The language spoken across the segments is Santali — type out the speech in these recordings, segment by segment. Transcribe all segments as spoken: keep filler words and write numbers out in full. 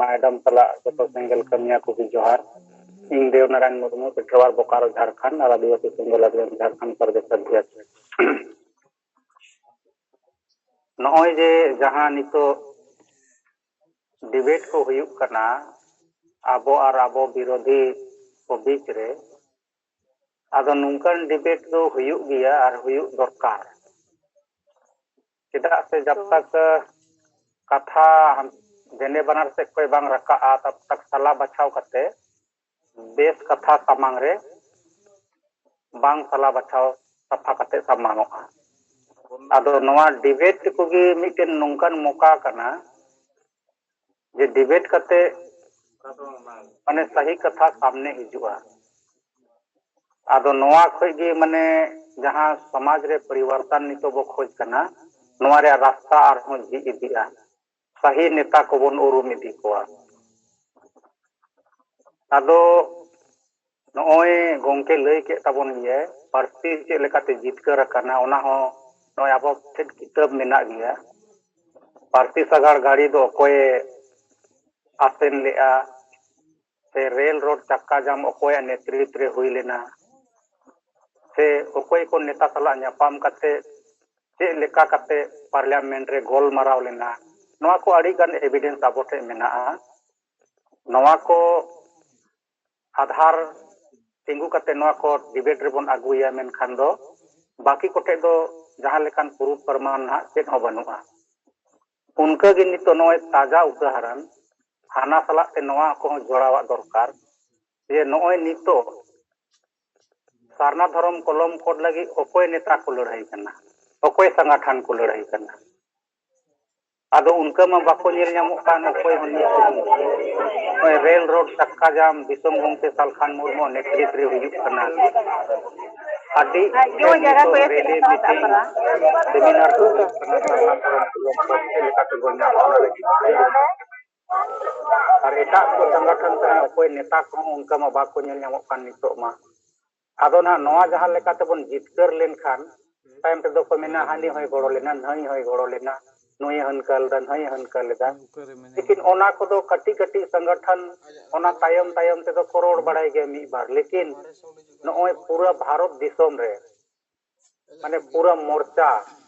ᱢᱮᱰᱟᱢ ᱥᱟᱞᱟᱜ ᱡᱚᱛᱚ ᱥᱮᱸᱜᱮᱞ ᱠᱟᱹᱢᱤᱭᱟᱹ ᱠᱚᱜᱮ ᱡᱚᱦᱟᱨ᱾ ᱤᱧ ᱫᱮᱣᱱᱟᱨᱟᱭᱚᱱ ᱢᱩᱨᱢᱩ, ᱯᱮᱴᱨᱳᱣᱟᱨ, ᱵᱳᱠᱟᱨᱳ, ᱡᱷᱟᱲᱠᱷᱚᱸᱰ, ᱟᱨ ᱟᱹᱫᱤᱵᱟᱹᱥᱤ ᱥᱮᱸᱜᱮᱞ ᱚᱵᱷᱤᱭᱟᱱ ᱡᱷᱟᱲᱠᱷᱚᱸᱰ ᱯᱨᱚᱫᱮᱥ ᱚᱫᱷᱭᱚᱠᱥ᱾ ᱱᱚᱜᱼᱚᱭ ᱡᱮ ᱡᱟᱦᱟᱸ ᱱᱤᱛᱚᱜ ᱰᱤᱵᱮᱴ ᱠᱚ ᱦᱩᱭᱩᱜ ᱠᱟᱱᱟ ᱟᱵᱚ ᱟᱨ ᱟᱵᱚ ᱵᱤᱨᱳᱫᱷᱤ ᱠᱚ ᱵᱤᱪ ᱨᱮ, ᱟᱫᱚ ᱱᱚᱝᱠᱟᱱ ᱰᱤᱵᱮᱴ ᱫᱚ ᱦᱩᱭᱩᱜ ᱜᱮᱭᱟ ᱟᱨ ᱦᱩᱭᱩᱜ ᱫᱚᱨᱠᱟᱨ᱾ ᱪᱮᱫᱟᱜ ᱥᱮ ᱡᱟᱵ ᱛᱟᱠ ᱠᱟᱛᱷᱟ ᱫᱮᱱᱮ ᱵᱟᱱᱟᱨ ᱥᱮᱫ ᱠᱷᱚᱱ ᱵᱟᱝ ᱨᱟᱠᱟᱵᱼᱟ, ᱛᱟᱵ ᱛᱟᱠ ᱥᱟᱞᱟ ᱵᱟᱪᱷᱟᱣ ᱠᱟᱛᱮ ᱵᱮᱥ ᱠᱟᱛᱷᱟ ᱥᱟᱢᱟᱝ ᱨᱮ ᱵᱟᱝ ᱥᱟᱞᱟ ᱵᱟᱪᱷᱟᱣ ᱥᱟᱯᱷᱟ ᱠᱟᱛᱮ ᱥᱟᱢᱟᱝᱚᱜᱼᱟ᱾ ᱟᱫᱚ ᱱᱚᱣᱟ ᱰᱤᱵᱮᱴ ᱠᱚᱜᱮ ᱢᱤᱫᱴᱮᱱ ᱱᱚᱝᱠᱟᱱ ᱢᱚᱠᱟ ᱠᱟᱱᱟ ᱡᱮ ᱰᱤᱵᱮᱴ ᱠᱟᱛᱮ ᱢᱟᱱᱮ ᱥᱟᱹᱦᱤ ᱠᱟᱛᱷᱟ ᱥᱟᱢᱱᱮ ᱦᱤᱡᱩᱜᱼᱟ᱾ ᱟᱫᱚ ᱱᱚᱣᱟ ᱠᱷᱚᱡ ᱜᱮ ᱢᱟᱱᱮ ᱡᱟᱦᱟᱸ ᱥᱚᱢᱟᱡᱽ ᱨᱮ ᱯᱚᱨᱤᱵᱚᱨᱛᱚᱱ ᱱᱤᱛᱚᱜ ᱵᱚ ᱠᱷᱚᱡᱽ ᱠᱟᱱᱟ, ᱱᱚᱣᱟ ᱨᱮᱭᱟᱜ ᱨᱟᱥᱛᱟ ᱟᱨᱦᱚᱸ ᱡᱷᱤᱡ ᱤᱫᱤᱜᱼᱟ᱾ ᱥᱟᱹᱦᱤ ᱱᱮᱛᱟ ᱠᱚᱵᱚᱱ ᱩᱨᱩᱢ ᱤᱫᱤ ᱠᱚᱣᱟ᱾ ᱟᱫᱚ ᱱᱚᱜᱼᱚᱭ ᱜᱚᱝᱠᱮ ᱞᱟᱹᱭ ᱠᱮᱫ ᱛᱟᱵᱚᱱ ᱜᱮᱭᱟᱭ, ᱯᱟᱹᱨᱥᱤ ᱪᱮᱫ ᱞᱮᱠᱟᱛᱮ ᱡᱤᱛᱠᱟᱹᱨ ᱟᱠᱟᱱᱟ, ᱚᱱᱟ ᱦᱚᱸ ᱱᱚᱜᱼᱚᱭ ᱟᱵᱚ ᱴᱷᱮᱱ ᱠᱤᱛᱟᱹᱵ ᱢᱮᱱᱟᱜ ᱜᱮᱭᱟ᱾ ᱯᱟᱹᱨᱥᱤ ᱥᱟᱜᱟᱲ ᱜᱟᱹᱲᱤ ᱫᱚ ᱚᱠᱚᱭᱮ ᱟᱥᱮᱱ ᱞᱮᱜᱼᱟ, ᱥᱮ ᱨᱮᱞ ᱨᱳᱰ ᱪᱟᱠᱟ ᱡᱟᱢ ᱚᱠᱚᱭᱟᱜ ᱱᱮᱛᱨᱤᱛ ᱨᱮ ᱦᱩᱭ ᱞᱮᱱᱟ, ᱥᱮ ᱚᱠᱚᱭ ᱠᱚ ᱱᱮᱛᱟ ᱥᱟᱞᱟᱜ ᱧᱟᱯᱟᱢ ᱠᱟᱛᱮ ᱪᱮᱫ ᱞᱮᱠᱟ ᱠᱟᱛᱮ ᱯᱟᱨᱞᱤᱭᱟᱢᱮᱱᱴ ᱨᱮ ᱜᱚᱞᱢᱟᱨᱟᱣ ᱞᱮᱱᱟ, ᱱᱚᱣᱟ ᱠᱚ ᱟᱹᱰᱤ ᱜᱟᱱ ᱮᱵᱤᱰᱮᱱᱥ ᱟᱵᱚ ᱴᱷᱮᱱ ᱢᱮᱱᱟᱜᱼᱟ᱾ ᱱᱚᱣᱟ ᱠᱚ ᱟᱫᱷᱟᱨ ᱛᱤᱸᱜᱩ ᱠᱟᱛᱮ ᱱᱚᱣᱟ ᱠᱚ ᱰᱤᱵᱮᱴ ᱨᱮᱵᱚᱱ ᱟᱹᱜᱩᱭᱟ, ᱢᱮᱱᱠᱷᱟᱱ ᱫᱚ ᱵᱟᱹᱠᱤ ᱠᱚᱴᱷᱮᱡ ᱫᱚ ᱡᱟᱦᱟᱸ ᱞᱮᱠᱟᱱ ᱯᱩᱨᱩᱵ ᱯᱨᱚᱢᱟᱱ ᱱᱟᱦᱟᱜ ᱪᱮᱫ ᱦᱚᱸ ᱵᱟᱹᱱᱩᱜᱼᱟ᱾ ᱚᱱᱠᱟᱜᱮ ᱱᱤᱛᱚᱜ ᱱᱚᱜᱼᱚᱭ ᱛᱟᱡᱟ ᱩᱫᱟᱦᱚᱨᱚᱱ, ᱦᱟᱱᱟ ᱥᱟᱞᱟᱜ ᱛᱮ ᱱᱚᱣᱟ ᱠᱚᱦᱚᱸ ᱡᱚᱲᱟᱣᱟᱜ ᱫᱚᱨᱠᱟᱨ ᱡᱮ ᱱᱚᱜᱼᱚᱭ ᱱᱤᱛᱚᱜ ᱥᱟᱨᱱᱟ ᱫᱷᱚᱨᱚᱢ ᱠᱚᱞᱚᱢ ᱠᱳᱰ ᱞᱟᱹᱜᱤᱫ ᱚᱠᱚᱭ ᱱᱮᱛᱟ ᱠᱚ ᱞᱟᱹᱲᱦᱟᱹᱭ ᱠᱟᱱᱟ, ᱚᱠᱚᱭ ᱥᱚᱝᱜᱚᱴᱷᱚᱱ ᱠᱚ ᱞᱟᱹᱲᱦᱟᱹᱭ ᱠᱟᱱᱟ? ᱟᱫᱚ ᱚᱱᱠᱟ ᱢᱟ ᱵᱟᱠᱚ ᱧᱮᱞ ᱧᱟᱢᱚᱜ ᱠᱟᱱ ᱚᱠᱚᱭ ᱦᱚᱸ ᱱᱤᱛ ᱦᱚᱸ᱾ ᱱᱚᱜᱼᱚᱭ ᱨᱮᱞ ᱨᱳᱰ ᱪᱟᱠᱟ ᱡᱟᱢ ᱫᱤᱥᱚᱢ ᱜᱚᱢᱠᱮ ᱥᱟᱞᱠᱷᱟᱱ ᱢᱩᱨᱢᱩ ᱱᱮᱛᱨᱤᱛ ᱨᱮ ᱦᱩᱭᱩᱜ ᱠᱟᱱᱟ᱾ ᱟᱹᱰᱤ ᱟᱡ ᱜᱮ ᱡᱟᱭᱜᱟ ᱠᱚ ᱨᱮᱞᱤ ᱢᱤᱴᱤᱝ, ᱥᱮᱢᱤᱱᱟᱨ ᱠᱚ ᱦᱩᱭᱩᱜ ᱠᱟᱱᱟ, ᱥᱟᱨᱱᱟ ᱫᱷᱚᱨᱚᱢ ᱠᱚᱞᱚᱢ ᱠᱳᱰ ᱪᱮᱫ ᱞᱮᱠᱟᱛᱮ ᱵᱚᱱ ᱧᱟᱢᱟ, ᱚᱱᱟ ᱞᱟᱹᱜᱤᱫ ᱟᱨ ᱮᱴᱟᱜ ᱠᱚ ᱥᱚᱝᱜᱚᱴᱷᱚᱱ ᱠᱚᱨᱮᱱ ᱚᱠᱚᱭ ᱱᱮᱛᱟ ᱠᱚᱦᱚᱸ ᱚᱱᱠᱟ ᱢᱟ ᱵᱟᱠᱚ ᱧᱮᱞ ᱧᱟᱢᱚᱜ ᱠᱟᱱ ᱱᱤᱛᱚᱜ ᱢᱟ᱾ ᱟᱫᱚ ᱱᱟᱦᱟᱜ ᱱᱚᱣᱟ ᱡᱟᱦᱟᱸ ᱞᱮᱠᱟ ᱛᱮᱵᱚᱱ ᱡᱤᱛᱠᱟᱹᱨ ᱞᱮᱱᱠᱷᱟᱱ, ᱛᱟᱭᱚᱢ ᱛᱮᱫᱚ ᱠᱚ ᱢᱮᱱᱟ, "ᱦᱟᱹᱱᱤ ᱦᱚᱸᱭ ᱜᱚᱲᱚ ᱞᱮᱱᱟ, ᱱᱟᱹᱭ ᱦᱚᱸᱭ ᱜᱚᱲᱚ ᱞᱮᱱᱟ, ᱱᱩᱭᱮ ᱦᱟᱹᱱᱠᱟ ᱞᱮᱫᱟ, ᱱᱩᱭᱮ ᱦᱟᱹᱱᱠᱟ ᱞᱮᱫᱟ᱾ ᱞᱮᱠᱤᱱ ᱚᱱᱟ ᱠᱚᱫᱚ ᱠᱟᱹᱴᱤᱡ ᱠᱟᱹᱴᱤᱡ ᱥᱚᱝᱜᱚᱴᱷᱚᱱ ᱚᱱᱟ ᱛᱟᱭᱚᱢ ᱛᱟᱭᱚᱢ ᱛᱮᱫᱚ ᱠᱚ ᱨᱚᱲ ᱵᱟᱲᱟᱭ ᱜᱮᱭᱟ ᱢᱤᱫ ᱵᱟᱨ, ᱞᱮᱠᱤᱱ ᱱᱚᱜᱼᱚᱭ ᱯᱩᱨᱟᱹ ᱵᱷᱟᱨᱚᱛ ᱫᱤᱥᱚᱢ ᱨᱮ ᱢᱟᱱᱮ ᱯᱩᱨᱟᱹ ᱢᱳᱨᱪᱟ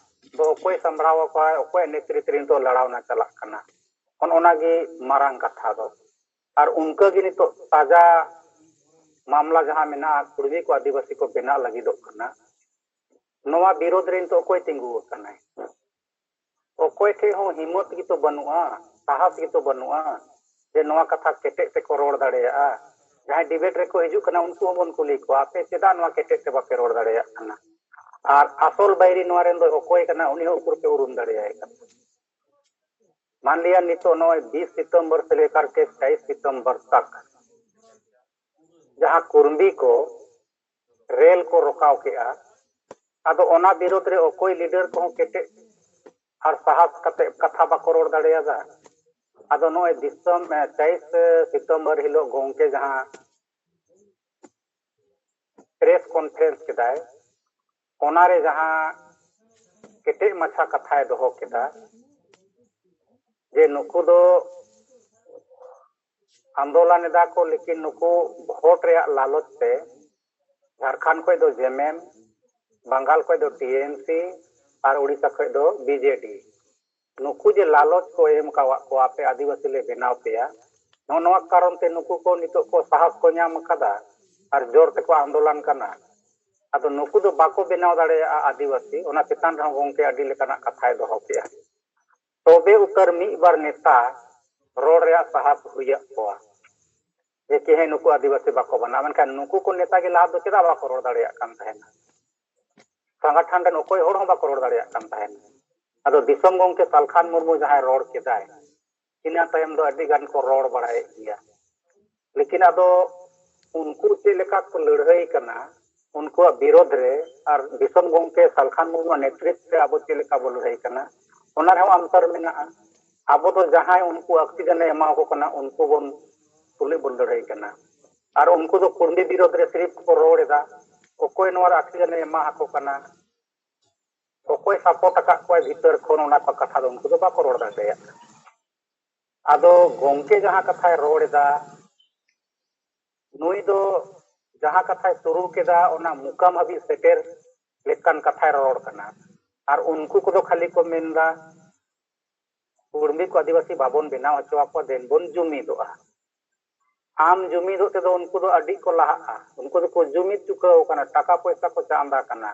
ᱫᱚ ᱚᱠᱚᱭ ᱥᱟᱢᱵᱲᱟᱣ ᱟᱠᱚᱣᱟ, ᱚᱠᱚᱭᱟᱜ ᱱᱮᱛᱨᱤᱛ ᱨᱮ ᱱᱤᱛᱚᱜ ᱞᱟᱲᱟᱣᱱᱟ ᱪᱟᱞᱟᱜ ᱠᱟᱱᱟ, ᱚᱱ ᱚᱱᱟᱜᱮ ᱢᱟᱨᱟᱝ ᱠᱟᱛᱷᱟ ᱫᱚ᱾ ᱟᱨ ᱚᱱᱠᱟᱜᱮ ᱱᱤᱛᱚᱜ ᱛᱟᱡᱟ ᱢᱟᱢᱞᱟ ᱡᱟᱦᱟᱸ ᱢᱮᱱᱟᱜᱼᱟ, ᱠᱩᱲᱢᱤ ᱠᱚ ᱟᱹᱫᱤᱵᱟᱹᱥᱤ ᱠᱚ ᱵᱮᱱᱟᱜ ᱞᱟᱹᱜᱤᱫᱚᱜ ᱠᱟᱱᱟ, ᱱᱚᱣᱟ ᱵᱤᱨᱳᱫᱷ ᱨᱮ ᱱᱤᱛᱚᱜ ᱚᱠᱚᱭ ᱛᱤᱸᱜᱩ ᱟᱠᱟᱱᱟᱭ? ᱚᱠᱚᱭ ᱴᱷᱮᱡ ᱦᱚᱸ ᱦᱤᱢᱢᱚᱛ ᱜᱮᱛᱚ ᱵᱟᱹᱱᱩᱜᱼᱟ, ᱥᱟᱦᱟᱥ ᱜᱮᱛᱚ ᱵᱟᱹᱱᱩᱜᱼᱟ ᱡᱮ ᱱᱚᱣᱟ ᱠᱟᱛᱷᱟ ᱠᱮᱴᱮᱡ ᱛᱮᱠᱚ ᱨᱚᱲ ᱫᱟᱲᱮᱭᱟᱜᱼᱟ᱾ ᱡᱟᱦᱟᱸᱭ ᱰᱤᱵᱮᱴ ᱨᱮᱠᱚ ᱦᱤᱡᱩᱜ ᱠᱟᱱᱟ, ᱩᱱᱠᱩ ᱦᱚᱸᱵᱚᱱ ᱠᱩᱞᱤ ᱠᱚᱣᱟ, "ᱟᱯᱮ ᱪᱮᱫᱟᱜ ᱱᱚᱣᱟ ᱠᱮᱴᱮᱡ ᱛᱮ ᱵᱟᱯᱮ ᱨᱚᱲ ᱫᱟᱲᱮᱭᱟᱜ ᱠᱟᱱᱟ?" ᱟᱨ ᱟᱥᱚᱞ ᱵᱟᱹᱭᱨᱤ ᱱᱚᱣᱟ ᱨᱮᱱ ᱫᱚ ᱚᱠᱚᱭ ᱠᱟᱱᱟ, ᱩᱱᱤ ᱦᱚᱸ ᱩᱠᱩᱨ ᱯᱮ ᱩᱨᱩᱢ ᱫᱟᱲᱮᱭᱟᱭ ᱠᱟᱱᱟ᱾ मान लिया, ᱱᱤᱛᱚᱜ ᱱᱚᱜᱼᱚᱭ ᱵᱤᱥ ᱥᱤᱛᱚᱢᱵᱚᱨ ᱥᱮ ᱞᱮᱠᱟᱨ ᱠᱮ ᱛᱮᱭᱤᱥ ᱥᱤᱛᱚᱢᱵᱚᱨ ᱛᱟᱠ ᱡᱟᱦᱟᱸ ᱠᱩᱨᱢᱵᱤ ᱠᱚ ᱨᱮᱞ ᱠᱚ ᱨᱚᱠᱟᱣ ᱠᱮᱜᱼᱟ, ᱟᱫᱚ ᱚᱱᱟ ᱵᱤᱨᱳᱫᱷ ᱨᱮ ᱚᱠᱚᱭ ᱞᱤᱰᱟᱨ ᱠᱚᱦᱚᱸ ᱠᱮᱴᱮᱡ ᱟᱨ ᱥᱟᱦᱟᱥ ᱠᱟᱛᱮ ᱠᱟᱛᱷᱟ ᱵᱟᱠᱚ ᱨᱚᱲ ᱫᱟᱲᱮᱭᱟᱫᱟ᱾ ᱟᱫᱚ ᱱᱚᱜᱼᱚᱭ ᱫᱤᱥᱚᱢ, ᱮ, ᱛᱮᱭᱤᱥ ᱥᱤᱛᱚᱢᱵᱚᱨ ᱦᱤᱞᱳᱜ ᱜᱚᱝᱠᱮ ᱡᱟᱦᱟᱸ ᱯᱨᱮᱥ ᱠᱚᱱᱯᱷᱟᱨᱮᱱᱥ ᱠᱮᱫᱟᱭ, ᱚᱱᱟᱨᱮ ᱡᱟᱦᱟᱸ ᱠᱮᱴᱮᱡ ᱢᱟᱪᱷᱟ ᱠᱟᱛᱷᱟᱭ ᱫᱚᱦᱚ ᱠᱮᱫᱟ ᱡᱮ ᱱᱩᱠᱩ ᱫᱚ ᱟᱱᱫᱳᱞᱚᱱ ᱮᱫᱟ ᱠᱚ, ᱞᱮᱠᱤᱱ ᱱᱩᱠᱩ ᱵᱷᱳᱴ ᱨᱮᱭᱟᱜ ᱞᱟᱞᱚᱪ ᱛᱮ ᱡᱷᱟᱲᱠᱷᱚᱸᱰ ᱠᱷᱚᱱ ᱫᱚ ᱡᱮᱢᱮᱢ, ᱵᱟᱝᱜᱟᱞ ᱠᱷᱚᱱ ᱫᱚ ᱴᱤ ᱮᱢ ᱥᱤ ᱟᱨ ᱩᱲᱤᱥᱥᱟ ᱠᱷᱚᱱ ᱫᱚ ᱵᱤ ᱡᱮ ᱰᱤ, ᱱᱩᱠᱩ ᱡᱮ ᱞᱟᱞᱚᱪ ᱠᱚ ᱮᱢ ᱟᱠᱟᱣᱟᱫ ᱠᱚᱣᱟ, "ᱟᱯᱮ ᱟᱹᱫᱤᱵᱟᱹᱥᱤ ᱞᱮ ᱵᱮᱱᱟᱣ ᱯᱮᱭᱟ", ᱱᱚᱜᱼᱚ ᱱᱚᱣᱟ ᱠᱟᱨᱚᱱ ᱛᱮ ᱱᱩᱠᱩ ᱠᱚ ᱱᱤᱛᱚᱜ ᱠᱚ ᱥᱟᱦᱟᱥ ᱠᱚ ᱧᱟᱢ ᱟᱠᱟᱫᱟ ᱟᱨ ᱡᱳᱨ ᱛᱮᱠᱚ ᱟᱱᱫᱳᱞᱚᱱ ᱠᱟᱱᱟ᱾ ᱟᱫᱚ ᱱᱩᱠᱩ ᱫᱚ ᱵᱟᱠᱚ ᱵᱮᱱᱟᱣ ᱫᱟᱲᱮᱭᱟᱜᱼᱟ ᱟᱹᱫᱤᱵᱟᱹᱥᱤ, ᱚᱱᱟ ᱪᱮᱛᱟᱱ ᱨᱮᱦᱚᱸ ᱜᱚᱝᱠᱮ ᱟᱹᱰᱤ ᱞᱮᱠᱟᱱᱟᱜ ᱠᱟᱛᱷᱟᱭ ᱫᱚᱦᱚ ᱠᱮᱜᱼᱟ᱾ ᱛᱚᱵᱮ ᱩᱛᱟᱹᱨ ᱢᱤᱫ ᱵᱟᱨ ᱱᱮᱛᱟ ᱨᱚᱲ ᱨᱮᱭᱟᱜ ᱥᱟᱦᱟᱥ ᱦᱩᱭᱟᱜ ᱠᱚᱣᱟ ᱡᱮ ᱠᱤ ᱦᱮᱸ, ᱱᱩᱠᱩ ᱟᱹᱫᱤᱵᱟᱹᱥᱤ ᱵᱟᱠᱚ ᱵᱮᱱᱟᱣᱟ᱾ ᱢᱮᱱᱠᱷᱟᱱ ᱱᱩᱠᱩ ᱠᱚ ᱱᱮᱛᱟ ᱜᱮ ᱞᱟᱦᱟ ᱫᱚ ᱪᱮᱫᱟᱜ ᱵᱟᱠᱚ ᱨᱚᱲ ᱫᱟᱲᱮᱭᱟᱜ ᱠᱟᱱ ᱛᱟᱦᱮᱱᱟ? ᱥᱚᱝᱜᱚᱴᱷᱚᱱ ᱨᱮᱱ ᱚᱠᱚᱭ ᱦᱚᱲ ᱦᱚᱸ ᱵᱟᱠᱚ ᱨᱚᱲ ᱫᱟᱲᱮᱭᱟᱜ ᱠᱟᱱ ᱛᱟᱦᱮᱱᱟ᱾ ᱟᱫᱚ ᱫᱤᱥᱚᱢ ᱜᱚᱝᱠᱮ ᱥᱟᱞᱠᱷᱟᱱ ᱢᱩᱨᱢᱩ ᱡᱟᱦᱟᱸᱭ ᱨᱚᱲ ᱠᱮᱫᱟᱭ, ᱤᱱᱟᱹ ᱛᱟᱭᱚᱢ ᱫᱚ ᱟᱹᱰᱤ ᱜᱟᱱ ᱠᱚ ᱨᱚᱲ ᱵᱟᱲᱟᱭᱮᱫ ᱜᱮᱭᱟ᱾ ᱞᱮᱠᱤᱱ ᱟᱫᱚ ᱩᱱᱠᱩ ᱪᱮᱫ ᱞᱮᱠᱟ ᱠᱚ ᱞᱟᱹᱲᱦᱟᱹᱭ ᱠᱟᱱᱟ, ᱩᱱᱠᱩᱣᱟᱜ ᱵᱤᱨᱳᱫᱷ ᱨᱮ ᱟᱨ ᱫᱤᱥᱚᱢ ᱜᱚᱝᱠᱮ ᱥᱟᱞᱠᱷᱟᱱ ᱢᱩᱨᱢᱩᱣᱟᱜ ᱱᱮᱛᱨᱤᱛᱵ ᱨᱮ ᱟᱵᱚ ᱪᱮᱫ ᱞᱮᱠᱟ ᱵᱚ ᱞᱟᱹᱲᱦᱟᱹᱭ ᱠᱟᱱᱟ, ᱚᱱᱟ ᱨᱮᱦᱚᱸ ᱚᱱᱛᱚᱨ ᱢᱮᱱᱟᱜᱼᱟ᱾ ᱟᱵᱚ ᱫᱚ ᱡᱟᱦᱟᱸᱭ ᱩᱱᱠᱩ ᱚᱠᱥᱤᱡᱮᱱ ᱮ ᱮᱢᱟ ᱠᱚ ᱠᱟᱱᱟ, ᱩᱱᱠᱩ ᱵᱚᱱ ᱛᱩᱞᱩᱡ ᱵᱚᱱ ᱞᱟᱹᱲᱦᱟᱹᱭ ᱠᱟᱱᱟ᱾ ᱟᱨ ᱩᱱᱠᱩ ᱫᱚ ᱠᱩᱲᱢᱤ ᱵᱤᱨᱳᱫᱷ ᱨᱮ ᱥᱤᱨᱤᱯ ᱠᱚ ᱨᱚᱲ ᱮᱫᱟ, ᱚᱠᱚᱭ ᱱᱚᱣᱟ ᱨᱮ ᱚᱠᱥᱤᱡᱮᱱ ᱮ ᱮᱢᱟ ᱟᱠᱚ ᱠᱟᱱᱟ? ᱚᱠᱚᱭ ᱥᱟᱯᱳᱨᱴ ᱟᱠᱟᱫ ᱠᱚᱣᱟᱭ ᱵᱷᱤᱛᱟᱹᱨ ᱠᱷᱚᱱ, ᱚᱱᱟ ᱠᱚ ᱠᱟᱛᱷᱟ ᱫᱚ ᱩᱱᱠᱩ ᱫᱚ ᱵᱟᱠᱚ ᱨᱚᱲ ᱫᱟᱲᱮᱭᱟᱜᱼᱟ᱾ ᱟᱫᱚ ᱜᱚᱢᱠᱮ ᱡᱟᱦᱟᱸ ᱠᱟᱛᱷᱟᱭ ᱨᱚᱲ ᱮᱫᱟ, ᱱᱩᱭ ᱫᱚ ᱡᱟᱦᱟᱸ ᱠᱟᱛᱷᱟᱭ ᱥᱩᱨᱩ ᱠᱮᱫᱟ, ᱚᱱᱟ ᱢᱩᱠᱟᱢ ᱦᱟᱹᱵᱤᱡ ᱥᱮᱴᱮᱨ ᱞᱮᱠᱟᱱ ᱠᱟᱛᱷᱟᱭ ᱨᱚᱲ ᱠᱟᱱᱟ᱾ ᱟᱨ ᱩᱱᱠᱩ ᱠᱚᱫᱚ ᱠᱷᱟᱹᱞᱤ ᱠᱚ ᱢᱮᱱᱫᱟ, ᱠᱩᱲᱢᱤ ᱠᱚ ᱟᱹᱫᱤᱵᱟᱹᱥᱤ ᱵᱟᱵᱚᱱ ᱵᱮᱱᱟᱣ ᱦᱚᱪᱚ ᱟᱠᱚᱣᱟ, ᱫᱮᱱ ᱵᱚᱱ ᱡᱩᱢᱤᱫᱚᱜᱼᱟ᱾ ᱟᱢ ᱡᱩᱢᱤᱫᱚᱜ ᱛᱮᱫᱚ ᱩᱱᱠᱩ ᱫᱚ ᱟᱹᱰᱤ ᱠᱚ ᱞᱟᱦᱟᱜᱼᱟ᱾ ᱩᱱᱠᱩ ᱫᱚᱠᱚ ᱡᱩᱢᱤᱫ ᱪᱩᱠᱟᱹᱣ ᱟᱠᱟᱱᱟ, ᱴᱟᱠᱟ ᱯᱚᱭᱥᱟ ᱠᱚ ᱪᱟᱸᱫᱟ ᱠᱟᱱᱟ,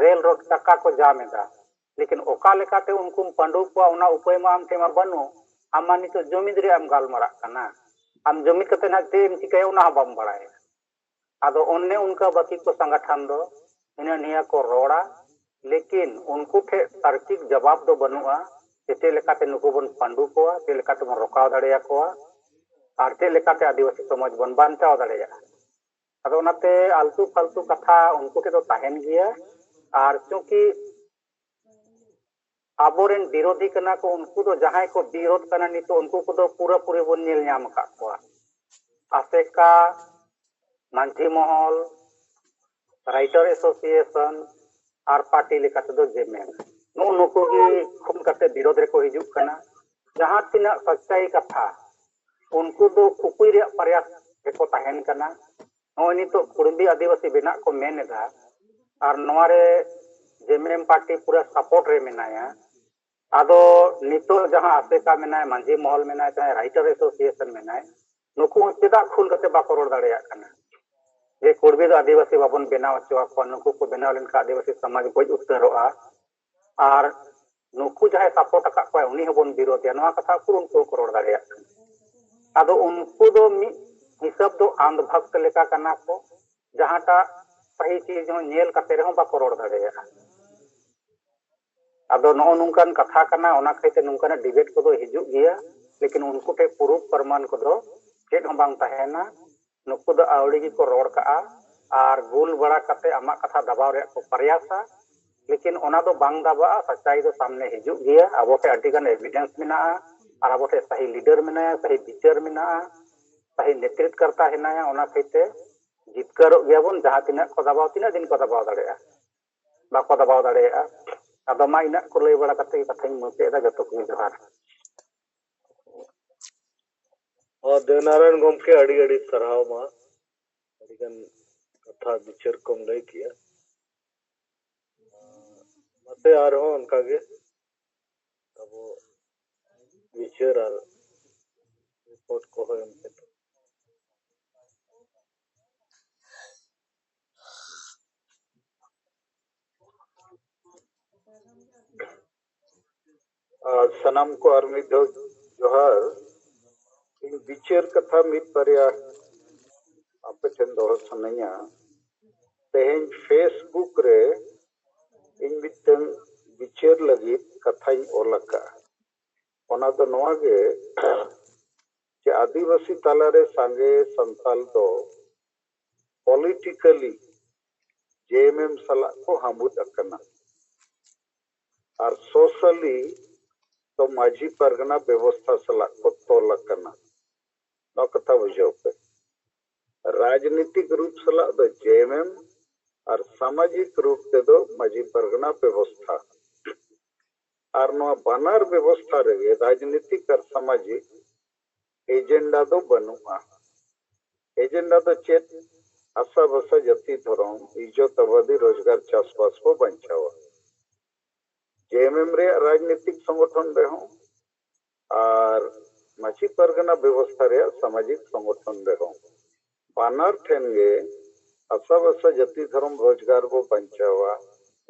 ᱨᱮᱞ ᱨᱳᱰ ᱴᱟᱠᱟ ᱠᱚ ᱡᱟᱢ ᱮᱫᱟ᱾ ᱞᱮᱠᱤᱱ ᱚᱠᱟ ᱞᱮᱠᱟᱛᱮ ᱩᱱᱠᱩᱢ ᱯᱟᱹᱰᱩ ᱠᱚᱣᱟ, ᱚᱱᱟ ᱩᱯᱟᱹᱭ ᱢᱟ ᱟᱢ ᱴᱷᱮᱱ ᱢᱟ ᱵᱟᱹᱱᱩᱜ᱾ ᱟᱢ ᱢᱟ ᱱᱤᱛᱚᱜ ᱡᱩᱢᱤᱫ ᱨᱮᱭᱟᱜ ᱮᱢ ᱜᱟᱞᱢᱟᱨᱟᱜ ᱠᱟᱱᱟ᱾ ᱟᱢ ᱡᱩᱢᱤᱫ ᱠᱟᱛᱮ ᱱᱟᱦᱟᱜ ᱪᱮᱫ ᱮᱢ ᱪᱤᱠᱟᱹᱭᱟ, ᱚᱱᱟ ᱦᱚᱸ ᱵᱟᱢ ᱵᱟᱲᱟᱭᱟ᱾ ᱟᱫᱚ ᱚᱱᱮ ᱚᱱᱠᱟ ᱵᱟᱹᱠᱤ ᱠᱚ ᱥᱚᱝᱜᱚᱴᱷᱚᱱ ᱫᱚ ᱦᱤᱱᱟᱹ ᱱᱤᱭᱟᱹ ᱠᱚ ᱨᱚᱲᱟ, ᱞᱮᱠᱤᱱ ᱩᱱᱠᱩ ᱴᱷᱮᱱ ᱛᱟᱨᱠᱤᱠ ᱡᱟᱵᱟᱵ ᱫᱚ ᱵᱟᱹᱱᱩᱜᱼᱟ ᱡᱮ ᱪᱮᱫ ᱞᱮᱠᱟᱛᱮ ᱱᱩᱠᱩ ᱵᱚᱱ ᱯᱟᱹᱰᱩ ᱠᱚᱣᱟ, ᱪᱮᱫ ᱞᱮᱠᱟᱛᱮ ᱵᱚᱱ ᱨᱚᱠᱟᱣ ᱫᱟᱲᱮᱭᱟᱠᱚᱣᱟ, ᱟᱨ ᱪᱮᱫ ᱞᱮᱠᱟᱛᱮ ᱟᱹᱫᱤᱵᱟᱹᱥᱤ ᱥᱚᱢᱟᱡᱽ ᱵᱚᱱ ᱵᱟᱧᱪᱟᱣ ᱫᱟᱲᱮᱭᱟᱜᱼᱟ᱾ ᱟᱫᱚ ᱚᱱᱟᱛᱮ ᱟᱞᱛᱩ ᱯᱷᱟᱞᱛᱩ ᱠᱟᱛᱷᱟ ᱩᱱᱠᱩ ᱴᱷᱮᱱ ᱫᱚ ᱛᱟᱦᱮᱱ ᱜᱮᱭᱟ᱾ ᱟᱨ ᱪᱩᱸᱠᱤ ᱟᱵᱚᱨᱮᱱ ᱵᱤᱨᱳᱫᱷᱤ ᱠᱟᱱᱟ ᱠᱚ, ᱩᱱᱠᱩ ᱫᱚ ᱡᱟᱦᱟᱸᱭ ᱠᱚ ᱵᱤᱨᱳᱫᱷ ᱠᱟᱱᱟ ᱱᱤᱛᱚᱜ, ᱩᱱᱠᱩ ᱠᱚᱫᱚ ᱯᱩᱨᱟᱹᱯᱩᱨᱤ ᱵᱚᱱ ᱧᱮᱞ ᱧᱟᱢ ᱟᱠᱟᱫ ᱠᱚᱣᱟ᱾ ᱟᱥᱮᱠᱟ, ᱢᱟᱹᱡᱷᱤ ᱢᱚᱦᱚᱞ, ᱨᱟᱭᱴᱟᱨ ᱮᱥᱳᱥᱤᱭᱮᱥᱚᱱ ᱟᱨ ᱯᱟᱨᱴᱤ ᱞᱮᱠᱟ ᱛᱮᱫᱚ ᱡᱮᱢᱮᱞ, ᱱᱩᱜᱼᱩ ᱱᱩᱠᱩ ᱜᱮ ᱠᱷᱩᱱ ᱠᱟᱛᱮ ᱵᱤᱨᱳᱫᱷ ᱨᱮᱠᱚ ᱦᱤᱡᱩᱜ ᱠᱟᱱᱟ᱾ ᱡᱟᱦᱟᱸ ᱛᱤᱱᱟᱹᱜ ᱥᱟᱪᱪᱟᱭ ᱠᱟᱛᱷᱟ, ᱩᱱᱠᱩ ᱫᱚ ᱠᱷᱩᱯᱩᱭ ᱨᱮᱭᱟᱜ ᱯᱨᱚᱭᱟᱥ ᱨᱮᱠᱚ ᱛᱟᱦᱮᱱ ᱠᱟᱱᱟ᱾ ᱱᱚᱜᱼᱚᱭ ᱱᱤᱛᱚᱜ ᱠᱩᱲᱢᱤ ᱟᱹᱫᱤᱵᱟᱹᱥᱤ ᱵᱮᱱᱟᱜ ᱠᱚ ᱢᱮᱱ ᱮᱫᱟ, ᱟᱨ ᱱᱚᱣᱟ ᱨᱮ ᱡᱮᱢᱮᱢ ᱯᱟᱨᱴᱤ ᱯᱩᱨᱟᱹ ᱥᱟᱯᱳᱨᱴ ᱨᱮ ᱢᱮᱱᱟᱭᱟ᱾ ᱟᱫᱚ ᱱᱤᱛᱚᱜ ᱡᱟᱦᱟᱸ ᱟᱥᱮᱠᱟ ᱢᱮᱱᱟᱭ, ᱢᱟᱹᱡᱷᱤ ᱢᱚᱦᱚᱞ ᱢᱮᱱᱟᱭ, ᱡᱟᱦᱟᱸᱭ ᱨᱟᱭᱴᱟᱨ ᱮᱥᱳᱥᱤᱭᱮᱥᱚᱱ ᱢᱮᱱᱟᱭ, ᱱᱩᱠᱩ ᱦᱚᱸ ᱪᱮᱫᱟᱜ ᱠᱷᱩᱞ ᱠᱟᱛᱮ ᱵᱟᱠᱚ ᱨᱚᱲ ᱫᱟᱲᱮᱭᱟᱜ ᱠᱟᱱᱟ ᱡᱮ ᱠᱩᱲᱢᱤ ᱫᱚ ᱟᱹᱫᱤᱵᱟᱹᱥᱤ ᱵᱟᱵᱚᱱ ᱵᱮᱱᱟᱣ ᱦᱚᱪᱚ ᱟᱠᱚᱣᱟ, ᱱᱩᱠᱩ ᱠᱚ ᱵᱮᱱᱟᱣ ᱞᱮᱱᱠᱷᱟᱱ ᱟᱹᱫᱤᱵᱟᱹᱥᱤ ᱥᱚᱢᱟᱡᱽ ᱜᱚᱡ ᱩᱛᱟᱹᱨᱚᱜᱼᱟ, ᱟᱨ ᱱᱩᱠᱩ ᱡᱟᱦᱟᱸᱭ ᱥᱟᱯᱳᱨᱴ ᱟᱠᱟᱫ ᱠᱚᱣᱟ ᱩᱱᱤ ᱦᱚᱸᱵᱚᱱ ᱵᱤᱨᱳᱫᱷᱮᱭᱟ? ᱱᱚᱣᱟ ᱠᱟᱛᱷᱟ ᱩᱠᱩᱨ ᱩᱱᱠᱩ ᱠᱚ ᱨᱚᱲ ᱫᱟᱲᱮᱭᱟᱜ ᱠᱟᱱᱟ᱾ ᱟᱫᱚ ᱩᱱᱠᱩ ᱫᱚ ᱢᱤᱫ ᱦᱤᱥᱟᱹᱵ ᱫᱚ ᱟᱱᱫᱷ ᱵᱷᱚᱠᱛ ᱞᱮᱠᱟ ᱠᱟᱱᱟ ᱠᱚ, ᱡᱟᱦᱟᱸᱴᱟᱜ ᱥᱟᱹᱦᱤ ᱪᱤᱡᱽ ᱦᱚᱸ ᱧᱮᱞ ᱠᱟᱛᱮ ᱨᱮᱦᱚᱸ ᱵᱟᱠᱚ ᱨᱚᱲ ᱫᱟᱲᱮᱭᱟᱜᱼᱟ᱾ ᱟᱫᱚ ᱱᱚᱜᱼᱚ ᱱᱚᱝᱠᱟᱱ ᱠᱟᱛᱷᱟ ᱠᱟᱱᱟ, ᱚᱱᱟ ᱠᱷᱟᱹᱛᱤᱨ ᱛᱮ ᱱᱚᱝᱠᱟᱱᱟᱜ ᱰᱤᱵᱮᱴ ᱠᱚᱫᱚ ᱦᱤᱡᱩᱜ ᱜᱮᱭᱟ, ᱞᱮᱠᱤᱱ ᱩᱱᱠᱩ ᱴᱷᱮᱱ ᱯᱨᱩᱯᱷ ᱯᱨᱚᱢᱟᱱ ᱠᱚᱫᱚ ᱪᱮᱫ ᱦᱚᱸ ᱵᱟᱝ ᱛᱟᱦᱮᱱᱟ᱾ ᱱᱩᱠᱩ ᱫᱚ ᱟᱹᱣᱲᱤ ᱜᱮᱠᱚ ᱨᱚᱲ ᱠᱟᱜᱼᱟ ᱟᱨ ᱜᱩᱞ ᱵᱟᱲᱟ ᱠᱟᱛᱮ ᱟᱢᱟᱜ ᱠᱟᱛᱷᱟ ᱫᱟᱵᱟᱣ ᱨᱮᱭᱟᱜ ᱠᱚ ᱯᱨᱚᱭᱟᱥᱟ, ᱞᱮᱠᱤᱱ ᱚᱱᱟ ᱫᱚ ᱵᱟᱝ ᱫᱟᱵᱟᱜᱼᱟ᱾ ᱥᱟᱪᱟᱭ ᱫᱚ ᱥᱟᱢᱱᱮ ᱦᱤᱡᱩᱜ ᱜᱮᱭᱟ᱾ ᱟᱵᱚ ᱴᱷᱮᱱ ᱟᱹᱰᱤ ᱜᱟᱱ ᱮᱵᱤᱰᱮᱱᱥ ᱢᱮᱱᱟᱜᱼᱟ, ᱟᱨ ᱟᱵᱚ ᱴᱷᱮᱱ ᱥᱟᱦᱤ ᱞᱤᱰᱟᱨ ᱢᱮᱱᱟᱭᱟ, ᱥᱟᱦᱤ ᱵᱤᱪᱟᱹᱨ ᱢᱮᱱᱟᱜᱼᱟ, ᱥᱟᱦᱤ ᱱᱮᱛᱨᱤᱛᱠᱚᱨᱛᱟ ᱦᱮᱱᱟᱭᱟ᱾ ᱚᱱᱟ ᱠᱷᱟᱹᱛᱤᱨ ᱛᱮ ᱡᱤᱛᱠᱟᱹᱨᱚᱜ ᱜᱮᱭᱟᱵᱚᱱ᱾ ᱡᱟᱦᱟᱸ ᱛᱤᱱᱟᱹᱜ ᱠᱚ ᱫᱟᱵᱟᱣ, ᱛᱤᱱᱟᱹᱜ ᱫᱤᱱ ᱠᱚ ᱫᱟᱵᱟᱣ ᱫᱟᱲᱮᱭᱟᱜᱼᱟ? ᱵᱟᱠᱚ ᱫᱟᱵᱟᱣ ᱫᱟᱲᱮᱭᱟᱜᱼᱟ᱾ ᱟᱫᱚ ᱢᱟ ᱤᱱᱟᱹᱜ ᱠᱚ ᱞᱟᱹᱭ ᱵᱟᱲᱟ ᱠᱟᱛᱮ ᱜᱮ ᱠᱟᱛᱷᱟᱧ ᱢᱩᱪᱟᱹᱫ ᱮᱫᱟ᱾ ᱡᱚᱛᱚ ᱠᱚᱜᱮ ᱡᱚᱦᱟᱨ᱾ ᱦᱚᱸ, ᱫᱮᱣᱱᱟᱨᱟᱭᱚᱱ ᱜᱚᱢᱠᱮ, ᱟᱹᱰᱤ ᱟᱹᱰᱤ ᱥᱟᱨᱦᱟᱣ ᱢᱟ᱾ ᱟᱹᱰᱤ ᱜᱟᱱ ᱠᱟᱛᱷᱟ ᱵᱤᱪᱟᱹᱨ ᱠᱚᱢ ᱞᱟᱹᱭ ᱠᱮᱜᱼᱟ᱾ ᱢᱟᱥᱮ ᱟᱨᱦᱚᱸ ᱚᱱᱠᱟ ᱜᱮ ᱟᱵᱚ ᱵᱤᱪᱟᱹᱨ ᱟᱨ ᱨᱤᱯᱳᱨᱴ ᱠᱚᱦᱚᱸ ᱮᱢ ᱠᱟᱛᱮ᱾ ᱟᱨ ᱥᱟᱱᱟᱢ ᱠᱚ ᱟᱨ ᱢᱤᱫ ᱫᱷᱟᱣ ᱡᱚᱦᱟᱨ᱾ ᱤᱧ ᱵᱤᱪᱟᱹᱨ ᱠᱟᱛᱷᱟ ᱢᱤᱫ ᱵᱟᱨᱭᱟ ᱟᱯᱮ ᱴᱷᱮᱱ ᱫᱚᱦᱚ ᱥᱟᱱᱟᱧᱟ᱾ ᱛᱮᱦᱮᱧ Facebook ᱨᱮ ᱤᱧ ᱢᱤᱫᱴᱟᱝ ᱵᱤᱪᱟᱹᱨ ᱞᱟᱹᱜᱤᱫ ᱠᱟᱛᱷᱟᱧ ᱚᱞ ᱟᱠᱟᱫᱼᱟ᱾ ᱚᱱᱟ ᱫᱚ ᱱᱚᱣᱟ ᱜᱮ ᱡᱮ ᱟᱹᱫᱤᱵᱟᱹᱥᱤ ᱛᱟᱞᱟᱨᱮ ᱥᱟᱸᱜᱮ ᱥᱟᱱᱛᱟᱞ ᱫᱚ ᱯᱚᱞᱤᱴᱤᱠᱟᱞᱤ ᱡᱮ ᱮᱢ ᱮᱢ ᱥᱟᱞᱟᱜ ᱠᱚ ᱦᱟᱹᱢᱩᱫ ᱟᱠᱟᱱᱟ᱾ ᱟᱨ ᱥᱳᱥᱟᱞᱤ ᱫᱚ ᱢᱟᱹᱡᱷᱤ ᱯᱟᱨᱜᱟᱱᱟ ᱵᱮᱵᱚᱥᱛᱷᱟ ᱥᱟᱞᱟᱜ ᱠᱚ ᱛᱚᱞ ᱟᱠᱟᱱᱟ᱾ ᱱᱚᱣᱟ ᱠᱟᱛᱷᱟ ᱵᱩᱡᱷᱟᱹᱣ ᱯᱮ᱾ ᱨᱟᱡᱽᱱᱤᱛᱤᱠ ᱨᱩᱯ ᱥᱟᱞᱟᱜ ᱫᱚ ᱡᱮ ᱮᱢ ᱮᱢ ᱟᱨ ᱥᱟᱢᱟᱡᱤᱠ ᱨᱩᱯ ᱛᱮᱫᱚ ᱢᱟᱹᱡᱷᱤ ᱯᱟᱨᱜᱟᱱᱟ ᱵᱮᱵᱚᱥᱛᱷᱟ᱾ ᱟᱨ ᱱᱚᱣᱟ ᱵᱟᱱᱟᱨ ᱵᱮᱵᱚᱥᱛᱷᱟ ᱨᱮᱜᱮ ᱨᱟᱡᱽᱱᱤᱛᱤᱠ ᱟᱨ ᱥᱟᱢᱟᱡᱤᱠ ᱮᱡᱮᱱᱰᱟ ᱫᱚ ᱵᱟᱹᱱᱩᱜᱼᱟ᱾ ᱮᱡᱮᱱᱰᱟ ᱫᱚ ᱪᱮᱫ? ᱦᱟᱥᱟ ᱵᱷᱟᱥᱟ ᱡᱟᱹᱛᱤ ᱫᱷᱚᱨᱚᱢ ᱤᱡᱽᱡᱚᱛ ᱟᱵᱟᱫᱤ ᱨᱳᱡᱽᱜᱟᱨ ᱪᱟᱥᱵᱟᱥ ᱵᱚ ᱵᱟᱧᱪᱟᱣᱟ᱾ ᱡᱮ ᱮᱢ ᱮᱢ ᱨᱮᱭᱟᱜ ᱨᱟᱡᱽᱱᱤᱛᱤᱠ ᱥᱚᱝᱜᱚᱴᱷᱚᱱ ᱨᱮᱦᱚᱸ ᱟᱨ ᱢᱟᱹᱡᱷᱤ ᱯᱟᱨᱜᱟᱱᱟ ᱵᱮᱵᱚᱥᱛᱷᱟ ᱨᱮᱭᱟᱜ ᱥᱟᱢᱟᱡᱤᱠ ᱥᱚᱝᱜᱚᱴᱷᱚᱱ ᱨᱮᱦᱚᱸ ᱵᱟᱱᱟᱨ ᱴᱷᱮᱱ ᱜᱮ ᱦᱟᱥᱟ ᱵᱷᱟᱥᱟ ᱡᱟᱹᱛᱤ ᱫᱷᱚᱨᱚᱢ ᱨᱳᱡᱽᱜᱟᱨ ᱵᱚ ᱵᱟᱧᱪᱟᱣᱟ,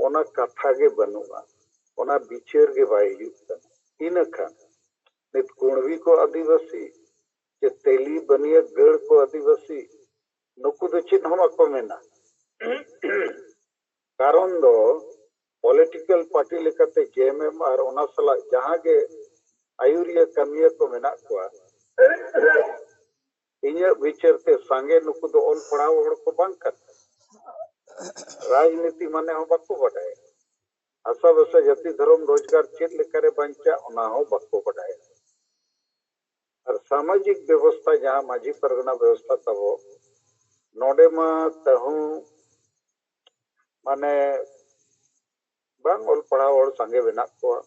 ᱚᱱᱟ ᱠᱟᱛᱷᱟ ᱜᱮ ᱵᱟᱹᱱᱩᱜᱼᱟ, ᱚᱱᱟ ᱵᱤᱪᱟᱹᱨ ᱜᱮ ᱵᱟᱭ ᱦᱩᱭᱩᱜ ᱠᱟᱱᱟ᱾ ᱤᱱᱟᱹᱠᱷᱟᱱ ᱱᱤᱛ ᱠᱩᱬᱵᱤ ᱠᱚ ᱟᱹᱫᱤᱵᱟᱹᱥᱤ, ᱪᱮ ᱛᱮᱞᱤ ᱵᱟᱹᱱᱤᱭᱟᱹ ᱜᱟᱹᱲ ᱠᱚ ᱟᱹᱫᱤᱵᱟᱹᱥᱤ, ᱱᱩᱠᱩ ᱫᱚ ᱪᱮᱫ ᱦᱚᱸ ᱵᱟᱠᱚ ᱢᱮᱱᱟ᱾ ᱠᱟᱨᱚᱱ ᱫᱚ ᱯᱚᱞᱤᱴᱤᱠᱟᱞ ᱯᱟᱨᱴᱤ ᱞᱮᱠᱟᱛᱮ ᱡᱮ ᱮᱢ ᱮᱢ ᱟᱨ ᱚᱱᱟ ᱥᱟᱞᱟᱜ ᱡᱟᱦᱟᱸ ᱜᱮ ᱟᱹᱭᱩᱨᱤᱭᱟᱹ ᱠᱟᱹᱢᱤᱭᱟᱹ ᱠᱚ ᱢᱮᱱᱟᱜ ᱠᱚᱣᱟ, ᱤᱧᱟᱹᱜ ᱵᱤᱪᱟᱹᱨ ᱛᱮ ᱥᱟᱸᱜᱮ ᱱᱩᱠᱩ ᱫᱚ ᱚᱞ ᱯᱟᱲᱦᱟᱣ ᱦᱚᱲ ᱠᱚ ᱵᱟᱝ ᱠᱟᱱᱟ᱾ ᱨᱟᱡᱽᱱᱤᱛᱤ ᱢᱟᱱᱮ ᱦᱚᱸ ᱵᱟᱠᱚ ᱵᱟᱰᱟᱭᱟ᱾ ᱦᱟᱥᱟ ᱵᱷᱟᱥᱟ ᱡᱟᱹᱛᱤ ᱫᱷᱚᱨᱚᱢ ᱨᱳᱡᱽᱜᱟᱨ ᱪᱮᱫ ᱞᱮᱠᱟᱨᱮ ᱵᱟᱧᱪᱟᱜ, ᱚᱱᱟ ᱦᱚᱸ ᱵᱟᱠᱚ ᱵᱟᱰᱟᱭᱟ᱾ ᱟᱨ ᱥᱟᱢᱟᱡᱤᱠ ᱵᱮᱵᱚᱥᱛᱷᱟ, ᱡᱟᱦᱟᱸ ᱢᱟᱹᱡᱷᱤ ᱯᱟᱨᱜᱟᱱᱟ ᱵᱮᱵᱚᱥᱛᱷᱟ ᱛᱟᱵᱚ, ᱱᱚᱰᱮ ᱢᱟ ᱛᱟᱹᱦᱩ ᱢᱟᱱᱮ ᱵᱟᱝ ᱚᱞ ᱯᱟᱲᱦᱟᱣ ᱦᱚᱲ ᱥᱟᱸᱜᱮ ᱢᱮᱱᱟᱜ ᱠᱚᱣᱟ᱾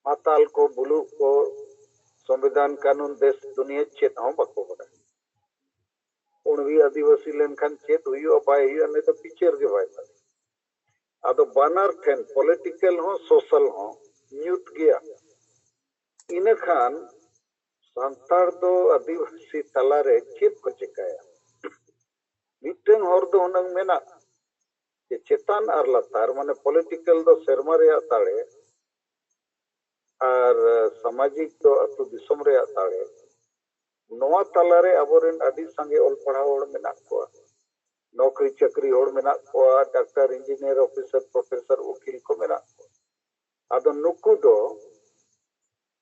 ᱢᱟᱛᱟᱞ ᱠᱚ, ᱵᱩᱞᱩᱜ ᱠᱚ, ᱥᱚᱝᱵᱤᱫᱷᱟᱱ, ᱠᱟᱹᱱᱩᱱ, ᱫᱮᱥ ᱫᱩᱱᱤᱭᱟᱹ ᱪᱮᱫ ᱦᱚᱸ ᱵᱟᱠᱚ ᱵᱟᱰᱟᱭᱟ᱾ ᱩᱬᱣᱤ ᱟᱹᱫᱤᱵᱟᱹᱥᱤ ᱞᱮᱱᱠᱷᱟᱱ ᱪᱮᱫ ᱦᱩᱭᱩᱜᱼᱟ ᱵᱟᱭ ᱦᱩᱭᱩᱜᱼᱟ, ᱩᱱᱤ ᱫᱚ ᱵᱤᱪᱟᱹᱨ ᱜᱮ ᱵᱟᱭ ᱵᱟᱲᱟᱭᱟ᱾ ᱟᱫᱚ ᱵᱟᱱᱟᱨ ᱴᱷᱮᱱ, ᱯᱚᱞᱤᱴᱤᱠᱮᱞ ᱦᱚᱸ ᱥᱳᱥᱟᱞ ᱦᱚᱸ, ᱧᱩᱛ ᱜᱮᱭᱟ᱾ ᱤᱱᱟᱹ ᱠᱷᱟᱱ ᱥᱟᱱᱛᱟᱲ ᱫᱚ ᱟᱹᱫᱤᱵᱟᱹᱥᱤ ᱛᱟᱞᱟᱨᱮ ᱪᱮᱫ ᱠᱚ ᱪᱮᱠᱟᱭᱟ? ᱢᱤᱫᱴᱟᱝ ᱦᱚᱨ ᱫᱚ ᱦᱩᱱᱟᱹᱝ ᱢᱮᱱᱟᱜ ᱡᱮ ᱪᱮᱛᱟᱱ ᱟᱨ ᱞᱟᱛᱟᱨ, ᱢᱟᱱᱮ ᱯᱚᱞᱤᱴᱤᱠᱮᱞ ᱫᱚ ᱥᱮᱨᱢᱟ ᱨᱮᱭᱟᱜ ᱫᱟᱲᱮ ᱟᱨ ᱥᱟᱢᱟᱡᱤᱠ ᱫᱚ ᱟᱹᱛᱩ ᱫᱤᱥᱚᱢ ᱨᱮᱭᱟᱜ ᱫᱟᱲᱮ᱾ ᱱᱚᱣᱟ ᱛᱟᱞᱟᱨᱮ ᱟᱵᱚᱨᱮᱱ ᱟᱹᱰᱤ ᱥᱟᱸᱜᱮ ᱚᱞ ᱯᱟᱲᱦᱟᱣ ᱦᱚᱲ ᱢᱮᱱᱟᱜ ᱠᱚᱣᱟ, ᱱᱚᱠᱨᱤ ᱪᱟᱹᱠᱨᱤ ᱦᱚᱲ ᱢᱮᱱᱟᱜ ᱠᱚᱣᱟ, ᱰᱟᱠᱛᱟᱨ, ᱤᱧᱡᱤᱱᱤᱭᱟᱨ, ᱚᱯᱷᱤᱥᱟᱨ, ᱯᱨᱚᱯᱷᱮᱥᱚᱨ, ᱩᱠᱤᱞ ᱠᱚ ᱢᱮᱱᱟᱜ ᱠᱚᱣᱟ᱾ ᱟᱫᱚ ᱱᱩᱠᱩ ᱫᱚ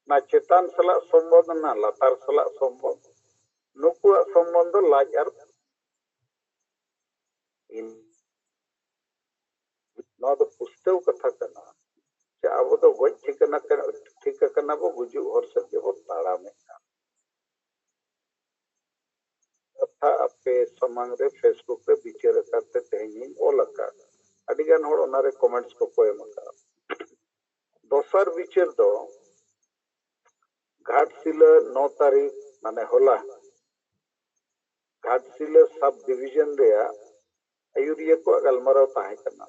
ᱚᱱᱟ ᱪᱮᱛᱟᱱ ᱥᱟᱞᱟᱜ ᱥᱚᱢᱵᱚᱱᱫᱷ, ᱚᱱᱟ ᱞᱟᱛᱟᱨ ᱥᱟᱞᱟᱜ ᱥᱚᱢᱵᱚᱱᱫᱷ, ᱱᱩᱠᱩᱣᱟᱜ ᱥᱚᱢᱵᱚᱱᱫᱷ ᱫᱚ ᱞᱟᱡ ᱟᱨ ᱤᱱ-, ᱱᱚᱣᱟ ᱫᱚ ᱯᱩᱥᱴᱟᱹᱣ ᱠᱟᱛᱷᱟ ᱠᱟᱱᱟ ᱡᱮ ᱟᱵᱚ ᱫᱚ ᱜᱚᱡ ᱴᱷᱤᱠᱟᱹᱱᱟ ᱠᱟᱱᱟ, ᱴᱷᱤᱠ ᱟᱠᱟᱱᱟ ᱵᱚ, ᱜᱩᱡᱩᱜ ᱦᱚᱨ ᱥᱮᱫ ᱜᱮᱵᱚᱱ ᱛᱟᱲᱟᱢᱮᱫᱼᱟ᱾ ᱠᱟᱛᱷᱟ ᱟᱯᱮ ᱥᱟᱢᱟᱝ ᱨᱮ Facebook ᱨᱮ ᱵᱤᱪᱟᱹᱨ ᱟᱠᱟᱫ ᱛᱮ ᱛᱮᱦᱮᱧ ᱤᱧ ᱚᱞ ᱟᱠᱟᱫ᱾ ᱟᱹᱰᱤ ᱜᱟᱱ ᱦᱚᱲ ᱚᱱᱟᱨᱮ ᱠᱚᱢᱮᱱᱴᱥ ᱠᱚᱠᱚ ᱮᱢ ᱟᱠᱟᱫ᱾ ᱫᱚᱥᱟᱨ ᱵᱤᱪᱟᱹᱨ ᱫᱚ ᱜᱷᱟᱴᱥᱤᱞᱟᱹ ᱱᱚ ᱛᱟᱹᱨᱤᱠᱷ, ᱢᱟᱱᱮ ᱦᱚᱞᱟ, ᱜᱷᱟᱴᱥᱤᱞᱟᱹ ᱥᱟᱵ ᱰᱤᱵᱷᱤᱡᱚᱱ ᱨᱮᱭᱟᱜ ᱟᱹᱭᱩᱨᱤᱭᱟᱹ ᱠᱚᱣᱟᱜ ᱜᱟᱞᱢᱟᱨᱟᱣ ᱛᱟᱦᱮᱸ ᱠᱟᱱᱟ᱾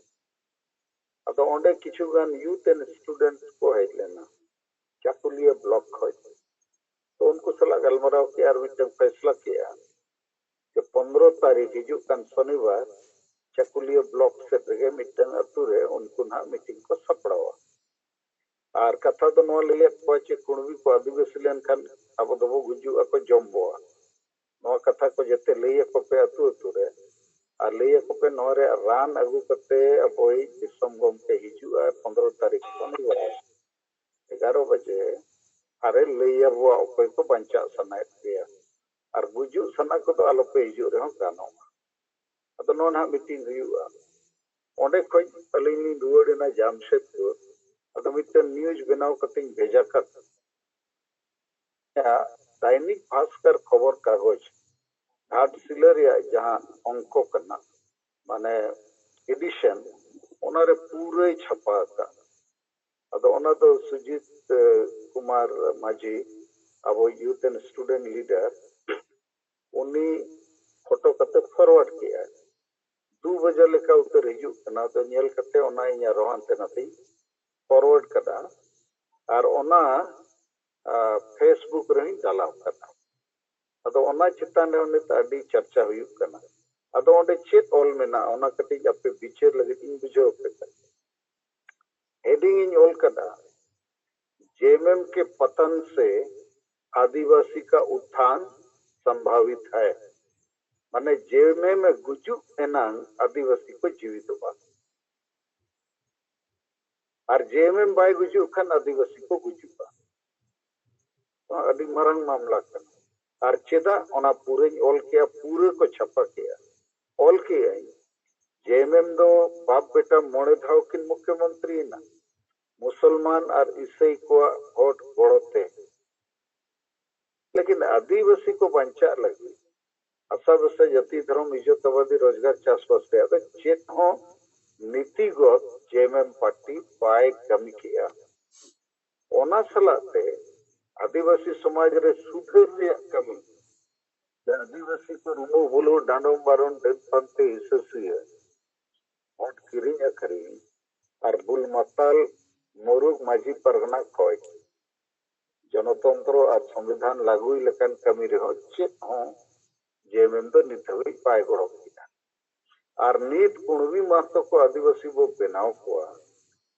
ᱟᱫᱚ ᱚᱸᱰᱮ ᱠᱤᱪᱷᱩ ᱜᱟᱱ ᱭᱩᱛᱷ ᱮᱱᱰ ᱥᱴᱩᱰᱮᱱᱴ ᱠᱚ ᱦᱮᱡ ᱞᱮᱱᱟ ᱪᱟᱠᱩᱞᱤᱭᱟᱹ ᱵᱞᱚᱠ ᱠᱷᱚᱱ᱾ ᱛᱚ ᱩᱱᱠᱩ ᱥᱟᱞᱟᱜ ᱜᱟᱞᱢᱟᱨᱟᱣ ᱠᱮᱜᱼᱟ ᱟᱨ ᱢᱤᱫᱴᱟᱝ ᱯᱷᱮᱥᱞᱟ ᱠᱮᱜᱼᱟ ᱡᱮ ᱯᱚᱱᱨᱚ ᱛᱟᱹᱨᱤᱠᱷ ᱦᱤᱡᱩᱜ ᱠᱟᱱ ᱥᱚᱱᱤᱵᱟᱨ ᱪᱟᱠᱩᱞᱤᱭᱟᱹ ᱵᱞᱚᱠ ᱥᱮᱫ ᱨᱮᱜᱮ ᱢᱤᱫᱴᱟᱝ ᱟᱹᱛᱩ ᱨᱮ ᱩᱱᱠᱩ ᱱᱟᱦᱟᱜ ᱢᱤᱴᱤᱝ ᱠᱚ ᱥᱟᱯᱲᱟᱣᱟ᱾ ᱟᱨ ᱠᱟᱛᱷᱟ ᱫᱚ ᱱᱚᱣᱟ ᱞᱟᱹᱭᱟᱫ ᱠᱚᱣᱟ ᱡᱮ ᱠᱩᱬᱵᱤ ᱠᱚ ᱟᱹᱫᱤᱵᱟᱹᱥᱤ ᱞᱮᱱᱠᱷᱟᱱ ᱟᱵᱚ ᱫᱚᱵᱚ ᱜᱩᱡᱩᱜ ᱟᱠᱚ ᱡᱚᱢ ᱵᱚᱣᱟ᱾ ᱱᱚᱣᱟ ᱠᱟᱛᱷᱟ ᱠᱚ ᱡᱟᱛᱮ ᱞᱟᱹᱭ ᱟᱠᱚ ᱯᱮ ᱟᱹᱛᱩ ᱟᱹᱛᱩ ᱨᱮ, ᱟᱨ ᱞᱟᱹᱭ ᱟᱠᱚ ᱯᱮ ᱱᱚᱣᱟ ᱨᱮᱭᱟᱜ ᱨᱟᱱ ᱟᱹᱜᱩ ᱠᱟᱛᱮ ᱟᱵᱚᱭᱤᱡ ᱫᱤᱥᱚᱢ ᱜᱚᱢᱠᱮ ᱦᱤᱡᱩᱜᱼᱟ ᱯᱚᱱᱨᱚ ᱛᱟᱹᱨᱤᱠᱷ ᱥᱚᱱᱤᱵᱟᱨ ᱮᱜᱟᱨᱚ ᱵᱟᱡᱮ, ᱟᱨᱮ ᱞᱟᱹᱭ ᱟᱵᱚᱣᱟ ᱚᱠᱚᱭ ᱠᱚ ᱵᱟᱧᱪᱟᱜ ᱥᱟᱱᱟᱭᱮᱫ ᱯᱮᱭᱟ, ᱟᱨ ᱜᱩᱡᱩᱜ ᱥᱟᱱᱟ ᱠᱚᱫᱚ ᱟᱞᱚᱯᱮ ᱦᱤᱡᱩᱜ ᱨᱮᱦᱚᱸ ᱜᱟᱱᱚᱜᱼᱟ᱾ ᱟᱫᱚ ᱱᱚᱣᱟ ᱱᱟᱦᱟᱜ ᱢᱤᱴᱤᱝ ᱦᱩᱭᱩᱜᱼᱟ᱾ ᱚᱸᱰᱮ ᱠᱷᱚᱱ ᱟᱹᱞᱤᱧ ᱞᱤᱧ ᱨᱩᱣᱟᱹᱲ ᱮᱱᱟ ᱡᱟᱢᱥᱮᱫᱽᱯᱩᱨ᱾ ᱟᱫᱚ ᱢᱤᱫᱴᱮᱱ ᱱᱤᱭᱩᱡᱽ ᱵᱮᱱᱟᱣ ᱠᱟᱛᱮᱧ ᱵᱷᱮᱡᱟ ᱠᱟᱫᱟ᱾ ᱫᱟᱭᱱᱤᱠ ᱵᱷᱟᱥᱠᱚᱨ ᱠᱷᱚᱵᱚᱨ ᱠᱟᱜᱚᱡᱽ ᱜᱷᱟᱴᱥᱤᱞᱟᱹ ᱨᱮᱭᱟᱜ ᱡᱟᱦᱟᱸ ᱚᱝᱠᱚ ᱠᱟᱱᱟ, ᱢᱟᱱᱮ ᱮᱰᱤᱥᱚᱱ, ᱚᱱᱟᱨᱮ ᱯᱩᱨᱟᱹᱭ ᱪᱷᱟᱯᱟ ᱟᱠᱟᱫ᱾ ᱟᱫᱚ ᱚᱱᱟ ᱫᱚ ᱥᱩᱡᱤᱛ ᱠᱩᱢᱟᱨ ᱢᱟᱹᱡᱷᱤ, ᱟᱵᱚ youth and student leader, ᱩᱱᱤ ᱯᱷᱳᱴᱳ ᱠᱟᱛᱮ ᱯᱷᱚᱨᱣᱟᱨᱰ ᱠᱮᱜᱼᱟ᱾ ᱫᱩ ᱵᱟᱡᱟ ᱞᱮᱠᱟ ᱩᱛᱟᱹᱨ ᱦᱤᱡᱩᱜ ᱠᱟᱱᱟ᱾ ᱟᱫᱚ ᱧᱮᱞ ᱠᱟᱛᱮ ᱚᱱᱟ ᱤᱧ ᱟᱨᱦᱚᱸ ᱦᱟᱱᱛᱮ ᱱᱟᱛᱮᱧ ᱯᱷᱚᱨᱣᱟᱨᱰ ᱠᱟᱫᱟ᱾ ᱟᱨ ᱚᱱᱟ ᱯᱷᱮᱥᱵᱩᱠ ᱨᱮᱦᱚᱸᱧ ᱰᱟᱞᱟᱣ ᱠᱟᱫᱟ᱾ ᱟᱫᱚ ᱚᱱᱟ ᱪᱮᱛᱟᱱ ᱨᱮ ᱱᱤᱛ ᱟᱹᱰᱤ ᱪᱟᱨᱪᱟ ᱦᱩᱭᱩᱜ ᱠᱟᱱᱟ᱾ ᱟᱫᱚ ᱚᱸᱰᱮ ᱪᱮᱫ ᱚᱞ ᱢᱮᱱᱟᱜᱼᱟ, ᱚᱱᱟ ᱠᱟᱹᱴᱤᱡ ᱟᱯᱮ ᱵᱤᱪᱟᱹᱨ ᱞᱟᱹᱜᱤᱫ ᱤᱧ ᱵᱩᱡᱷᱟᱹᱣ ᱟᱯᱮ ᱠᱟᱱᱟ᱾ ᱦᱮᱰᱤᱝ ᱤᱧ ᱚᱞ ᱠᱟᱫᱟ, "जेएमएम के पतन से आदिवासी का उत्थान संभावित है", ᱢᱟᱱᱮ ᱡᱮᱮᱢᱮᱢ ᱮ ᱜᱩᱡᱩᱜ ᱮᱱᱟᱝ ᱟᱹᱫᱤᱵᱟᱹᱥᱤ ᱠᱚ ᱡᱤᱣᱤᱫᱚᱜᱼᱟ, ᱟᱨ ᱡᱮᱮᱢᱮᱢ ᱵᱟᱭ ᱜᱩᱡᱩᱜ ᱠᱷᱟᱱ ᱟᱹᱫᱤᱵᱟᱹᱥᱤ ᱠᱚ ᱜᱩᱡᱩᱜᱼᱟ᱾ ᱱᱚᱣᱟ ᱟᱹᱰᱤ ᱢᱟᱨᱟᱝ ᱢᱟᱢᱞᱟ ᱠᱟᱱᱟ᱾ ᱟᱨ ᱪᱮᱫᱟᱜ ᱚᱱᱟ ᱯᱩᱨᱟᱹᱧ ᱚᱞ ᱠᱮᱜᱼᱟ, ᱯᱩᱨᱟᱹ ᱠᱚ ᱪᱷᱟᱯᱟ ᱠᱮᱜᱼᱟ᱾ ᱚᱞ ᱠᱮᱜᱼᱟᱹᱧ, ᱡᱮᱮᱢᱮᱢ ᱫᱚ ᱵᱟᱯ ᱵᱮᱴᱟ ᱢᱚᱬᱮ ᱫᱷᱟᱣ ᱠᱤᱱ ᱢᱩᱠᱷᱭᱚᱢᱚᱱᱛᱨᱤᱭᱮᱱᱟ, ᱢᱩᱥᱚᱞᱢᱟᱱ ᱟᱨ ᱤᱥᱟᱹᱭ ᱠᱚᱣᱟᱜ ᱵᱷᱳᱴ ᱜᱚᱲᱚ ᱛᱮ᱾ ᱞᱮᱠᱤᱱ ᱟᱹᱫᱤᱵᱟᱹᱥᱤ ᱠᱚ ᱵᱟᱧᱪᱟᱜ ᱞᱟᱹᱜᱤᱫ ᱟᱥᱟ ᱵᱷᱟᱥᱟ, ᱡᱟᱹᱛᱤ, ᱫᱷᱚᱨᱚᱢ, ᱤᱡᱽᱡᱚᱛ ᱟᱵᱟᱫᱤ, ᱨᱳᱡᱽᱜᱟᱨ, ᱪᱟᱥᱵᱟᱥ ᱨᱮᱭᱟᱜ ᱫᱚ ᱪᱮᱫ ᱦᱚᱸ ᱱᱤᱛᱤᱜᱚᱛ ᱡᱮᱮᱢᱮᱢ ᱯᱟᱨᱴᱤ ᱵᱟᱭ ᱠᱟᱹᱢᱤ ᱠᱮᱜᱼᱟ᱾ ᱚᱱᱟ ᱥᱟᱞᱟᱜ ᱛᱮ ᱟᱹᱫᱤᱵᱟᱹᱥᱤ ᱥᱚᱢᱟᱡᱽ ᱨᱮ ᱥᱩᱫᱷᱟᱹᱨ ᱨᱮᱭᱟᱜ ᱠᱟᱹᱢᱤ, ᱥᱮ ᱟᱹᱫᱤᱵᱟᱹᱥᱤ ᱠᱚ ᱨᱩᱢᱩ ᱵᱩᱞᱩ, ᱰᱟᱸᱰᱚᱢ ᱵᱟᱨᱚᱱ, ᱰᱟᱹᱱ ᱯᱟᱱᱛᱮ, ᱦᱤᱥᱟᱹ ᱥᱩᱭᱟᱹ, ᱵᱷᱳᱴ ᱠᱤᱨᱤᱧ ᱟᱹᱠᱷᱨᱤᱧ ᱟᱨ ᱵᱩᱞ ᱢᱟᱛᱟᱞ ᱢᱩᱨᱩᱠ ᱢᱟᱹᱡᱷᱤ ᱯᱟᱨᱜᱟᱱᱟ ᱠᱷᱚᱡ ᱡᱚᱱᱚᱛᱚᱱᱛᱨᱚ ᱟᱨ ᱥᱚᱝᱵᱤᱫᱷᱟᱱ ᱞᱟᱹᱜᱩᱭ ᱞᱮᱠᱟᱱ ᱠᱟᱹᱢᱤ ᱨᱮᱦᱚᱸ ᱪᱮᱫ ᱦᱚᱸ ᱡᱮᱮᱢᱮᱢ ᱫᱚ ᱱᱤᱛ ᱦᱟᱹᱵᱤᱡ ᱵᱟᱭ ᱜᱚᱲᱚ ᱠᱮᱫᱟ᱾ ᱟᱨ ᱱᱤᱛ ᱠᱩᱬᱵᱤ ᱢᱟᱦᱟᱛᱚ ᱠᱚ ᱟᱹᱫᱤᱵᱟᱹᱥᱤ ᱵᱚ ᱵᱮᱱᱟᱣ ᱠᱚᱣᱟ,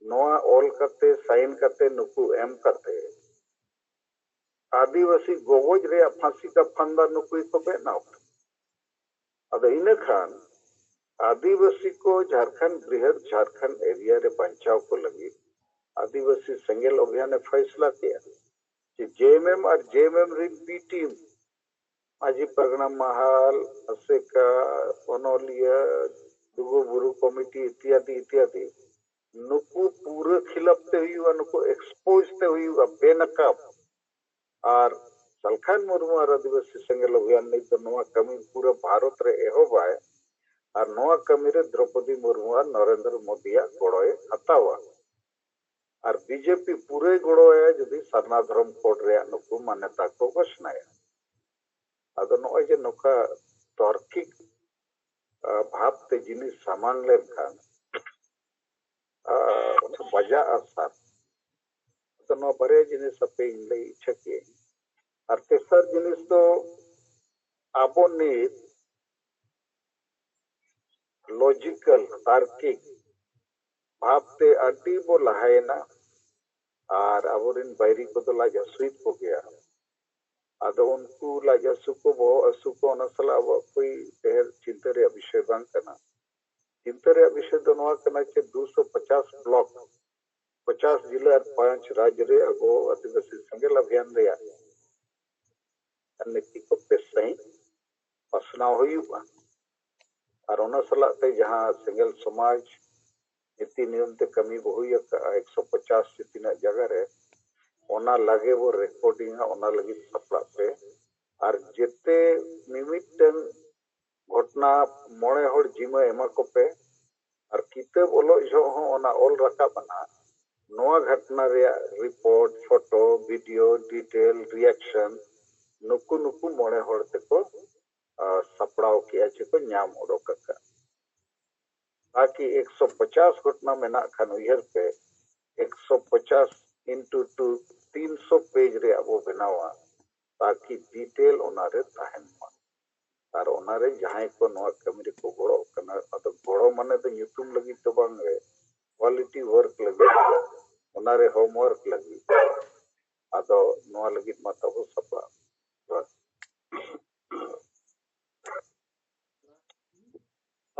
ᱱᱚᱣᱟ ᱚᱞ ᱠᱟᱛᱮ, ᱥᱟᱭᱤᱱ ᱠᱟᱛᱮ, ᱱᱩᱠᱩ ᱮᱢ ᱠᱟᱛᱮ ᱟᱹᱫᱤᱵᱟᱹᱥᱤ ᱜᱚᱜᱚᱡ ᱨᱮᱭᱟᱜ ᱯᱷᱟᱸᱥᱤ ᱠᱟ ᱯᱷᱟᱱᱫᱟ ᱱᱩᱠᱩ ᱜᱮᱠᱚ ᱵᱮᱱᱟᱣ ᱠᱮᱫᱟ᱾ ᱟᱫᱚ ᱤᱱᱟᱹ ᱠᱷᱟᱱ ᱟᱹᱫᱤᱵᱟᱹᱥᱤ ᱠᱚ ᱡᱷᱟᱲᱠᱷᱚᱸᱰ, ᱵᱨᱤᱦᱟᱫ ᱡᱷᱟᱲᱠᱷᱚᱸᱰ ᱮᱨᱤᱭᱟ ᱨᱮ ᱵᱟᱧᱪᱟᱣ ᱠᱚ ᱞᱟᱹᱜᱤᱫ ᱟᱹᱫᱤᱵᱟᱹᱥᱤ ᱥᱮᱸᱜᱮᱞ ᱚᱵᱷᱤᱭᱟᱱ ᱮ ᱯᱷᱟᱭᱥᱞᱟ ᱠᱮᱜᱼᱟ ᱡᱮ ᱡᱮᱮᱢᱮᱢ ᱟᱨ ᱡᱮᱮᱢᱮᱢ ᱨᱤᱱ ᱵᱤ ᱴᱤᱢ, ᱢᱟᱹᱡᱷᱤ ᱯᱟᱨᱜᱟᱱᱟ ᱢᱟᱦᱟᱞ, ᱟᱥᱮᱠᱟ, ᱚᱱᱚᱞᱤᱭᱟᱹ, ᱞᱩᱜᱩ ᱵᱩᱨᱩ ᱠᱚᱢᱤᱴᱤ ᱤᱛᱤᱭᱟᱫᱤ ᱤᱛᱤᱭᱟᱫᱤ, ᱱᱩᱠᱩ ᱯᱩᱨᱟᱹ ᱠᱷᱤᱞᱟᱯ ᱛᱮ ᱦᱩᱭᱩᱜᱼᱟ, ᱱᱩᱠᱩ ᱮᱠᱥᱯᱳᱡᱽ ᱛᱮ ᱦᱩᱭᱩᱜᱼᱟ, ᱵᱮᱱᱟᱠᱟᱵ᱾ ᱟᱨ ᱥᱟᱞᱠᱷᱟᱱ ᱢᱩᱨᱢᱩ ᱟᱨ ᱟᱹᱫᱤᱵᱟᱹᱥᱤ ᱥᱮᱸᱜᱮᱞ ᱚᱵᱷᱤᱭᱟᱱ ᱱᱤᱛ ᱫᱚ ᱱᱚᱣᱟ ᱠᱟᱹᱢᱤ ᱯᱩᱨᱟᱹ ᱵᱷᱟᱨᱚᱛ ᱨᱮ ᱮᱦᱚᱵᱟᱭ᱾ ᱟᱨ ᱱᱚᱣᱟ ᱠᱟᱹᱢᱤ ᱨᱮ ᱫᱨᱚᱯᱚᱫᱤ ᱢᱩᱨᱢᱩ ᱟᱨ ᱱᱚᱨᱮᱱᱫᱨᱚ ᱢᱳᱫᱤᱭᱟᱜ ᱜᱚᱲᱚᱭ ᱦᱟᱛᱟᱣᱟ᱾ ᱟᱨ ᱵᱤᱡᱮᱯᱤ ᱯᱩᱨᱟᱹᱭ ᱜᱚᱲᱚᱣᱟᱭᱟ ᱡᱩᱫᱤ ᱥᱟᱨᱱᱟ ᱫᱷᱚᱨᱚᱢ ᱠᱳᱰ ᱨᱮᱭᱟᱜ ᱱᱩᱠᱩ ᱢᱟᱱᱱᱚᱛᱟ ᱠᱚ ᱜᱷᱳᱥᱱᱟᱭᱟ᱾ ᱟᱫᱚ ᱱᱚᱜᱼᱚᱭ ᱡᱮ ᱱᱚᱝᱠᱟ ᱛᱟᱨᱠᱤᱠ, ᱟ, ᱵᱷᱟᱵᱽ ᱛᱮ ᱡᱤᱱᱤᱥ ᱥᱟᱢᱟᱝ ᱞᱮᱱᱠᱷᱟᱱ, ᱟ, ᱚᱱᱟ ᱵᱟᱡᱟᱜᱼᱟ ᱥᱟᱨ᱾ ᱟᱫᱚ ᱱᱚᱣᱟ ᱵᱟᱨᱭᱟ ᱡᱤᱱᱤᱥ ᱟᱯᱮ ᱤᱧ ᱞᱟᱹᱭ ᱤᱪᱪᱷᱟᱹ ᱠᱮᱜᱼᱟᱹᱧ᱾ ᱟᱨ ᱛᱮᱥᱟᱨ ᱡᱤᱱᱤᱥ ᱫᱚ ᱟᱵᱚ ᱱᱤᱛ ᱞᱚᱡᱤᱠᱟᱞ, ᱛᱟᱨᱠᱤᱠ ᱵᱷᱟᱵᱽ ᱛᱮ ᱟᱹᱰᱤ ᱵᱚ ᱞᱟᱦᱟᱭᱮᱱᱟ᱾ ᱟᱨ ᱟᱵᱚᱨᱮᱱ ᱵᱟᱹᱭᱨᱤ ᱠᱚᱫᱚ ᱞᱟᱡ ᱦᱟᱹᱥᱩᱭᱮᱫ ᱠᱚᱜᱮᱭᱟ᱾ ᱟᱫᱚ ᱩᱱᱠᱩ ᱞᱟᱡ ᱦᱟᱹᱥᱩ ᱠᱚ, ᱵᱚᱦᱚᱜ ᱦᱟᱹᱥᱩ ᱠᱚ, ᱚᱱᱟ ᱥᱟᱞᱟᱜ ᱟᱵᱚᱣᱟᱜ ᱠᱳᱭ ᱰᱷᱮᱨ ᱪᱤᱱᱛᱟᱹ ᱨᱮᱭᱟᱜ ᱵᱤᱥᱚᱭ ᱵᱟᱝ ᱠᱟᱱᱟ᱾ ᱪᱤᱱᱛᱟᱹ ᱨᱮᱭᱟᱜ ᱵᱤᱥᱚᱭ ᱫᱚ ᱱᱚᱣᱟ ᱠᱟᱱᱟ ᱡᱮ ᱫᱩᱥᱚ ᱯᱚᱪᱟᱥ ᱵᱞᱚᱠ, ᱯᱚᱪᱟᱥ ᱡᱤᱞᱟᱹ ᱟᱨ ᱯᱟᱸᱪ ᱨᱟᱡᱽ ᱨᱮ ᱟᱵᱚ ᱟᱹᱫᱤᱵᱟᱹᱥᱤ ᱥᱮᱸᱜᱮᱞ ᱚᱵᱷᱤᱭᱟᱱ ᱨᱮᱭᱟᱜ ᱱᱤᱛᱤ ᱠᱚ ᱵᱮᱥ ᱥᱟᱺᱦᱤᱡ ᱯᱟᱥᱱᱟᱣ ᱦᱩᱭᱩᱜᱼᱟ᱾ ᱟᱨ ᱚᱱᱟ ᱥᱟᱞᱟᱜ ᱛᱮ ᱡᱟᱦᱟᱸ ᱥᱮᱸᱜᱮᱞ ᱥᱚᱢᱟᱡᱽ ᱱᱤᱛᱤ ᱱᱤᱭᱚᱢ ᱛᱮ ᱠᱟᱹᱢᱤ ᱵᱚ ᱦᱩᱭ ᱟᱠᱟᱫᱼᱟ ᱮᱠᱥᱚ ᱯᱚᱪᱟᱥ ᱥᱮ ᱛᱤᱱᱟᱹᱜ ᱡᱟᱭᱜᱟ ᱨᱮ, ᱚᱱᱟ ᱞᱟᱜᱮ ᱵᱚ ᱨᱮᱠᱚᱨᱰᱤᱝᱟ, ᱚᱱᱟ ᱞᱟᱹᱜᱤᱫ ᱥᱟᱯᱲᱟᱜ ᱯᱮ᱾ ᱟᱨ ᱡᱮᱛᱮ ᱢᱤᱢᱤᱫᱴᱟᱹᱝ ᱜᱷᱚᱴᱱᱟ ᱢᱚᱬᱮ ᱦᱚᱲ ᱡᱤᱢᱟᱹ ᱮᱢᱟ ᱠᱚᱯᱮ᱾ ᱟᱨ ᱠᱤᱛᱟᱹᱵ ᱚᱞᱚᱜ ᱡᱚᱦᱚᱜ ᱦᱚᱸ ᱚᱱᱟ ᱚᱞ ᱨᱟᱠᱟᱵ ᱟᱱᱟ, ᱱᱚᱣᱟ ᱜᱷᱚᱴᱱᱟ ᱨᱮᱭᱟᱜ report, photo, video, detail, reaction ᱱᱩᱠᱩ ᱱᱩᱠᱩ ᱢᱚᱬᱮ ᱦᱚᱲ ᱛᱮᱠᱚ, ᱟ, ᱥᱟᱯᱲᱟᱣ ᱠᱮᱜᱼᱟ ᱪᱮ ᱠᱚ ᱧᱟᱢ ᱚᱰᱚᱠ ᱟᱠᱟᱫ᱾ ᱛᱟᱠᱤ ᱮᱠᱥᱚ ᱯᱚᱪᱟᱥ ᱜᱷᱚᱴᱱᱟ ᱢᱮᱱᱟᱜ ᱠᱷᱟᱱ ᱩᱭᱦᱟᱹᱨ ᱯᱮ, ᱮᱠᱥᱚ ᱯᱚᱪᱟᱥ into two, ᱛᱤᱱᱥᱚ ᱯᱮᱡᱽ ᱨᱮᱭᱟᱜ ᱵᱚ ᱵᱮᱱᱟᱣᱟ, ᱛᱟᱠᱤ ᱰᱤᱴᱮᱞ ᱚᱱᱟᱨᱮ ᱛᱟᱦᱮᱱ ᱢᱟ᱾ ᱟᱨ ᱚᱱᱟᱨᱮ ᱡᱟᱦᱟᱸᱭ ᱠᱚ ᱱᱚᱣᱟ ᱠᱟᱹᱢᱤ ᱨᱮᱠᱚ ᱜᱚᱲᱚᱜ ᱠᱟᱱᱟ, ᱟᱫᱚ ᱜᱚᱲᱚ ᱢᱟᱱᱮ ᱫᱚ ᱧᱩᱛᱩᱢ ᱞᱟᱹᱜᱤᱫ ᱫᱚ ᱵᱟᱝ ᱜᱮ, ᱠᱣᱟᱞᱤᱴᱤ ᱣᱟᱨᱠ ᱞᱟᱹᱜᱤᱫ, ᱚᱱᱟᱨᱮ ᱦᱳᱢᱣᱟᱨᱠ ᱞᱟᱹᱜᱤᱫ᱾ ᱟᱫᱚ ᱱᱚᱣᱟ ᱞᱟᱹᱜᱤᱫ ᱢᱟ ᱛᱟᱵᱚ ᱥᱟᱯᱲᱟᱣ᱾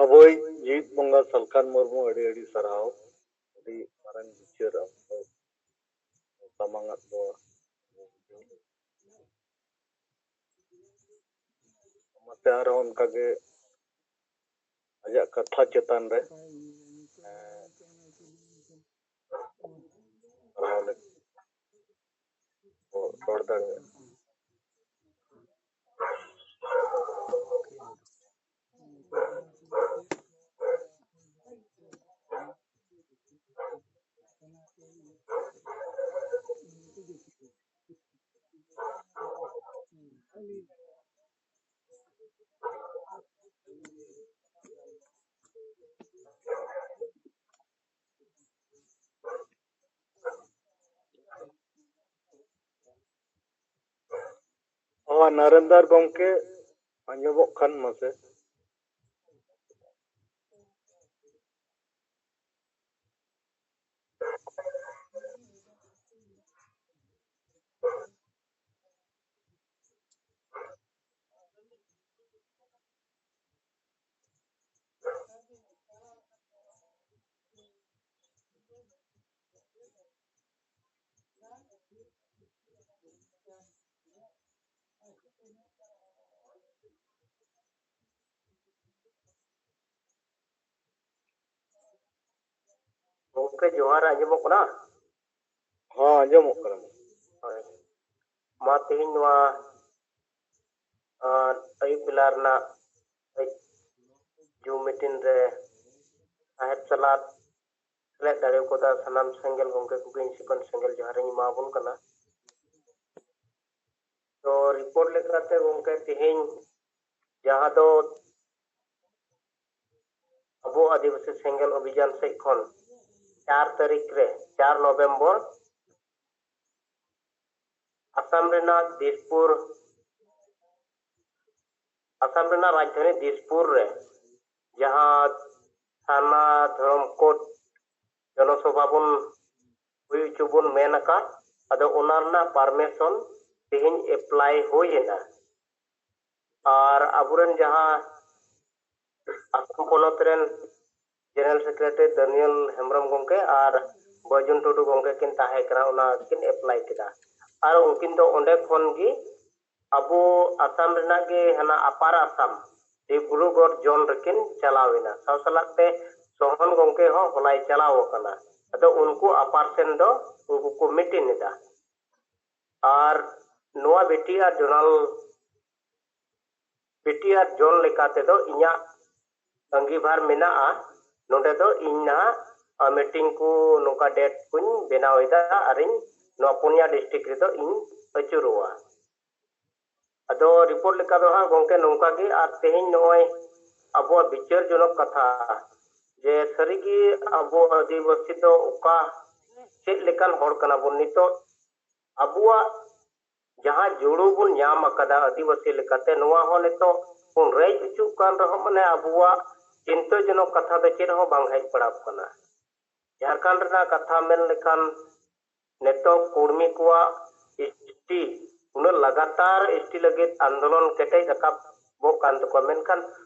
ᱟᱵᱚᱭᱤᱡ ᱡᱤᱣᱤᱫ ᱵᱚᱸᱜᱟ ᱥᱟᱞᱠᱷᱟᱱ ᱢᱩᱨᱢᱩ, ᱟᱹᱰᱤ ᱟᱹᱰᱤ ᱥᱟᱨᱦᱟᱣ᱾ ᱟᱹᱰᱤ ᱢᱟᱨᱟᱝ ᱵᱤᱪᱟᱹᱨ ᱟᱢ ᱫᱚ ᱥᱟᱢᱟᱝ ᱟᱫ ᱵᱚ᱾ ᱚᱱᱟᱛᱮ ᱟᱨᱦᱚᱸ ᱚᱱᱠᱟᱜᱮ ᱟᱡᱟᱜ ᱠᱟᱛᱷᱟ ᱪᱮᱛᱟᱱ ᱨᱮ, ᱮᱸ, ᱯᱟᱲᱦᱟᱣ ᱞᱟᱹᱜᱤᱫ ᱠᱚ ᱨᱚᱲ ᱫᱟᱲᱮᱭᱟᱜᱼᱟ᱾ ᱱᱟᱨᱮᱱᱫᱟᱨ ᱜᱚᱢᱠᱮ, ᱟᱸᱡᱚᱢᱚᱜ ᱠᱷᱟᱱ ᱢᱟᱥᱮ᱾ ᱜᱚᱢᱠᱮ ᱡᱚᱦᱟᱨ, ᱟᱸᱡᱚᱢᱚᱜ ᱠᱟᱱᱟ? ᱦᱚᱸ, ᱟᱸᱡᱚᱢᱚᱜ ᱠᱟᱱᱟ᱾ ᱦᱳᱭ᱾ ᱢᱟ ᱛᱮᱦᱮᱧ ᱱᱚᱣᱟ, ᱟᱨ, ᱟᱹᱭᱩᱵ ᱵᱮᱞᱟ ᱨᱮᱱᱟᱜ ᱡᱩᱢ ᱢᱤᱴᱤᱝ ᱨᱮ ᱥᱟᱦᱮᱵ ᱥᱟᱞᱟᱜ ᱥᱮᱞᱮᱫ ᱫᱟᱲᱮ ᱠᱟᱣᱫᱟ ᱥᱟᱱᱟᱢ ᱥᱮᱸᱜᱮᱞ ᱜᱚᱢᱠᱮ ᱠᱚᱜᱮ ᱤᱧ ᱥᱮᱫ ᱠᱷᱚᱱ ᱥᱮᱸᱜᱮᱞ ᱡᱚᱦᱟᱨ ᱤᱧ ᱮᱢᱟ ᱵᱚᱱ ᱠᱟᱱᱟ᱾ ᱛᱚ, ᱨᱤᱯᱳᱨᱴ ᱞᱮᱠᱟᱛᱮ ᱜᱚᱢᱠᱮ, ᱛᱮᱦᱮᱧ ᱡᱟᱦᱟᱸ ᱫᱚ ᱟᱵᱚ ᱟᱹᱫᱤᱵᱟᱹᱥᱤ ᱥᱮᱸᱜᱮᱞ ᱚᱵᱷᱤᱡᱟᱱ ᱥᱮᱫ ᱠᱷᱚᱱ ᱪᱟᱨ ᱛᱟᱹᱨᱤᱠᱷ ᱨᱮ, ᱪᱟᱨ ᱱᱚᱵᱷᱮᱢᱵᱚᱨ, ᱟᱥᱟᱢ ᱨᱮᱱᱟᱜ ᱫᱤᱥᱯᱩᱨ, ᱟᱥᱟᱢ ᱨᱮᱱᱟᱜ ᱨᱟᱡᱽᱫᱷᱟᱱᱤ ᱫᱤᱥᱯᱩᱨ ᱨᱮ ᱡᱟᱦᱟᱸ ᱥᱟᱨᱱᱟ ᱫᱷᱚᱨᱚᱢ ᱠᱳᱰ ᱡᱚᱱᱚᱥᱚᱵᱷᱟ ᱵᱚᱱ ᱦᱩᱭ ᱦᱚᱪᱚ ᱵᱚᱱ ᱢᱮᱱ ᱟᱠᱟᱫ, ᱟᱫᱚ ᱚᱱᱟ ᱨᱮᱱᱟᱜ ᱯᱟᱨᱢᱤᱥᱚᱱ ᱛᱮᱦᱮᱧ ᱮᱯᱞᱟᱭ ᱦᱩᱭ ᱮᱱᱟ᱾ ᱟᱨ ᱟᱵᱚᱨᱮᱱ ᱡᱟᱦᱟᱸ ᱟᱥᱟᱢ ᱯᱚᱱᱚᱛ ᱨᱮᱱ ᱡᱮᱱᱟᱨᱮᱞ ᱥᱮᱠᱨᱮᱴᱟᱨᱤ ᱫᱟᱱᱤᱭᱮᱞ ᱦᱮᱢᱵᱨᱚᱢ ᱜᱚᱢᱠᱮ ᱟᱨ ᱵᱟᱹᱡᱩᱱ ᱴᱩᱰᱩ ᱜᱚᱢᱠᱮ ᱠᱤᱱ ᱛᱟᱦᱮᱸ ᱠᱟᱱᱟ, ᱚᱱᱟ ᱠᱤᱱ ᱮᱯᱞᱟᱭ ᱠᱮᱫᱟ᱾ ᱟᱨ ᱩᱱᱠᱤᱱ ᱫᱚ ᱚᱸᱰᱮ ᱠᱷᱚᱱ ᱜᱮ ᱟᱵᱚ ᱟᱥᱟᱢ ᱨᱮᱱᱟᱜ ᱜᱮ ᱦᱟᱱᱟ ᱟᱯᱟᱨ ᱟᱥᱟᱢ ᱰᱤᱵᱽᱨᱩᱜᱚᱲ ᱡᱳᱱ ᱨᱮᱠᱤᱱ ᱪᱟᱞᱟᱣ ᱮᱱᱟ᱾ ᱥᱟᱶ ᱥᱟᱞᱟᱜ ᱛᱮ ᱥᱚᱦᱚᱱ ᱜᱚᱢᱠᱮ ᱦᱚᱸ ᱦᱚᱞᱟᱭ ᱪᱟᱞᱟᱣ ᱟᱠᱟᱱᱟ᱾ ᱟᱫᱚ ᱩᱱᱠᱩ ᱟᱯᱟᱨ ᱥᱮᱱ ᱫᱚ ᱩᱱᱠᱩ ᱠᱚ ᱢᱤᱴᱤᱝ ᱮᱫᱟ᱾ ᱟᱨ ᱱᱚᱣᱟ ᱵᱤᱴᱤ ᱟᱨ ᱡᱳᱱᱟᱞ, ᱵᱤᱴᱤ ᱟᱨ ᱡᱳᱱ ᱞᱮᱠᱟ ᱛᱮᱫᱚ ᱤᱧᱟᱹᱜ ᱟᱺᱜᱤᱵᱷᱟᱨ ᱢᱮᱱᱟᱜᱼᱟ᱾ ᱱᱚᱰᱮ ᱫᱚ ᱤᱧ ᱱᱟᱦᱟᱜ, ᱟ, ᱢᱤᱴᱤᱝ ᱠᱚ ᱱᱚᱝᱠᱟ ᱰᱮᱴ ᱠᱚᱧ ᱵᱮᱱᱟᱣ ᱮᱫᱟ ᱟᱨᱤᱧ ᱱᱚᱣᱟ ᱯᱩᱱᱭᱟ ᱰᱤᱥᱴᱨᱤᱠᱴ ᱨᱮᱫᱚ ᱤᱧ ᱟᱹᱪᱩᱨᱚᱜᱼᱟ᱾ ᱟᱫᱚ ᱨᱤᱯᱳᱨᱴ ᱞᱮᱠᱟ ᱫᱚ ᱦᱟᱸᱜ ᱜᱚᱢᱠᱮ ᱱᱚᱝᱠᱟ ᱜᱮ, ᱟᱨ ᱛᱮᱦᱮᱧ ᱱᱚᱜᱼᱚᱭ ᱟᱵᱚᱣᱟᱜ ᱵᱤᱪᱟᱹᱨ ᱡᱚᱱᱚᱠ ᱠᱟᱛᱷᱟ ᱡᱮ ᱥᱟᱹᱨᱤᱜᱮ ᱟᱵᱚ ᱟᱹᱫᱤᱵᱟᱹᱥᱤ ᱫᱚ ᱚᱠᱟ, ᱪᱮᱫ ᱞᱮᱠᱟᱱ ᱦᱚᱲ ᱠᱟᱱᱟ ᱵᱚᱱ ᱱᱤᱛᱚᱜ? ᱟᱵᱚᱣᱟᱜ ᱡᱟᱦᱟᱸ ᱡᱩᱲᱩ ᱵᱚᱱ ᱧᱟᱢ ᱟᱠᱟᱫᱟ ᱟᱹᱫᱤᱵᱟᱹᱥᱤ ᱞᱮᱠᱟᱛᱮ, ᱱᱚᱣᱟ ᱦᱚᱸ ᱱᱤᱛᱚᱜ ᱵᱚᱱ ᱨᱮᱡ ᱦᱚᱪᱚᱜ ᱠᱟᱱ ᱨᱮᱦᱚᱸ, ᱢᱟᱱᱮ, ᱟᱵᱚᱣᱟᱜ ᱪᱤᱱᱛᱟᱹᱡᱚᱱᱚᱠ ᱠᱟᱛᱷᱟ ᱫᱚ ᱪᱮᱫ ᱦᱚᱸ ᱵᱟᱝ ᱦᱮᱡ ᱵᱟᱲᱟᱣ ᱠᱟᱱᱟ᱾ ᱡᱷᱟᱲᱠᱷᱚᱸᱰ ᱨᱮᱱᱟᱜ ᱠᱟᱛᱷᱟ ᱢᱮᱱ ᱞᱮᱠᱷᱟᱱ, ᱱᱤᱛᱚᱜ ᱠᱩᱲᱢᱤ ᱠᱚᱣᱟᱜ ᱮᱥᱴᱤ ᱩᱱᱟᱹᱜ ᱞᱟᱜᱟᱛᱟᱨ ᱮᱥᱴᱤ ᱞᱟᱹᱜᱤᱫ ᱟᱱᱫᱳᱞᱚᱱ ᱠᱮᱴᱮᱡ ᱨᱟᱠᱟᱵᱚᱜ ᱠᱟᱱ ᱛᱟᱠᱚᱣᱟ, ᱢᱮᱱᱠᱷᱟᱱ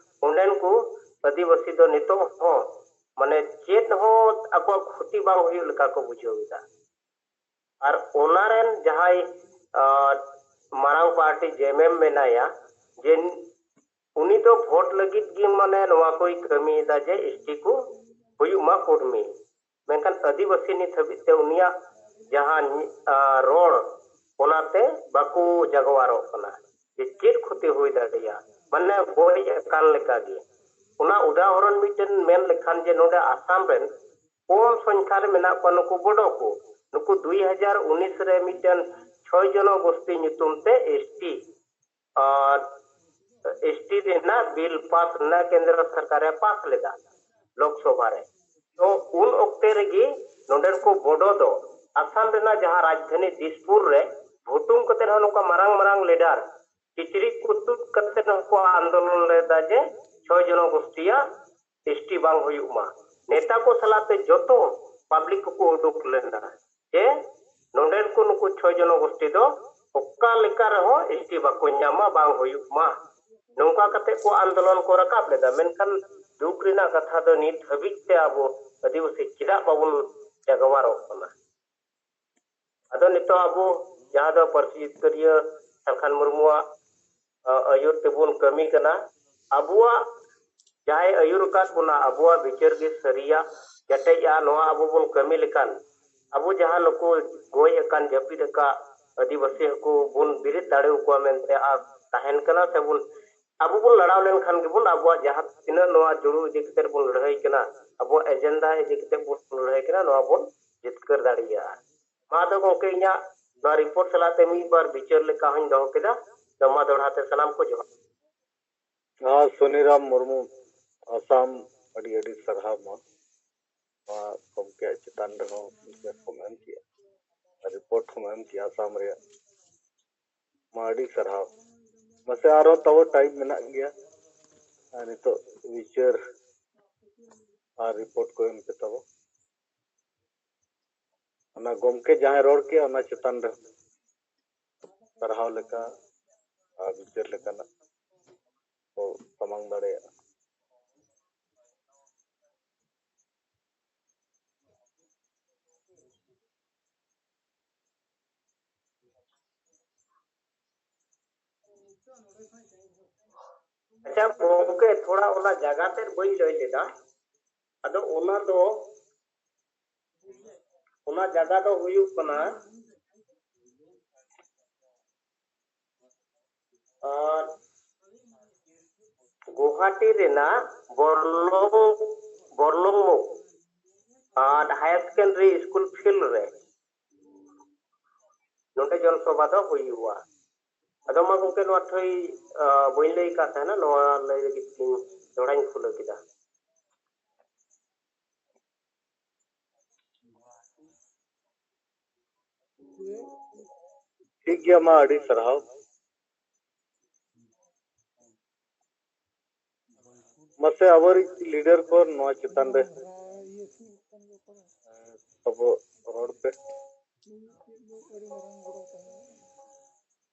ᱚᱸᱰᱮᱱ ᱠᱚ ᱟᱹᱫᱤᱵᱟᱹᱥᱤ ᱫᱚ ᱱᱤᱛᱚᱜ ᱦᱚᱸ, ᱢᱟᱱᱮ, ᱪᱮᱫ ᱦᱚᱸ ᱟᱠᱚᱣᱟᱜ ᱠᱷᱚᱛᱤ ᱵᱟᱝ ᱦᱩᱭᱩᱜ ᱞᱮᱠᱟ ᱠᱚ ᱵᱩᱡᱷᱟᱹᱣ ᱮᱫᱟ᱾ ᱟᱨ ᱚᱱᱟ ᱨᱮᱱ ᱡᱟᱦᱟᱸᱭ, ᱟᱸ, ᱢᱟᱨᱟᱝ ᱯᱟᱨᱴᱤ ᱡᱮᱢᱮᱢ ᱢᱮᱱᱟᱭᱟ, ᱡᱮ ᱩᱱᱤ ᱫᱚ ᱵᱷᱳᱴ ᱞᱟᱹᱜᱤᱫ ᱜᱮ, ᱢᱟᱱᱮ, ᱱᱚᱣᱟ ᱠᱚᱭ ᱠᱟᱹᱢᱤᱭᱮᱫᱟ ᱡᱮ ᱮᱥᱴᱤ ᱠᱚ ᱦᱩᱭᱩᱜ ᱢᱟ ᱠᱩᱲᱢᱤ᱾ ᱢᱮᱱᱠᱷᱟᱱ ᱟᱹᱫᱤᱵᱟᱹᱥᱤ ᱱᱤᱛ ᱦᱟᱹᱵᱤᱡ ᱛᱮ ᱩᱱᱤᱭᱟᱜ ᱡᱟᱦᱟᱸ, ᱟᱸ, ᱨᱚᱲ, ᱚᱱᱟᱛᱮ ᱵᱟᱠᱚ ᱡᱟᱜᱣᱟᱨᱚᱜ ᱠᱟᱱᱟ ᱡᱮ ᱪᱮᱫ ᱠᱷᱚᱛᱤ ᱦᱩᱭ ᱫᱟᱲᱮᱭᱟᱜᱼᱟ, ᱢᱟᱱᱮ, ᱜᱚᱡ ᱟᱠᱟᱱ ᱞᱮᱠᱟᱜᱮ᱾ ᱚᱱᱟ ᱩᱫᱟᱦᱚᱨᱚᱱ ᱢᱤᱫᱴᱮᱱ ᱢᱮᱱ ᱞᱮᱠᱷᱟᱱ ᱡᱮ ᱱᱚᱰᱮ ᱟᱥᱟᱢ ᱨᱮᱱ ᱠᱚᱢ ᱥᱚᱝᱠᱷᱟ ᱨᱮ ᱢᱮᱱᱟᱜ ᱠᱚᱣᱟ ᱱᱩᱠᱩ ᱵᱚᱰᱚ ᱠᱚ᱾ ᱱᱩᱠᱩ ᱫᱩᱭ ᱦᱟᱡᱟᱨ ᱩᱱᱤᱥ ᱨᱮ ᱢᱤᱫᱴᱮᱱ ᱪᱷᱚᱭ ᱡᱚᱱᱚ ᱜᱳᱥᱴᱤ ᱧᱩᱛᱩᱢ ᱛᱮ ᱮᱥᱴᱤ, ᱟᱨ ᱮᱥᱴᱤ ᱨᱮᱱᱟᱜ ᱵᱤᱞ ᱯᱟᱥ ᱨᱮᱱᱟᱜ ᱠᱮᱱᱫᱨᱚ ᱥᱚᱨᱠᱟᱨᱮ ᱯᱟᱥ ᱞᱮᱫᱟ ᱞᱳᱠᱥᱚᱵᱷᱟ ᱨᱮ᱾ ᱛᱚ ᱩᱱ ᱚᱠᱛᱮ ᱨᱮᱜᱮ ᱱᱚᱰᱮᱱ ᱠᱚ ᱵᱚᱰᱚ ᱫᱚ ᱟᱥᱟᱢ ᱨᱮᱱᱟᱜ ᱡᱟᱦᱟᱸ ᱨᱟᱡᱽᱫᱷᱟᱱᱤ ᱫᱤᱥᱯᱩᱨ ᱨᱮ ᱵᱷᱩᱛᱩᱢ ᱠᱟᱛᱮ ᱦᱚᱸ ᱱᱚᱝᱠᱟ ᱢᱟᱨᱟᱝ ᱢᱟᱨᱟᱝ ᱞᱤᱰᱟᱨ ᱠᱤᱪᱨᱤᱡ ᱠᱚ ᱛᱩᱫ ᱠᱟᱛᱮ ᱦᱚᱸᱠᱚ ᱟᱱᱫᱳᱞᱚᱱ ᱞᱮᱫᱟ ᱡᱮ ᱪᱷᱚᱭ ᱡᱚᱱᱚ ᱜᱳᱥᱴᱤᱭᱟᱜ ᱮᱥᱴᱤ ᱵᱟᱝ ᱦᱩᱭᱩᱜ ᱢᱟ᱾ ᱱᱮᱛᱟ ᱠᱚ ᱥᱟᱞᱟᱜ ᱛᱮ ᱡᱚᱛᱚ ᱯᱟᱵᱽᱞᱤᱠ ᱠᱚᱠᱚ ᱩᱰᱩᱠ ᱞᱮᱱᱟ ᱡᱮ ᱱᱚᱰᱮᱱ ᱠᱚ ᱱᱩᱠᱩ ᱪᱷᱚᱭ ᱡᱚᱱᱚ ᱜᱳᱥᱴᱤ ᱫᱚ ᱚᱠᱟ ᱞᱮᱠᱟ ᱨᱮᱦᱚᱸ ᱮᱥᱴᱤ ᱵᱟᱠᱚ ᱧᱟᱢᱟ, ᱵᱟᱝ ᱦᱩᱭᱩᱜ ᱢᱟ᱾ ᱱᱚᱝᱠᱟ ᱠᱟᱛᱮ ᱠᱚ ᱟᱱᱫᱳᱞᱚᱱ ᱠᱚ ᱨᱟᱠᱟᱵ ᱞᱮᱫᱟ, ᱢᱮᱱᱠᱷᱟᱱ ᱫᱩᱠ ᱨᱮᱱᱟᱜ ᱠᱟᱛᱷᱟ ᱫᱚ ᱱᱤᱛ ᱦᱟᱹᱵᱤᱡ ᱛᱮ ᱟᱵᱚ ᱟᱹᱫᱤᱵᱟᱹᱥᱤ ᱪᱮᱫᱟᱜ ᱵᱟᱵᱚᱱ ᱡᱟᱜᱣᱟᱨᱚᱜ ᱠᱟᱱᱟ? ᱟᱫᱚ ᱱᱤᱛᱚᱜ ᱟᱵᱚ ᱡᱟᱦᱟᱸ ᱫᱚ ᱯᱟᱹᱨᱥᱤ ᱡᱤᱛᱠᱟᱹᱨᱤᱭᱟᱹ ᱥᱟᱞᱠᱷᱟᱱ ᱢᱩᱨᱢᱩᱣᱟᱜ, ᱟ, ᱟᱹᱭᱩᱨ ᱛᱮᱵᱚᱱ ᱠᱟᱹᱢᱤ ᱠᱟᱱᱟ, ᱟᱵᱚᱣᱟᱜ ᱡᱟᱦᱟᱸᱭ ᱟᱹᱭᱩᱨ ᱟᱠᱟᱫ ᱵᱚᱱᱟ, ᱟᱵᱚᱣᱟᱜ ᱵᱤᱪᱟᱹᱨ ᱜᱮ ᱥᱟᱹᱨᱤᱭᱟ, ᱠᱮᱴᱮᱡᱼᱟ, ᱱᱚᱣᱟ ᱟᱵᱚ ᱵᱚᱱ ᱠᱟᱹᱢᱤ ᱞᱮᱠᱷᱟᱱ, ᱟᱵᱚ ᱡᱟᱦᱟᱸ ᱱᱩᱠᱩ ᱜᱚᱡ ᱟᱠᱟᱱ, ᱡᱟᱹᱯᱤᱫ ᱟᱠᱟᱫ ᱟᱹᱫᱤᱵᱟᱹᱥᱤ ᱦᱚᱸᱠᱚ ᱵᱚᱱ ᱵᱮᱨᱮᱫ ᱫᱟᱲᱮ ᱟᱠᱚᱣᱟ ᱢᱮᱱᱛᱮ ᱟᱨ ᱛᱟᱦᱮᱱ ᱠᱟᱱᱟ, ᱥᱮᱵᱚᱱ, ᱟᱵᱚ ᱵᱚᱱ ᱞᱟᱲᱟᱣ ᱞᱮᱱᱠᱷᱟᱱ ᱜᱮᱵᱚᱱ ᱟᱵᱚᱣᱟᱜ ᱡᱟᱦᱟᱸ ᱛᱤᱱᱟᱹᱜ ᱱᱚᱣᱟ ᱡᱩᱲᱩ ᱤᱫᱤ ᱠᱟᱛᱮ ᱵᱚᱱ ᱞᱟᱹᱲᱦᱟᱹᱭ ᱠᱟᱱᱟ, ᱟᱵᱚᱣᱟᱜ ᱮᱡᱮᱱᱰᱟ ᱤᱫᱤ ᱠᱟᱛᱮ ᱵᱚᱱ ᱞᱟᱹᱲᱦᱟᱹᱭ ᱠᱟᱱᱟ, ᱱᱚᱣᱟ ᱵᱚᱱ ᱡᱤᱛᱠᱟᱹᱨ ᱫᱟᱲᱮᱭᱟᱜᱼᱟ᱾ ᱢᱟ ᱫᱚ ᱜᱚᱢᱠᱮ, ᱤᱧᱟᱹᱜ ᱱᱚᱣᱟ ᱨᱤᱯᱳᱨᱴ ᱥᱟᱞᱟᱜ ᱛᱮ ᱢᱤᱫ ᱵᱟᱨ ᱵᱤᱪᱟᱹᱨ ᱞᱮᱠᱟ ᱦᱚᱸᱧ ᱫᱚᱦᱚ ᱠᱮᱫᱟ᱾ ᱫᱚ ᱢᱟ ᱫᱚᱦᱲᱟ ᱛᱮ ᱥᱟᱱᱟᱢ ᱠᱚ ᱡᱚᱦᱟᱨ᱾ ᱟᱨ ᱥᱩᱱᱤᱨᱟᱢ ᱢᱩᱨᱢᱩ, ᱟᱥᱟᱢ, ᱟᱹᱰᱤ ᱟᱹᱰᱤ ᱥᱟᱨᱦᱟᱣ ᱢᱟ᱾ ᱱᱚᱣᱟ ᱜᱚᱢᱠᱮᱭᱟᱜ ᱪᱮᱛᱟᱱ ᱨᱮᱦᱚᱸ ᱯᱷᱤᱰᱵᱮᱠ ᱠᱚᱢ ᱮᱢ ᱠᱮᱜᱼᱟ, ᱨᱤᱯᱳᱨᱴ ᱦᱚᱸᱢ ᱮᱢ ᱠᱮᱜᱼᱟ ᱟᱥᱟᱢ ᱨᱮᱭᱟᱜ᱾ ᱢᱟ ᱟᱹᱰᱤ ᱥᱟᱨᱦᱟᱣ᱾ ᱢᱟᱥᱮ ᱟᱨᱦᱚᱸ ᱛᱟᱵᱚ time ᱢᱮᱱᱟᱜ ᱜᱮᱭᱟ᱾ ᱟᱨ ᱱᱤᱛᱚᱜ ᱵᱤᱪᱟᱹᱨ ᱟᱨ report ᱠᱚ ᱮᱢ ᱯᱮ ᱛᱟᱵᱚ᱾ ᱚᱱᱟ ᱜᱚᱢᱠᱮ ᱡᱟᱦᱟᱸᱭ ᱨᱚᱲ ᱠᱮᱜᱼᱟ, ᱚᱱᱟ ᱪᱮᱛᱟᱱ ᱨᱮ ᱥᱟᱨᱦᱟᱣ ᱞᱮᱠᱟ ᱟᱨ ᱵᱤᱪᱟᱹᱨ ᱞᱮᱠᱟᱱᱟᱜ ᱠᱚ ᱥᱟᱢᱟᱝ ᱫᱟᱲᱮᱭᱟᱜᱼᱟ᱾ ᱟᱪᱪᱷᱟ ᱜᱚᱢᱠᱮ, ᱛᱷᱚᱲᱟ ᱚᱱᱟ ᱡᱟᱭᱜᱟ ᱛᱮᱫ ᱵᱟᱹᱧ ᱞᱟᱹᱭ ᱞᱮᱫᱟ᱾ ᱟᱫᱚ ᱚᱱᱟ ᱫᱚ, ᱚᱱᱟ ᱡᱟᱭᱜᱟ ᱫᱚ ᱦᱩᱭᱩᱜ ᱠᱟᱱᱟ, ᱟᱨ ᱜᱩᱣᱟᱦᱟᱴᱤ ᱨᱮᱱᱟᱜ ᱵᱚᱨᱞᱚᱝ, ᱵᱚᱨᱞᱚᱝᱢᱩᱠᱷ ᱟᱨ higher secondary school field ᱨᱮ ᱱᱚᱰᱮ ᱡᱚᱱ ᱥᱚᱵᱷᱟ ᱫᱚ ᱦᱩᱭᱩᱜᱼᱟ᱾ ᱟᱫᱚ ᱢᱟ ᱜᱚᱢᱠᱮ, ᱱᱚᱣᱟ ᱴᱷᱟᱹᱭ, ᱟ, ᱵᱟᱹᱧ ᱞᱟᱹᱭ ᱟᱠᱟᱫ ᱛᱟᱦᱮᱱᱟ, ᱱᱚᱣᱟ ᱞᱟᱹᱭ ᱞᱟᱹᱜᱤᱫ ᱛᱤᱧ ᱫᱚᱦᱲᱟᱧ ᱠᱷᱩᱞᱟᱹᱣ ᱠᱮᱫᱟ᱾ ᱴᱷᱤᱠ ᱜᱮᱭᱟ, ᱢᱟ ᱟᱹᱰᱤ ᱥᱟᱨᱦᱟᱣ᱾ ᱢᱟᱥᱮ ᱟᱵᱚᱨᱤᱡ leader ᱠᱚ ᱱᱚᱣᱟ ᱪᱮᱛᱟᱱ ᱨᱮ ᱟᱵᱚ ᱨᱚᱲ ᱯᱮ᱾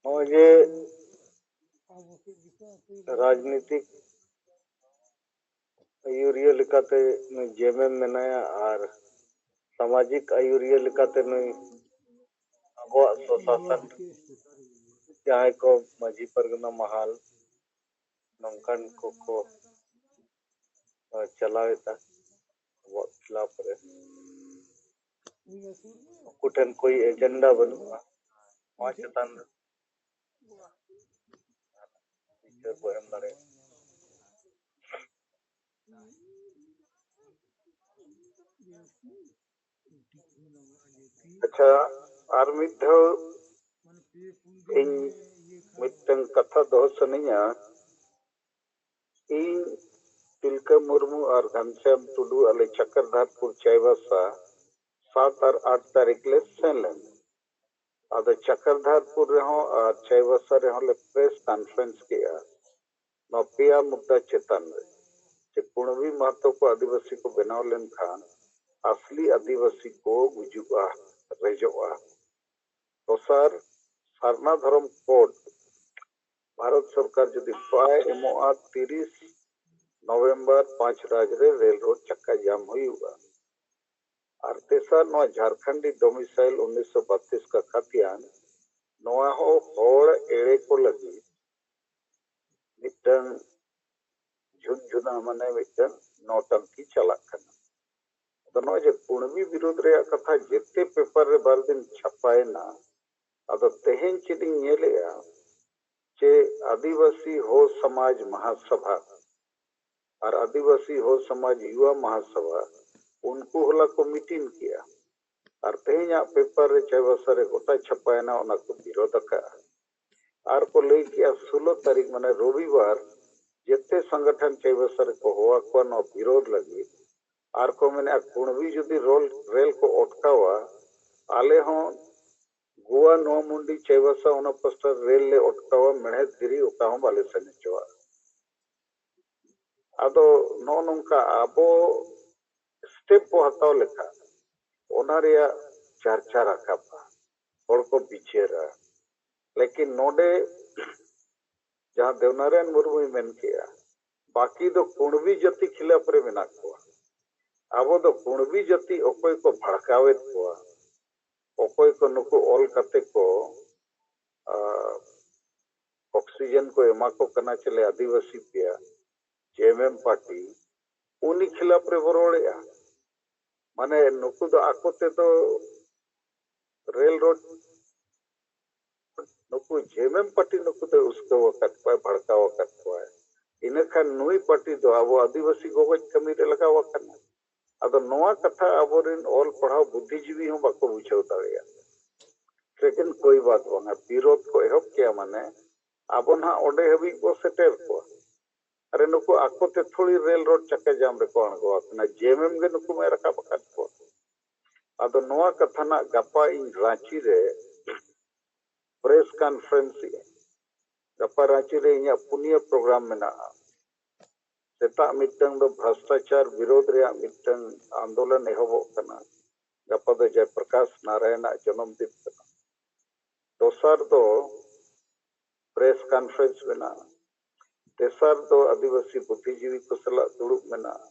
ᱱᱚᱜᱼᱚᱭ ᱡᱮ ᱨᱟᱡᱽᱱᱤᱛᱤᱠ ᱟᱹᱭᱩᱨᱤᱭᱟᱹ ᱞᱮᱠᱟᱛᱮ ᱱᱩᱭ ᱡᱮᱢᱮᱢ ᱢᱮᱱᱟᱭᱟ ᱟᱨ ᱥᱟᱢᱟᱡᱤᱠ ᱟᱹᱭᱩᱨᱤᱭᱟᱹ ᱞᱮᱠᱟᱛᱮ ᱱᱩᱭ ᱟᱵᱚᱣᱟᱜ ᱥᱚᱥᱟᱥᱚᱱ ᱡᱟᱦᱟᱸᱭ ᱠᱚ ᱢᱟᱹᱡᱷᱤ ᱯᱟᱨᱜᱟᱱᱟ ᱢᱟᱦᱟᱞ ᱱᱚᱝᱠᱟᱱ ᱠᱚᱠᱚ ᱪᱟᱞᱟᱣᱮᱫᱟ ᱟᱵᱚᱣᱟᱜ ᱠᱷᱤᱞᱟᱯ ᱨᱮ᱾ ᱩᱱᱠᱩ ᱴᱷᱮᱱ ᱠᱳᱭ agenda ᱵᱟᱹᱱᱩᱜᱼᱟ ᱱᱚᱣᱟ ᱪᱮᱛᱟᱱ ᱨᱮ᱾ ᱵᱤᱪᱟᱹᱨ ᱵᱚ ᱮᱢ ᱫᱟᱲᱮᱭᱟᱜᱼᱟ᱾ ᱟᱪᱪᱷᱟ, ᱟᱨ ᱢᱤᱫ ᱫᱷᱟᱣ ᱤᱧ ᱢᱤᱫᱴᱟᱝ ᱠᱟᱛᱷᱟ ᱫᱚᱦᱚ ᱥᱟᱱᱟᱧᱟ᱾ ᱤᱧ ᱛᱤᱞᱠᱟᱹ ᱢᱩᱨᱢᱩ ᱟᱨ ᱜᱷᱟᱱᱥᱭᱟᱢ ᱴᱩᱰᱩ ᱟᱞᱮ ᱪᱟᱠᱨᱫᱷᱟᱨᱯᱩᱨ ᱪᱟᱭᱵᱟᱥᱟ ᱥᱟᱛ ᱟᱨ ᱟᱴ ᱛᱟᱹᱨᱤᱠᱷ ᱞᱮ ᱥᱮᱱ ᱞᱮᱱᱟ᱾ ᱟᱫᱚ ᱪᱟᱠᱨᱫᱷᱟᱨᱯᱩᱨ ᱨᱮᱦᱚᱸ ᱟᱨ ᱪᱟᱭᱵᱟᱥᱟ ᱨᱮᱦᱚᱸ ᱞᱮ ᱯᱨᱮᱥ ᱠᱚᱱᱯᱷᱟᱨᱮᱱᱥ ᱠᱮᱜᱼᱟ ᱱᱚᱣᱟ ᱯᱮᱭᱟ ᱢᱩᱫᱽᱫᱟ ᱪᱮᱛᱟᱱ ᱨᱮ, ᱡᱮ ᱠᱩᱬᱵᱤ ᱢᱟᱦᱟᱛᱚ ᱠᱚ ᱟᱹᱫᱤᱵᱟᱹᱥᱤ ᱠᱚ ᱵᱮᱱᱟᱣ ᱞᱮᱱᱠᱷᱟᱱ ᱟᱥᱞᱤ ᱟᱹᱫᱤᱵᱟᱹᱥᱤ ᱠᱚ ᱜᱩᱡᱩᱜᱼᱟ, ᱨᱮᱡᱚᱜᱼᱟ᱾ ᱫᱚᱥᱟᱨ, ᱥᱟᱨᱱᱟ ᱫᱷᱚᱨᱚᱢ ᱠᱳᱰ ᱵᱷᱟᱨᱚᱛ ᱥᱚᱨᱠᱟᱨ ᱡᱩᱫᱤ ᱵᱟᱭ ᱮᱢᱚᱜᱼᱟ, ᱛᱤᱨᱤᱥ ᱱᱚᱵᱷᱮᱢᱵᱚᱨ ᱯᱟᱸᱪ ᱨᱟᱡᱽ ᱨᱮ ᱨᱮᱞ ᱨᱳᱰ ᱪᱟᱠᱟ ᱡᱟᱢ ᱦᱩᱭᱩᱜᱼᱟ᱾ ᱟᱨ ᱛᱮᱥᱟᱨ, ᱱᱚᱣᱟ ᱡᱷᱟᱨᱠᱷᱚᱸᱰᱤ ᱰᱚᱢᱤᱥᱟᱭᱤᱞ ᱩᱱᱤᱥᱥᱚ ᱵᱟᱛᱤᱥ ᱠᱟ ᱠᱷᱟᱛᱤᱭᱟᱱ, ᱱᱚᱣᱟ ᱦᱚᱸ ᱦᱚᱲ ᱮᱲᱮ ᱠᱚ ᱞᱟᱹᱜᱤᱫ ᱢᱤᱫᱴᱟᱝ ᱡᱷᱩᱱᱡᱷᱩᱱᱟ, ᱢᱟᱱᱮ ᱢᱤᱫᱴᱟᱝ ᱱᱚᱴᱟᱝᱠᱤ ᱪᱟᱞᱟᱜ ᱠᱟᱱᱟ᱾ ᱟᱫᱚ ᱱᱚᱜᱼᱚᱭ ᱡᱮ ᱠᱩᱬᱵᱤ ᱵᱤᱨᱳᱫᱷ ᱨᱮᱭᱟᱜ ᱠᱟᱛᱷᱟ ᱡᱮᱛᱮ ᱯᱮᱯᱟᱨ ᱨᱮ ᱵᱟᱨ ᱫᱤᱱ ᱪᱷᱟᱯᱟᱭᱮᱱᱟ, ᱟᱫᱚ ᱛᱮᱦᱮᱧ ᱪᱮᱫ ᱤᱧ ᱧᱮᱞᱮᱜᱼᱟ ᱡᱮ ᱟᱹᱫᱤᱵᱟᱹᱥᱤ ᱦᱳ ᱥᱚᱢᱟᱡᱽ ᱢᱟᱦᱟᱥᱚᱵᱷᱟ ᱟᱨ ᱟᱹᱫᱤᱵᱟᱹᱥᱤ ᱦᱳ ᱥᱚᱢᱟᱡᱽ ᱭᱩᱣᱟ ᱢᱟᱦᱟᱥᱚᱵᱷᱟ, ᱩᱱᱠᱩ ᱦᱚᱞᱟ ᱠᱚ ᱢᱤᱴᱤᱝ ᱠᱮᱜᱼᱟ᱾ ᱟᱨ ᱛᱮᱦᱮᱧᱟᱜ ᱯᱮᱯᱟᱨ ᱨᱮ ᱪᱟᱭᱵᱟᱥᱟ ᱨᱮ ᱜᱚᱴᱟ ᱪᱷᱟᱯᱟᱭᱮᱱᱟ, ᱚᱱᱟ ᱠᱚ ᱵᱤᱨᱳᱫᱷ ᱟᱠᱟᱜᱼᱟ᱾ ᱟᱨ ᱠᱚ ᱞᱟᱹᱭ ᱠᱮᱜᱼᱟ ᱥᱳᱞᱳ ᱛᱟᱹᱨᱤᱠᱷ ᱢᱟᱱᱮ ᱨᱚᱵᱤᱵᱟᱨ ᱡᱮᱛᱮ ᱥᱚᱝᱜᱚᱴᱷᱚᱱ ᱪᱟᱭᱵᱟᱥᱟ ᱨᱮᱠᱚ ᱦᱚᱦᱚ ᱟᱠᱚᱣᱟ ᱱᱚᱣᱟ ᱵᱤᱨᱳᱫᱷ ᱞᱟᱹᱜᱤᱫ᱾ ᱟᱨ ᱠᱚ ᱢᱮᱱᱮᱜᱼᱟ ᱠᱩᱬᱵᱤ ᱡᱩᱫᱤ ᱨᱳᱞ, ᱨᱮᱞ ᱠᱚ ᱚᱴᱠᱟᱣᱟ, ᱟᱞᱮ ᱦᱚᱸ ᱜᱳᱣᱟ, ᱱᱚᱣᱟ ᱢᱩᱱᱰᱤ, ᱪᱟᱭᱵᱟᱥᱟ ᱚᱱᱟ ᱯᱟᱥᱴᱟ ᱨᱮᱞ ᱞᱮ ᱚᱴᱠᱟᱣᱟ, ᱢᱮᱬᱦᱮᱫ ᱫᱷᱤᱨᱤ ᱚᱠᱟ ᱦᱚᱸ ᱵᱟᱞᱮ ᱥᱮᱱ ᱦᱚᱪᱚᱣᱟᱜᱼᱟ᱾ ᱟᱫᱚ ᱱᱚᱜᱼᱚ ᱱᱚᱝᱠᱟ ᱟᱵᱚ ᱥᱴᱮᱯ ᱵᱚ ᱦᱟᱛᱟᱣ ᱞᱮᱠᱷᱟᱱ ᱚᱱᱟ ᱨᱮᱭᱟᱜ ᱪᱟᱨᱪᱟ ᱨᱟᱠᱟᱵᱼᱟ, ᱦᱚᱲ ᱠᱚ ᱵᱤᱪᱟᱹᱨᱟ᱾ ᱞᱮᱠᱤᱱ ᱱᱚᱰᱮ ᱡᱟᱦᱟᱸ ᱫᱮᱣᱱᱟᱨᱟᱭᱚᱱ ᱢᱩᱨᱢᱩᱭ ᱢᱮᱱ ᱠᱮᱜᱼᱟ, ᱵᱟᱹᱠᱤ ᱫᱚ ᱠᱩᱬᱵᱤ ᱡᱟᱹᱛᱤ ᱠᱷᱤᱞᱟᱯ ᱨᱮ ᱢᱮᱱᱟᱜ ᱠᱚᱣᱟ᱾ ᱟᱵᱚ ᱫᱚ ᱠᱩᱬᱵᱤ ᱡᱟᱹᱛᱤ ᱚᱠᱚᱭ ᱠᱚ ᱵᱷᱟᱲᱠᱟᱣᱮᱫ ᱠᱚᱣᱟ, ᱚᱠᱚᱭ ᱠᱚ ᱱᱩᱠᱩ ᱚᱞ ᱠᱟᱛᱮ ᱠᱚ, ᱟ, ᱚᱠᱥᱤᱡᱮᱱ ᱠᱚ ᱮᱢᱟ ᱠᱚ ᱠᱟᱱᱟ ᱪᱮᱞᱮ ᱟᱹᱫᱤᱵᱟᱹᱥᱤ ᱯᱮᱭᱟ, ᱡᱮ ᱮᱢ ᱮᱢ ᱯᱟᱨᱴᱤ, ᱩᱱᱤ ᱠᱷᱤᱞᱟᱯ ᱨᱮᱵᱚ ᱨᱚᱲᱮᱜᱼᱟ᱾ ᱢᱟᱱᱮ ᱱᱩᱠᱩ ᱫᱚ ᱟᱠᱚ ᱛᱮᱫᱚ ᱨᱮᱞ ᱨᱳᱰ, ᱱᱩᱠᱩ ᱡᱮ ᱮᱢ ᱮᱢ ᱯᱟᱨᱴᱤ ᱱᱩᱠᱩ ᱫᱚᱭ ᱩᱥᱠᱟᱹᱣ ᱟᱠᱟᱫ ᱠᱚᱣᱟᱭ, ᱵᱷᱟᱲᱠᱟᱣ ᱟᱠᱟᱫ ᱠᱚᱣᱟᱭ᱾ ᱤᱱᱟᱹ ᱠᱷᱟᱱ ᱱᱩᱭ ᱯᱟᱨᱴᱤ ᱫᱚ ᱟᱵᱚ ᱟᱹᱫᱤᱵᱟᱹᱥᱤ ᱜᱚᱜᱚᱡ ᱠᱟᱹᱢᱤ ᱨᱮ ᱞᱟᱜᱟᱣ ᱟᱠᱟᱱᱟ᱾ ᱟᱫᱚ ᱱᱚᱣᱟ ᱠᱟᱛᱷᱟ ᱟᱵᱚᱨᱮᱱ ᱚᱞ ᱯᱟᱲᱦᱟᱣ ᱵᱩᱫᱽᱫᱷᱤᱡᱤᱵᱤ ᱦᱚᱸ ᱵᱟᱠᱚ ᱵᱩᱡᱷᱟᱹᱣ ᱫᱟᱲᱮᱭᱟᱜᱼᱟ᱾ ᱞᱮᱠᱤᱱ ᱠᱳᱭ ᱵᱟᱛ ᱵᱟᱝᱟ, ᱵᱤᱨᱳᱫᱷ ᱠᱚ ᱮᱦᱚᱵ ᱠᱮᱭᱟ ᱢᱟᱱᱮ ᱟᱵᱚ ᱱᱟᱦᱟᱜ ᱚᱸᱰᱮ ᱦᱟᱹᱵᱤᱡ ᱵᱚ ᱥᱮᱴᱮᱨ ᱠᱚᱣᱟ᱾ ᱟᱨᱮ ᱱᱩᱠᱩ ᱟᱠᱚ ᱛᱮ ᱛᱷᱚᱲᱤ ᱨᱮᱞ ᱨᱳᱰ ᱪᱟᱠᱟ ᱡᱟᱢ ᱨᱮᱠᱚ ᱟᱬᱜᱚ ᱟᱠᱟᱱᱟ, ᱡᱮ ᱮᱢ ᱮᱢ ᱜᱮ ᱱᱩᱠᱩ ᱢᱟᱭ ᱨᱟᱠᱟᱵ ᱟᱠᱟᱫ ᱠᱚᱣᱟ᱾ ᱟᱫᱚ ᱱᱚᱣᱟ ᱠᱟᱛᱷᱟ ᱱᱟᱜ ᱜᱟᱯᱟ ᱤᱧ ᱨᱟᱸᱪᱤ ᱨᱮ ᱯᱨᱮᱥ ᱠᱚᱱᱯᱷᱟᱨᱮᱱᱥ ᱮᱫᱼᱟ᱾ ᱜᱟᱯᱟ ᱨᱟᱸᱪᱤ ᱨᱮ ᱤᱧᱟᱹᱜ ᱯᱩᱱᱭᱟᱹ ᱯᱨᱳᱜᱨᱟᱢ ᱢᱮᱱᱟᱜᱼᱟ᱾ ᱥᱮᱛᱟᱜ ᱢᱤᱫᱴᱟᱝ ᱫᱚ ᱵᱷᱨᱟᱥᱴᱟᱪᱟᱨ ᱵᱤᱨᱳᱫᱷ ᱨᱮᱭᱟᱜ ᱢᱤᱫᱴᱟᱝ ᱟᱱᱫᱳᱞᱚᱱ ᱮᱦᱚᱵᱚᱜ ᱠᱟᱱᱟ᱾ ᱜᱟᱯᱟ ᱫᱚ ᱡᱚᱭᱯᱨᱚᱠᱟᱥ ᱱᱟᱨᱟᱭᱚᱱᱟᱜ ᱡᱚᱱᱚᱢ ᱫᱤᱱ ᱠᱟᱱᱟ᱾ ᱫᱚᱥᱟᱨ ᱫᱚ ᱯᱨᱮᱥ ᱠᱚᱱᱯᱷᱟᱨᱮᱱᱥ ᱢᱮᱱᱟᱜᱼᱟ᱾ ᱛᱮᱥᱟᱨ ᱫᱚ ᱟᱹᱫᱤᱵᱟᱹᱥᱤ ᱵᱩᱫᱽᱫᱷᱤᱡᱤᱵᱤ ᱠᱚ ᱥᱟᱞᱟᱜ ᱫᱩᱲᱩᱵ ᱢᱮᱱᱟᱜᱼᱟ᱾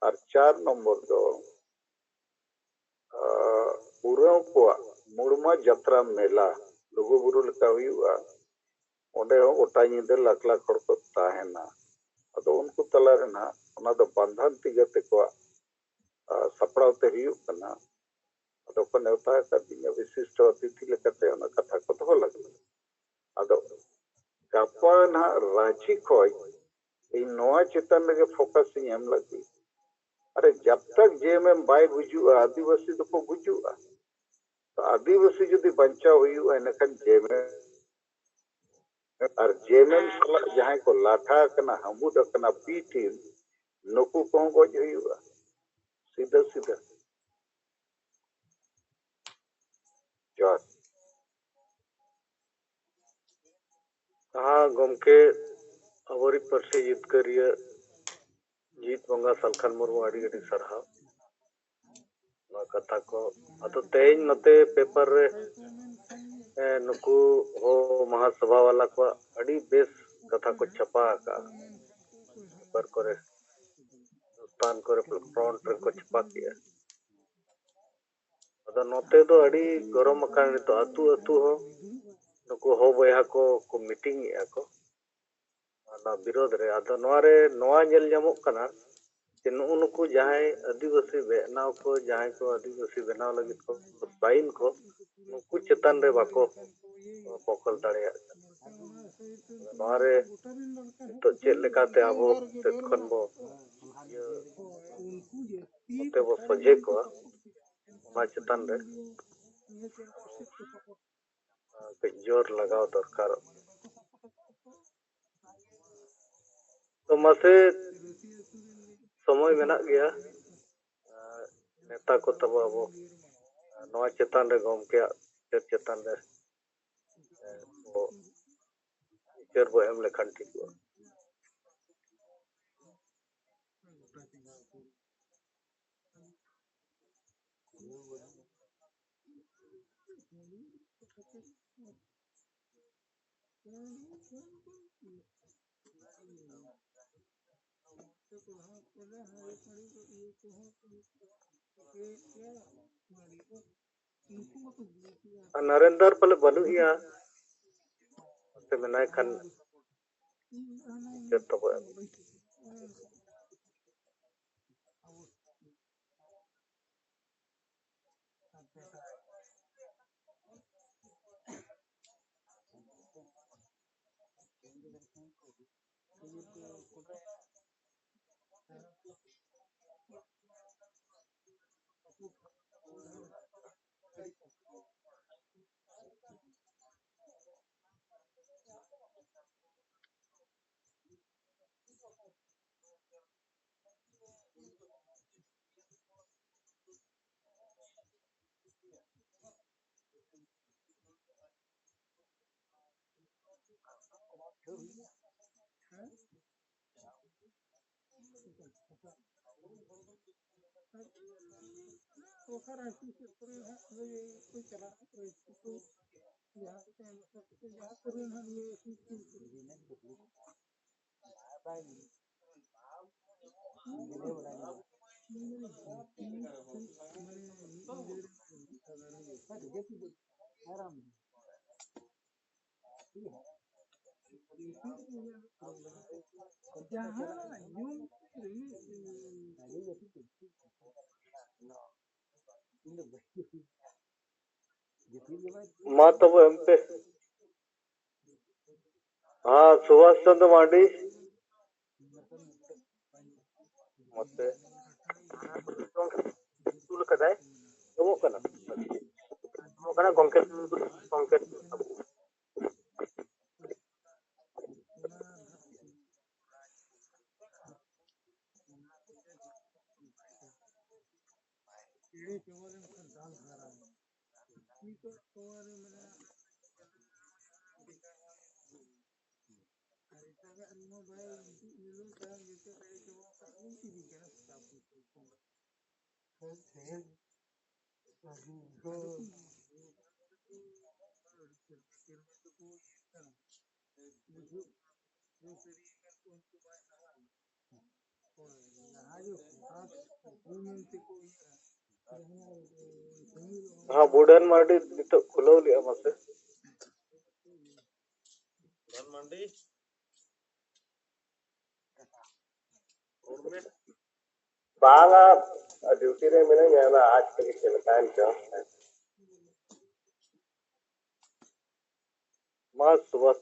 ᱟᱨ ᱪᱟᱨ ᱱᱚᱢᱵᱚᱨ ᱫᱚ ᱩᱨᱟᱹᱣ ᱠᱚᱣᱟᱜ ᱢᱩᱲᱢᱟ ᱡᱟᱛᱨᱟ ᱢᱮᱞᱟ ᱞᱩᱜᱩᱵᱩᱨᱩ ᱞᱮᱠᱟ ᱦᱩᱭᱩᱜᱼᱟ᱾ ᱚᱸᱰᱮ ᱦᱚᱸ ᱜᱚᱴᱟ ᱧᱤᱫᱟᱹ ᱞᱟᱠᱷ ᱞᱟᱠᱷ ᱦᱚᱲ ᱠᱚ ᱛᱟᱦᱮᱱᱟ᱾ ᱟᱫᱚ ᱩᱱᱠᱩ ᱛᱟᱞᱟ ᱨᱮ ᱱᱟᱦᱟᱜ ᱚᱱᱟ ᱫᱚ ᱵᱟᱱᱫᱷᱟᱱ ᱛᱤ ᱜᱟᱛᱮ ᱠᱚᱣᱟᱜ ᱥᱟᱯᱲᱟᱣ ᱛᱮ ᱦᱩᱭᱩᱜ ᱠᱟᱱᱟ᱾ ᱟᱫᱚ ᱠᱚ ᱱᱮᱣᱛᱟ ᱟᱠᱟᱫᱤᱧᱟ ᱵᱤᱥᱤᱥᱴᱚ ᱚᱛᱤᱛᱷᱤ ᱞᱮᱠᱟᱛᱮ ᱚᱱᱟ ᱠᱟᱛᱷᱟ ᱠᱚ ᱫᱚᱦᱚ ᱞᱟᱹᱜᱤᱫ᱾ ᱟᱫᱚ ᱜᱟᱯᱟ ᱱᱟᱦᱟᱜ ᱨᱟᱸᱪᱤ ᱠᱷᱚᱡ ᱤᱧ ᱱᱚᱣᱟ ᱪᱮᱛᱟᱱ ᱨᱮᱜᱮ ᱯᱷᱳᱠᱟᱥ ᱤᱧ ᱮᱢ ᱞᱟᱹᱜᱤᱫ᱾ ᱟᱨᱮ, ᱡᱟᱵ ᱛᱟᱠ ᱡᱮ ᱮᱢ ᱮᱢ ᱵᱟᱭ ᱜᱩᱡᱩᱜᱼᱟ, ᱟᱹᱫᱤᱵᱟᱹᱥᱤ ᱫᱚᱠᱚ ᱜᱩᱡᱩᱜᱼᱟ᱾ ᱛᱚ ᱟᱹᱫᱤᱵᱟᱹᱥᱤ ᱡᱩᱫᱤ ᱵᱟᱧᱪᱟᱣ ᱦᱩᱭᱩᱜᱼᱟ, ᱮᱸᱰᱮᱠᱷᱟᱱ ᱡᱮ ᱮᱢ ᱮᱢ ᱟᱨ ᱡᱮ ᱮᱢ ᱮᱢ ᱥᱟᱞᱟᱜ ᱡᱟᱦᱟᱸᱭ ᱠᱚ ᱞᱟᱴᱷᱟ ᱟᱠᱟᱱᱟ, ᱦᱟᱹᱢᱵᱩᱫ ᱟᱠᱟᱱᱟ, ᱵᱤ ᱴᱤᱢ, ᱱᱩᱠᱩ ᱠᱚᱦᱚᱸ ᱜᱚᱡ ᱦᱩᱭᱩᱜᱼᱟ ᱥᱤᱫᱷᱟᱹ ᱥᱤᱫᱷᱟᱹ᱾ ᱡᱚᱦᱟᱨ᱾ ᱦᱮᱸ ᱜᱚᱢᱠᱮ, ᱟᱵᱚᱨᱤᱡ ᱯᱟᱹᱨᱥᱤ ᱡᱤᱛᱠᱟᱹᱨᱤᱭᱟᱹ ᱡᱤᱛ ᱵᱚᱸᱜᱟ ᱥᱟᱞᱠᱷᱟᱱ ᱢᱩᱨᱢᱩ ᱟᱹᱰᱤ ᱟᱹᱰᱤ ᱥᱟᱨᱦᱟᱣ᱾ ᱱᱚᱣᱟ ᱠᱟᱛᱷᱟ ᱠᱚ ᱟᱫᱚ ᱛᱮᱦᱮᱧ ᱱᱚᱛᱮ ᱯᱮᱯᱟᱨ ᱨᱮ, ᱮᱸ, ᱱᱩᱠᱩ ᱦᱚ ᱢᱟᱦᱟᱥᱚᱵᱷᱟ ᱵᱟᱞᱟ ᱠᱚᱣᱟᱜ ᱟᱹᱰᱤ ᱵᱮᱥ ᱠᱟᱛᱷᱟ ᱠᱚ ᱪᱷᱟᱯᱟ ᱟᱠᱟᱫᱼᱟ᱾ ᱯᱮᱯᱟᱨ ᱠᱚᱨᱮ, ᱦᱤᱱᱫᱩᱥᱛᱟᱱ ᱠᱚᱨᱮ, ᱯᱷᱨᱚᱱᱴ ᱨᱮᱠᱚ ᱪᱷᱟᱯᱟ ᱠᱮᱜᱼᱟ᱾ ᱟᱫᱚ ᱱᱚᱛᱮ ᱫᱚ ᱟᱹᱰᱤ ᱜᱚᱨᱚᱢ ᱟᱠᱟᱱ ᱱᱤᱛᱚᱜ, ᱟᱹᱛᱩ ᱟᱹᱛᱩ ᱦᱚᱸ ᱱᱩᱠᱩ ᱦᱚ ᱵᱚᱭᱦᱟ ᱠᱚ ᱠᱚ ᱢᱤᱴᱤᱝ ᱮᱜᱼᱟ ᱠᱚ ᱚᱱᱟ ᱵᱤᱨᱳᱫᱷ ᱨᱮ᱾ ᱟᱫᱚ ᱱᱚᱣᱟ ᱨᱮ ᱱᱚᱣᱟ ᱧᱮᱞ ᱧᱟᱢᱚᱜ ᱠᱟᱱᱟ ᱡᱮ ᱱᱩᱜᱼᱩ ᱱᱩᱠᱩ ᱡᱟᱦᱟᱸᱭ ᱟᱹᱫᱤᱵᱟᱹᱥᱤ ᱵᱮᱱᱟᱣ ᱠᱚ, ᱡᱟᱦᱟᱸᱭ ᱠᱚ ᱟᱹᱫᱤᱵᱟᱹᱥᱤ ᱵᱮᱱᱟᱣ ᱞᱟᱹᱜᱤᱫ ᱠᱚ ᱥᱟᱭᱤᱱ ᱠᱚ, ᱱᱩᱠᱩ ᱪᱮᱛᱟᱱ ᱨᱮ ᱵᱟᱠᱚ ᱯᱚᱠᱚᱞ ᱫᱟᱲᱮᱭᱟᱜ ᱠᱟᱱᱟ᱾ ᱱᱚᱣᱟ ᱨᱮ ᱱᱤᱛᱚᱜ ᱪᱮᱫ ᱞᱮᱠᱟᱛᱮ ᱟᱵᱚ ᱥᱮᱫ ᱠᱷᱚᱱ ᱵᱚ ᱤᱭᱟᱹ ᱱᱚᱛᱮ ᱵᱚ ᱥᱚᱡᱷᱮ ᱠᱚᱣᱟ, ᱚᱱᱟ ᱪᱮᱛᱟᱱ ᱨᱮ ᱠᱟᱹᱡ ᱡᱳᱨ ᱞᱟᱜᱟᱣ ᱫᱚᱨᱠᱟᱨᱚᱜ᱾ ᱛᱚ ᱢᱟᱥᱮ, ᱥᱚᱢᱚᱭ ᱢᱮᱱᱟᱜ ᱜᱮᱭᱟ, ᱱᱮᱛᱟ ᱠᱚ ᱛᱟᱵᱚ ᱟᱵᱚ ᱱᱚᱣᱟ ᱪᱮᱛᱟᱱ ᱨᱮ, ᱜᱚᱢᱠᱮᱭᱟᱜ ᱪᱮᱫ ᱪᱮᱛᱟᱱ ᱨᱮ ᱵᱤᱪᱟᱹᱨ ᱵᱚ ᱮᱢ ᱞᱮᱠᱷᱟᱱ ᱴᱷᱤᱠᱚᱜᱼᱟ᱾ ᱟᱨ ᱱᱚᱨᱮᱱᱫᱚᱨ ᱯᱟᱞᱮ ᱵᱟᱹᱱᱩᱜ ᱮᱭᱟ, ᱥᱮ ᱢᱮᱱᱟᱭ ᱠᱷᱟᱱ ᱪᱮᱫ ᱛᱟᱵᱚ ᱮᱢ? ᱚᱠᱟᱨᱮ ᱦᱟᱹᱠᱩ ᱥᱟᱵ ᱠᱚᱨᱮ ᱦᱟᱸᱜ ᱠᱚ ᱪᱟᱞᱟᱜ ᱠᱚ, ᱡᱟᱦᱟᱸ ᱠᱚ, ᱡᱟᱦᱟᱸ ᱠᱚᱨᱮ ᱦᱟᱸᱜ ᱤᱭᱟᱹ ᱦᱟᱹᱠᱩ ᱠᱚ ᱡᱟᱦᱟᱸ ᱡᱚᱢ ᱢᱟ ᱛᱚᱵᱮ ᱮᱢ ᱯᱮ᱾ ᱦᱮᱸ, ᱥᱩᱵᱷᱟᱥ ᱪᱚᱸᱫᱽᱨᱚ ᱢᱟᱨᱰᱤ᱾ ᱢᱚᱛᱮ ᱠᱩᱞ ᱠᱟᱫᱟᱭ᱾ ᱟᱸᱡᱚᱢᱚᱜ ᱠᱟᱱᱟ? ᱟᱸᱡᱚᱢᱚᱜ ᱠᱟᱱᱟ ᱜᱚᱝᱠᱮ, ᱜᱚᱝᱠᱮ᱾ ᱦᱚᱸ, ᱵᱩᱰᱷᱟᱹᱱ ᱢᱟᱨᱰᱤ ᱱᱤᱛᱚᱜ ᱠᱷᱩᱞᱟᱹᱣ ᱞᱮᱜᱼᱟ ᱢᱟᱥᱮ᱾ ᱵᱩᱰᱷᱟᱹᱱ ᱢᱟᱨᱰᱤ᱾ ᱵᱟᱝᱟ, ᱰᱤᱭᱩᱴᱤ ᱨᱮ ᱢᱤᱱᱟᱹᱧᱟ, ᱚᱱᱟ ᱟᱡ ᱛᱮᱜᱮ ᱪᱮᱫ ᱞᱮᱠᱟᱭᱮᱱ ᱪᱚ᱾ ᱢᱟ ᱥᱩᱵᱷᱟᱥ᱾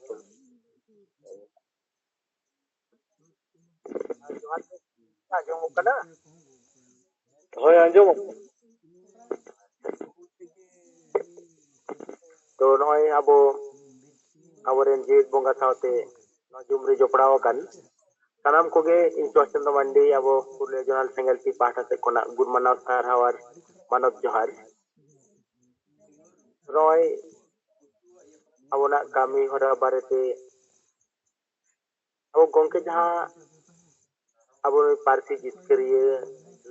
ᱟᱸᱡᱚᱢᱚᱜ ᱠᱟᱱᱟ? ᱦᱳᱭ, ᱟᱸᱡᱚᱢᱚᱜ ᱠᱟᱱᱟ᱾ ᱛᱚ ᱱᱚᱜᱼᱚᱭ ᱟᱵᱚ, ᱟᱵᱚᱨᱮᱱ ᱡᱤᱣᱤᱫ ᱵᱚᱸᱜᱟ ᱥᱟᱶᱛᱮ ᱱᱚᱣᱟ ᱡᱩᱢ ᱨᱮ ᱡᱚᱯᱲᱟᱣ ᱟᱠᱟᱱ ᱥᱟᱱᱟᱢ ᱠᱚᱜᱮ ᱤᱧ ᱥᱩᱵᱷᱟᱥ ᱪᱚᱱᱫᱨᱚ ᱢᱟᱱᱰᱤ ᱟᱵᱚ ᱯᱩᱨᱩᱞᱤᱭᱟᱹ ᱡᱚᱱᱟᱞ ᱥᱮᱸᱜᱮᱞ ᱛᱤ ᱯᱟᱦᱴᱟ ᱥᱮᱫ ᱠᱷᱚᱱᱟᱜ ᱜᱩᱱ ᱢᱟᱱᱟᱣ ᱥᱟᱨᱦᱟᱣ ᱟᱨ ᱢᱟᱱᱚᱛ ᱡᱚᱦᱟᱨ᱾ ᱱᱚᱜᱼᱚᱭ ᱟᱵᱚᱱᱟᱜ ᱠᱟᱹᱢᱤ ᱦᱚᱨᱟ ᱵᱟᱨᱮᱛᱮ ᱟᱵᱚ ᱜᱚᱢᱠᱮ ᱡᱟᱦᱟᱸ ᱟᱵᱚ ᱱᱩᱭ ᱯᱟᱹᱨᱥᱤ ᱡᱤᱛᱠᱟᱹᱨᱤᱭᱟᱹ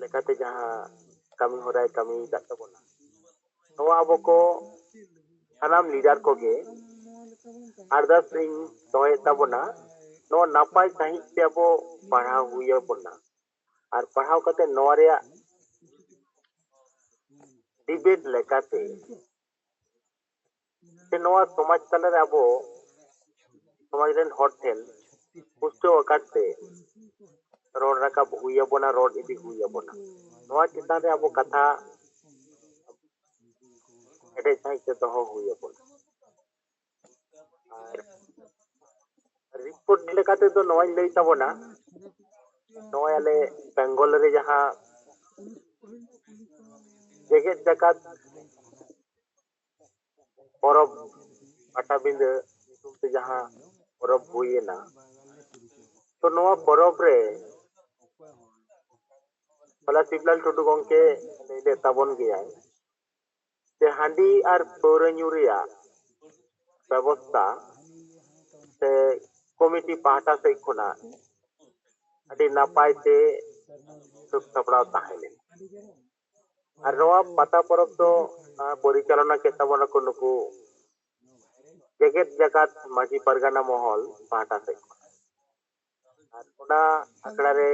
ᱞᱮᱠᱟᱛᱮ ᱡᱟᱦᱟᱸ ᱠᱟᱹᱢᱤ ᱦᱚᱨᱟᱭ ᱠᱟᱹᱢᱤ ᱟᱠᱟᱫ ᱛᱟᱵᱚᱱᱟ, ᱱᱚᱣᱟ ᱟᱵᱚ ᱠᱚ ᱥᱟᱱᱟᱢ ᱞᱤᱰᱟᱨ ᱠᱚᱜᱮ ᱟᱨᱫᱟᱥ ᱤᱧ ᱫᱚᱦᱚᱭᱮᱫ ᱛᱟᱵᱚᱱᱟ, ᱱᱚᱣᱟ ᱱᱟᱯᱟᱭ ᱥᱟᱺᱦᱤᱡ ᱛᱮ ᱟᱵᱚ ᱯᱟᱲᱦᱟᱣ ᱦᱩᱭ ᱟᱵᱚᱱᱟ᱾ ᱟᱨ ᱯᱟᱲᱦᱟᱣ ᱠᱟᱛᱮ ᱱᱚᱣᱟ ᱨᱮᱭᱟᱜ ᱰᱤᱵᱮᱴ ᱞᱮᱠᱟᱛᱮ ᱥᱮ ᱱᱚᱣᱟ ᱥᱚᱢᱟᱡᱽ ᱛᱟᱞᱟᱨᱮ ᱟᱵᱚ ᱥᱚᱢᱟᱡᱽ ᱨᱮᱱ ᱦᱚᱲ ᱴᱷᱮᱱ ᱯᱩᱥᱴᱟᱹᱣ ᱟᱠᱟᱨ ᱛᱮ ᱨᱚᱲ ᱨᱟᱠᱟᱵ ᱦᱩᱭ ᱟᱵᱚᱱᱟ, ᱨᱚᱲ ᱤᱫᱤ ᱦᱩᱭ ᱟᱵᱚᱱᱟ᱾ ᱱᱚᱣᱟ ᱪᱮᱛᱟᱱ ᱨᱮ ᱟᱵᱚ ᱠᱟᱛᱷᱟ ᱠᱮᱴᱮᱡ ᱥᱟᱺᱦᱤᱡ ᱛᱮ ᱫᱚᱦᱚ ᱦᱩᱭ ᱟᱵᱚᱱᱟ᱾ ᱟᱨ ᱨᱤᱯᱳᱨᱴ ᱞᱮᱠᱟ ᱛᱮᱫᱚ ᱱᱚᱣᱟᱧ ᱞᱟᱹᱭ ᱛᱟᱵᱚᱱᱟ, ᱱᱚᱜᱼᱚᱭ ᱟᱞᱮ ᱵᱮᱝᱜᱚᱞ ᱨᱮ ᱡᱟᱦᱟᱸ ᱡᱮᱜᱮᱛ ᱡᱟᱠᱟᱛ ᱯᱚᱨᱚᱵᱽ ᱯᱟᱴᱟᱵᱤᱸᱫᱟᱹ ᱧᱩᱛᱩᱢ ᱛᱮ ᱡᱟᱦᱟᱸ ᱯᱚᱨᱚᱵᱽ ᱦᱩᱭᱮᱱᱟ, ᱛᱚ ᱱᱚᱣᱟ ᱯᱚᱨᱚᱵᱽ ᱨᱮ ᱦᱚᱞᱟ ᱥᱤᱵᱽᱞᱟᱞ ᱴᱩᱰᱩ ᱜᱚᱢᱠᱮ ᱞᱟᱹᱭ ᱞᱮᱫ ᱛᱟᱵᱚᱱ ᱜᱮᱭᱟᱭ ᱡᱮ ᱦᱟᱺᱰᱤ ᱟᱨ ᱯᱟᱹᱣᱨᱟᱹ ᱧᱩ ᱨᱮᱭᱟᱜ ᱵᱮᱵᱚᱥᱛᱟ ᱥᱮ ᱠᱚᱢᱤᱴᱤ ᱯᱟᱦᱴᱟ ᱥᱮᱫ ᱠᱷᱚᱱᱟᱜ ᱟᱹᱰᱤ ᱱᱟᱯᱟᱭ ᱛᱮ ᱥᱟᱹᱛ ᱥᱟᱯᱲᱟᱣ ᱛᱟᱦᱮᱸ ᱞᱮᱱᱟ᱾ ᱟᱨ ᱱᱚᱣᱟ ᱯᱟᱛᱟ ᱯᱚᱨᱚᱵᱽ ᱫᱚ, ᱟᱸ, ᱯᱚᱨᱤᱪᱟᱞᱚᱱᱟ ᱠᱮᱫ ᱛᱟᱵᱚᱱᱟᱠᱚ ᱱᱩᱠᱩ ᱡᱮᱜᱮᱛ ᱡᱟᱠᱟᱛ ᱢᱟᱹᱡᱷᱤ ᱯᱟᱨᱜᱟᱱᱟ ᱢᱚᱦᱚᱞ ᱯᱟᱦᱴᱟ ᱥᱮᱫ ᱠᱷᱚᱱ᱾ ᱟᱨ ᱚᱱᱟ ᱟᱠᱷᱲᱟ ᱨᱮ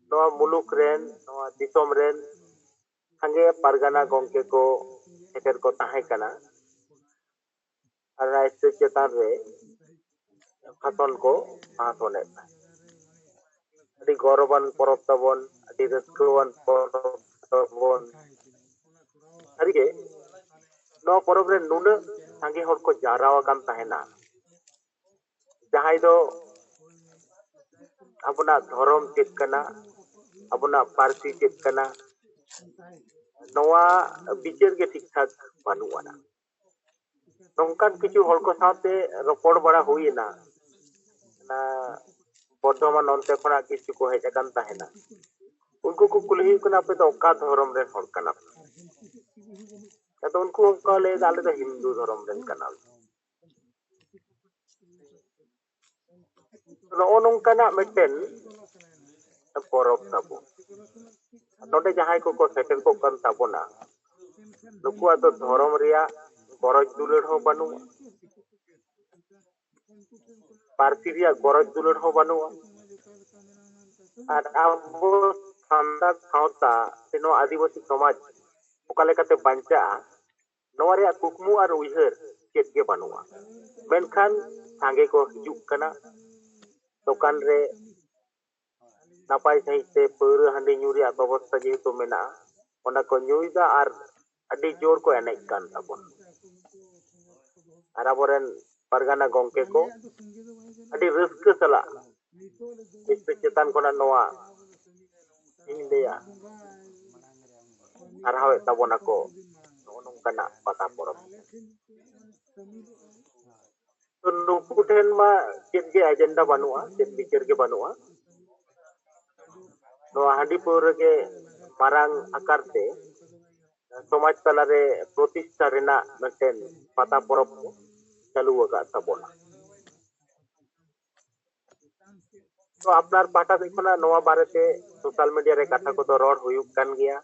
ᱱᱚᱣᱟ ᱢᱩᱞᱩᱠ ᱨᱮᱱ, ᱱᱚᱣᱟ ᱫᱤᱥᱚᱢ ᱨᱮᱱ ᱥᱟᱸᱜᱮ ᱯᱟᱨᱜᱟᱱᱟ ᱜᱚᱢᱠᱮ ᱠᱚ ᱥᱮᱴᱮᱨ ᱠᱚ ᱛᱟᱦᱮᱸ ᱠᱟᱱᱟ᱾ ᱟᱨ ᱚᱱᱟ ᱥᱴᱮᱡᱽ ᱪᱮᱛᱟᱱ ᱨᱮ ᱵᱷᱟᱥᱚᱱ ᱠᱚ ᱵᱷᱟᱥᱚᱱᱮᱫ ᱛᱟᱦᱮᱸᱫ᱾ ᱟᱹᱰᱤ ᱜᱚᱨᱚᱵᱟᱱ ᱯᱚᱨᱚᱵᱽ ᱛᱟᱵᱚᱱ, ᱟᱹᱰᱤ ᱨᱟᱹᱥᱠᱟᱹᱣᱟᱱ ᱯᱚᱨᱚᱵᱽ ᱛᱟᱵᱚᱱ᱾ ᱥᱟᱹᱨᱤᱜᱮ ᱱᱚᱣᱟ ᱯᱚᱨᱚᱵᱽ ᱨᱮ ᱱᱩᱱᱟᱹᱜ ᱥᱟᱸᱜᱮ ᱦᱚᱲ ᱠᱚ ᱡᱟᱣᱨᱟ ᱟᱠᱟᱱ ᱛᱟᱦᱮᱱᱟ, ᱡᱟᱦᱟᱸᱭ ᱫᱚ ᱟᱵᱚᱱᱟᱜ ᱫᱷᱚᱨᱚᱢ ᱪᱮᱫ ᱠᱟᱱᱟ, ᱟᱵᱚᱱᱟᱜ ᱯᱟᱹᱨᱥᱤ ᱪᱮᱫ ᱠᱟᱱᱟ, ᱱᱚᱣᱟ ᱵᱤᱪᱟᱹᱨ ᱜᱮ ᱴᱷᱤᱠ ᱴᱷᱟᱠ ᱵᱟᱹᱱᱩᱜ ᱟᱱᱟ᱾ ᱱᱚᱝᱠᱟᱱ ᱠᱤᱪᱷᱩ ᱦᱚᱲ ᱠᱚ ᱥᱟᱶᱛᱮ ᱨᱚᱯᱚᱲ ᱵᱟᱲᱟ ᱦᱩᱭ ᱮᱱᱟ᱾ ᱚᱱᱟ ᱵᱚᱨᱫᱷᱚᱢᱟᱱ ᱚᱱᱛᱮ ᱠᱷᱚᱱᱟᱜ ᱠᱤᱪᱷᱩ ᱠᱚ ᱦᱮᱡ ᱟᱠᱟᱱ ᱛᱟᱦᱮᱱᱟ᱾ ᱩᱱᱠᱩ ᱠᱚ ᱠᱩᱞᱤ ᱦᱩᱭᱩᱜ ᱠᱟᱱᱟ, "ᱟᱯᱮ ᱫᱚ ᱚᱠᱟ ᱫᱷᱚᱨᱚᱢ ᱨᱮᱱ ᱦᱚᱲ ᱠᱟᱱᱟ ᱯᱮ?" ᱟᱫᱚ ᱩᱱᱠᱩ ᱚᱱᱠᱟ ᱞᱟᱹᱭ ᱮᱫᱟ, "ᱟᱞᱮ ᱫᱚ ᱦᱤᱱᱫᱩ ᱫᱷᱚᱨᱚᱢ ᱨᱮᱱ ᱠᱟᱱᱟᱞᱮ᱾" ᱱᱚᱜᱼᱚ ᱱᱚᱝᱠᱟᱱᱟᱜ ᱢᱤᱫᱴᱮᱱ ᱯᱚᱨᱚᱵᱽ ᱛᱟᱵᱚ᱾ ᱱᱚᱰᱮ ᱡᱟᱦᱟᱸᱭ ᱠᱚᱠᱚ ᱥᱮᱴᱮᱨ ᱠᱚᱜ ᱠᱟᱱ ᱛᱟᱵᱚᱱᱟ, ᱱᱩᱠᱩᱣᱟᱜ ᱫᱚ ᱫᱷᱚᱨᱚᱢ ᱨᱮᱭᱟᱜ ᱜᱚᱨᱚᱡᱽ ᱫᱩᱞᱟᱹᱲ ᱦᱚᱸ ᱵᱟᱹᱱᱩᱜᱼᱟ, ᱯᱟᱹᱨᱥᱤ ᱨᱮᱭᱟᱜ ᱜᱚᱨᱚᱡᱽ ᱫᱩᱞᱟᱹᱲ ᱦᱚᱸ ᱵᱟᱹᱱᱩᱜᱼᱟ᱾ ᱟᱨ ᱟᱵᱚ ᱥᱟᱱᱛᱟᱲ ᱥᱟᱶᱛᱟ ᱥᱮ ᱱᱚᱣᱟ ᱟᱹᱫᱤᱵᱟᱹᱥᱤ ᱥᱚᱢᱟᱡᱽ ᱚᱠᱟ ᱞᱮᱠᱟᱛᱮ ᱵᱟᱧᱪᱟᱜᱼᱟ, ᱱᱚᱣᱟ ᱨᱮᱭᱟᱜ ᱠᱩᱠᱢᱩ ᱟᱨ ᱩᱭᱦᱟᱹᱨ ᱪᱮᱫ ᱜᱮ ᱵᱟᱹᱱᱩᱜᱼᱟ᱾ ᱢᱮᱱᱠᱷᱟᱱ ᱥᱟᱸᱜᱮ ᱠᱚ ᱦᱤᱡᱩᱜ ᱠᱟᱱᱟ, ᱫᱚᱠᱟᱱ ᱨᱮ ᱱᱟᱯᱟᱭ ᱥᱟᱺᱦᱤᱡ ᱛᱮ ᱯᱟᱹᱣᱨᱟᱹ ᱦᱟᱺᱰᱤ ᱧᱩ ᱨᱮᱭᱟᱜ ᱵᱮᱵᱚᱥᱛᱷᱟ ᱡᱮᱦᱮᱛᱩ ᱢᱮᱱᱟᱜᱼᱟ, ᱚᱱᱟ ᱠᱚ ᱧᱩᱭᱮᱫᱟ ᱟᱨ ᱟᱹᱰᱤ ᱡᱳᱨ ᱠᱚ ᱮᱱᱮᱡ ᱠᱟᱱ ᱛᱟᱵᱚᱱᱟ᱾ ᱟᱨ ᱟᱵᱚᱨᱮᱱ ᱯᱟᱨᱜᱟᱱᱟ ᱜᱚᱢᱠᱮ ᱠᱚ ᱟᱹᱰᱤ ᱨᱟᱹᱥᱠᱟᱹ ᱥᱟᱞᱟᱜ ᱥᱴᱮᱡᱽ ᱪᱮᱛᱟᱱ ᱠᱷᱚᱱᱟᱜ ᱱᱚᱣᱟ ᱤᱧ ᱞᱟᱹᱭᱟ, ᱥᱟᱨᱦᱟᱣᱮᱫ ᱛᱟᱵᱚᱱᱟᱠᱚ ᱱᱚᱜᱼᱚ ᱱᱚᱝᱠᱟᱱᱟᱜ ᱯᱟᱛᱟ ᱯᱚᱨᱚᱵᱽ᱾ ᱛᱚ ᱱᱩᱠᱩ ᱴᱷᱮᱱ ᱢᱟ ᱪᱮᱫ ᱜᱮ ᱮᱡᱮᱱᱰᱟ ᱵᱟᱹᱱᱩᱜᱼᱟ, ᱪᱮᱫ ᱵᱤᱪᱟᱹᱨ ᱜᱮ ᱵᱟᱹᱱᱩᱜᱼᱟ᱾ ᱱᱚᱣᱟ ᱦᱟᱺᱰᱤ ᱯᱟᱹᱣᱨᱟᱹ ᱜᱮ ᱢᱟᱨᱟᱝ ᱟᱠᱟᱨ ᱛᱮ ᱥᱚᱢᱟᱡᱽ ᱛᱟᱞᱟᱨᱮ ᱯᱨᱚᱛᱤᱥᱴᱷᱟ ᱨᱮᱱᱟᱜ ᱢᱤᱫᱴᱮᱱ ᱯᱟᱛᱟ ᱯᱚᱨᱚᱵᱽ ᱠᱚ ᱪᱟᱹᱞᱩ ᱟᱠᱟᱫ ᱛᱟᱵᱚᱱᱟ᱾ ᱛᱚ ᱟᱯᱱᱟᱨ ᱯᱟᱦᱴᱟ ᱥᱮᱫ ᱠᱷᱚᱱᱟᱜ ᱱᱚᱣᱟ ᱵᱟᱨᱮᱛᱮ ᱥᱳᱥᱟᱞ ᱢᱤᱰᱤᱭᱟ ᱨᱮ ᱠᱟᱛᱷᱟ ᱠᱚᱫᱚ ᱨᱚᱲ ᱦᱩᱭᱩᱜ ᱠᱟᱱ ᱜᱮᱭᱟ,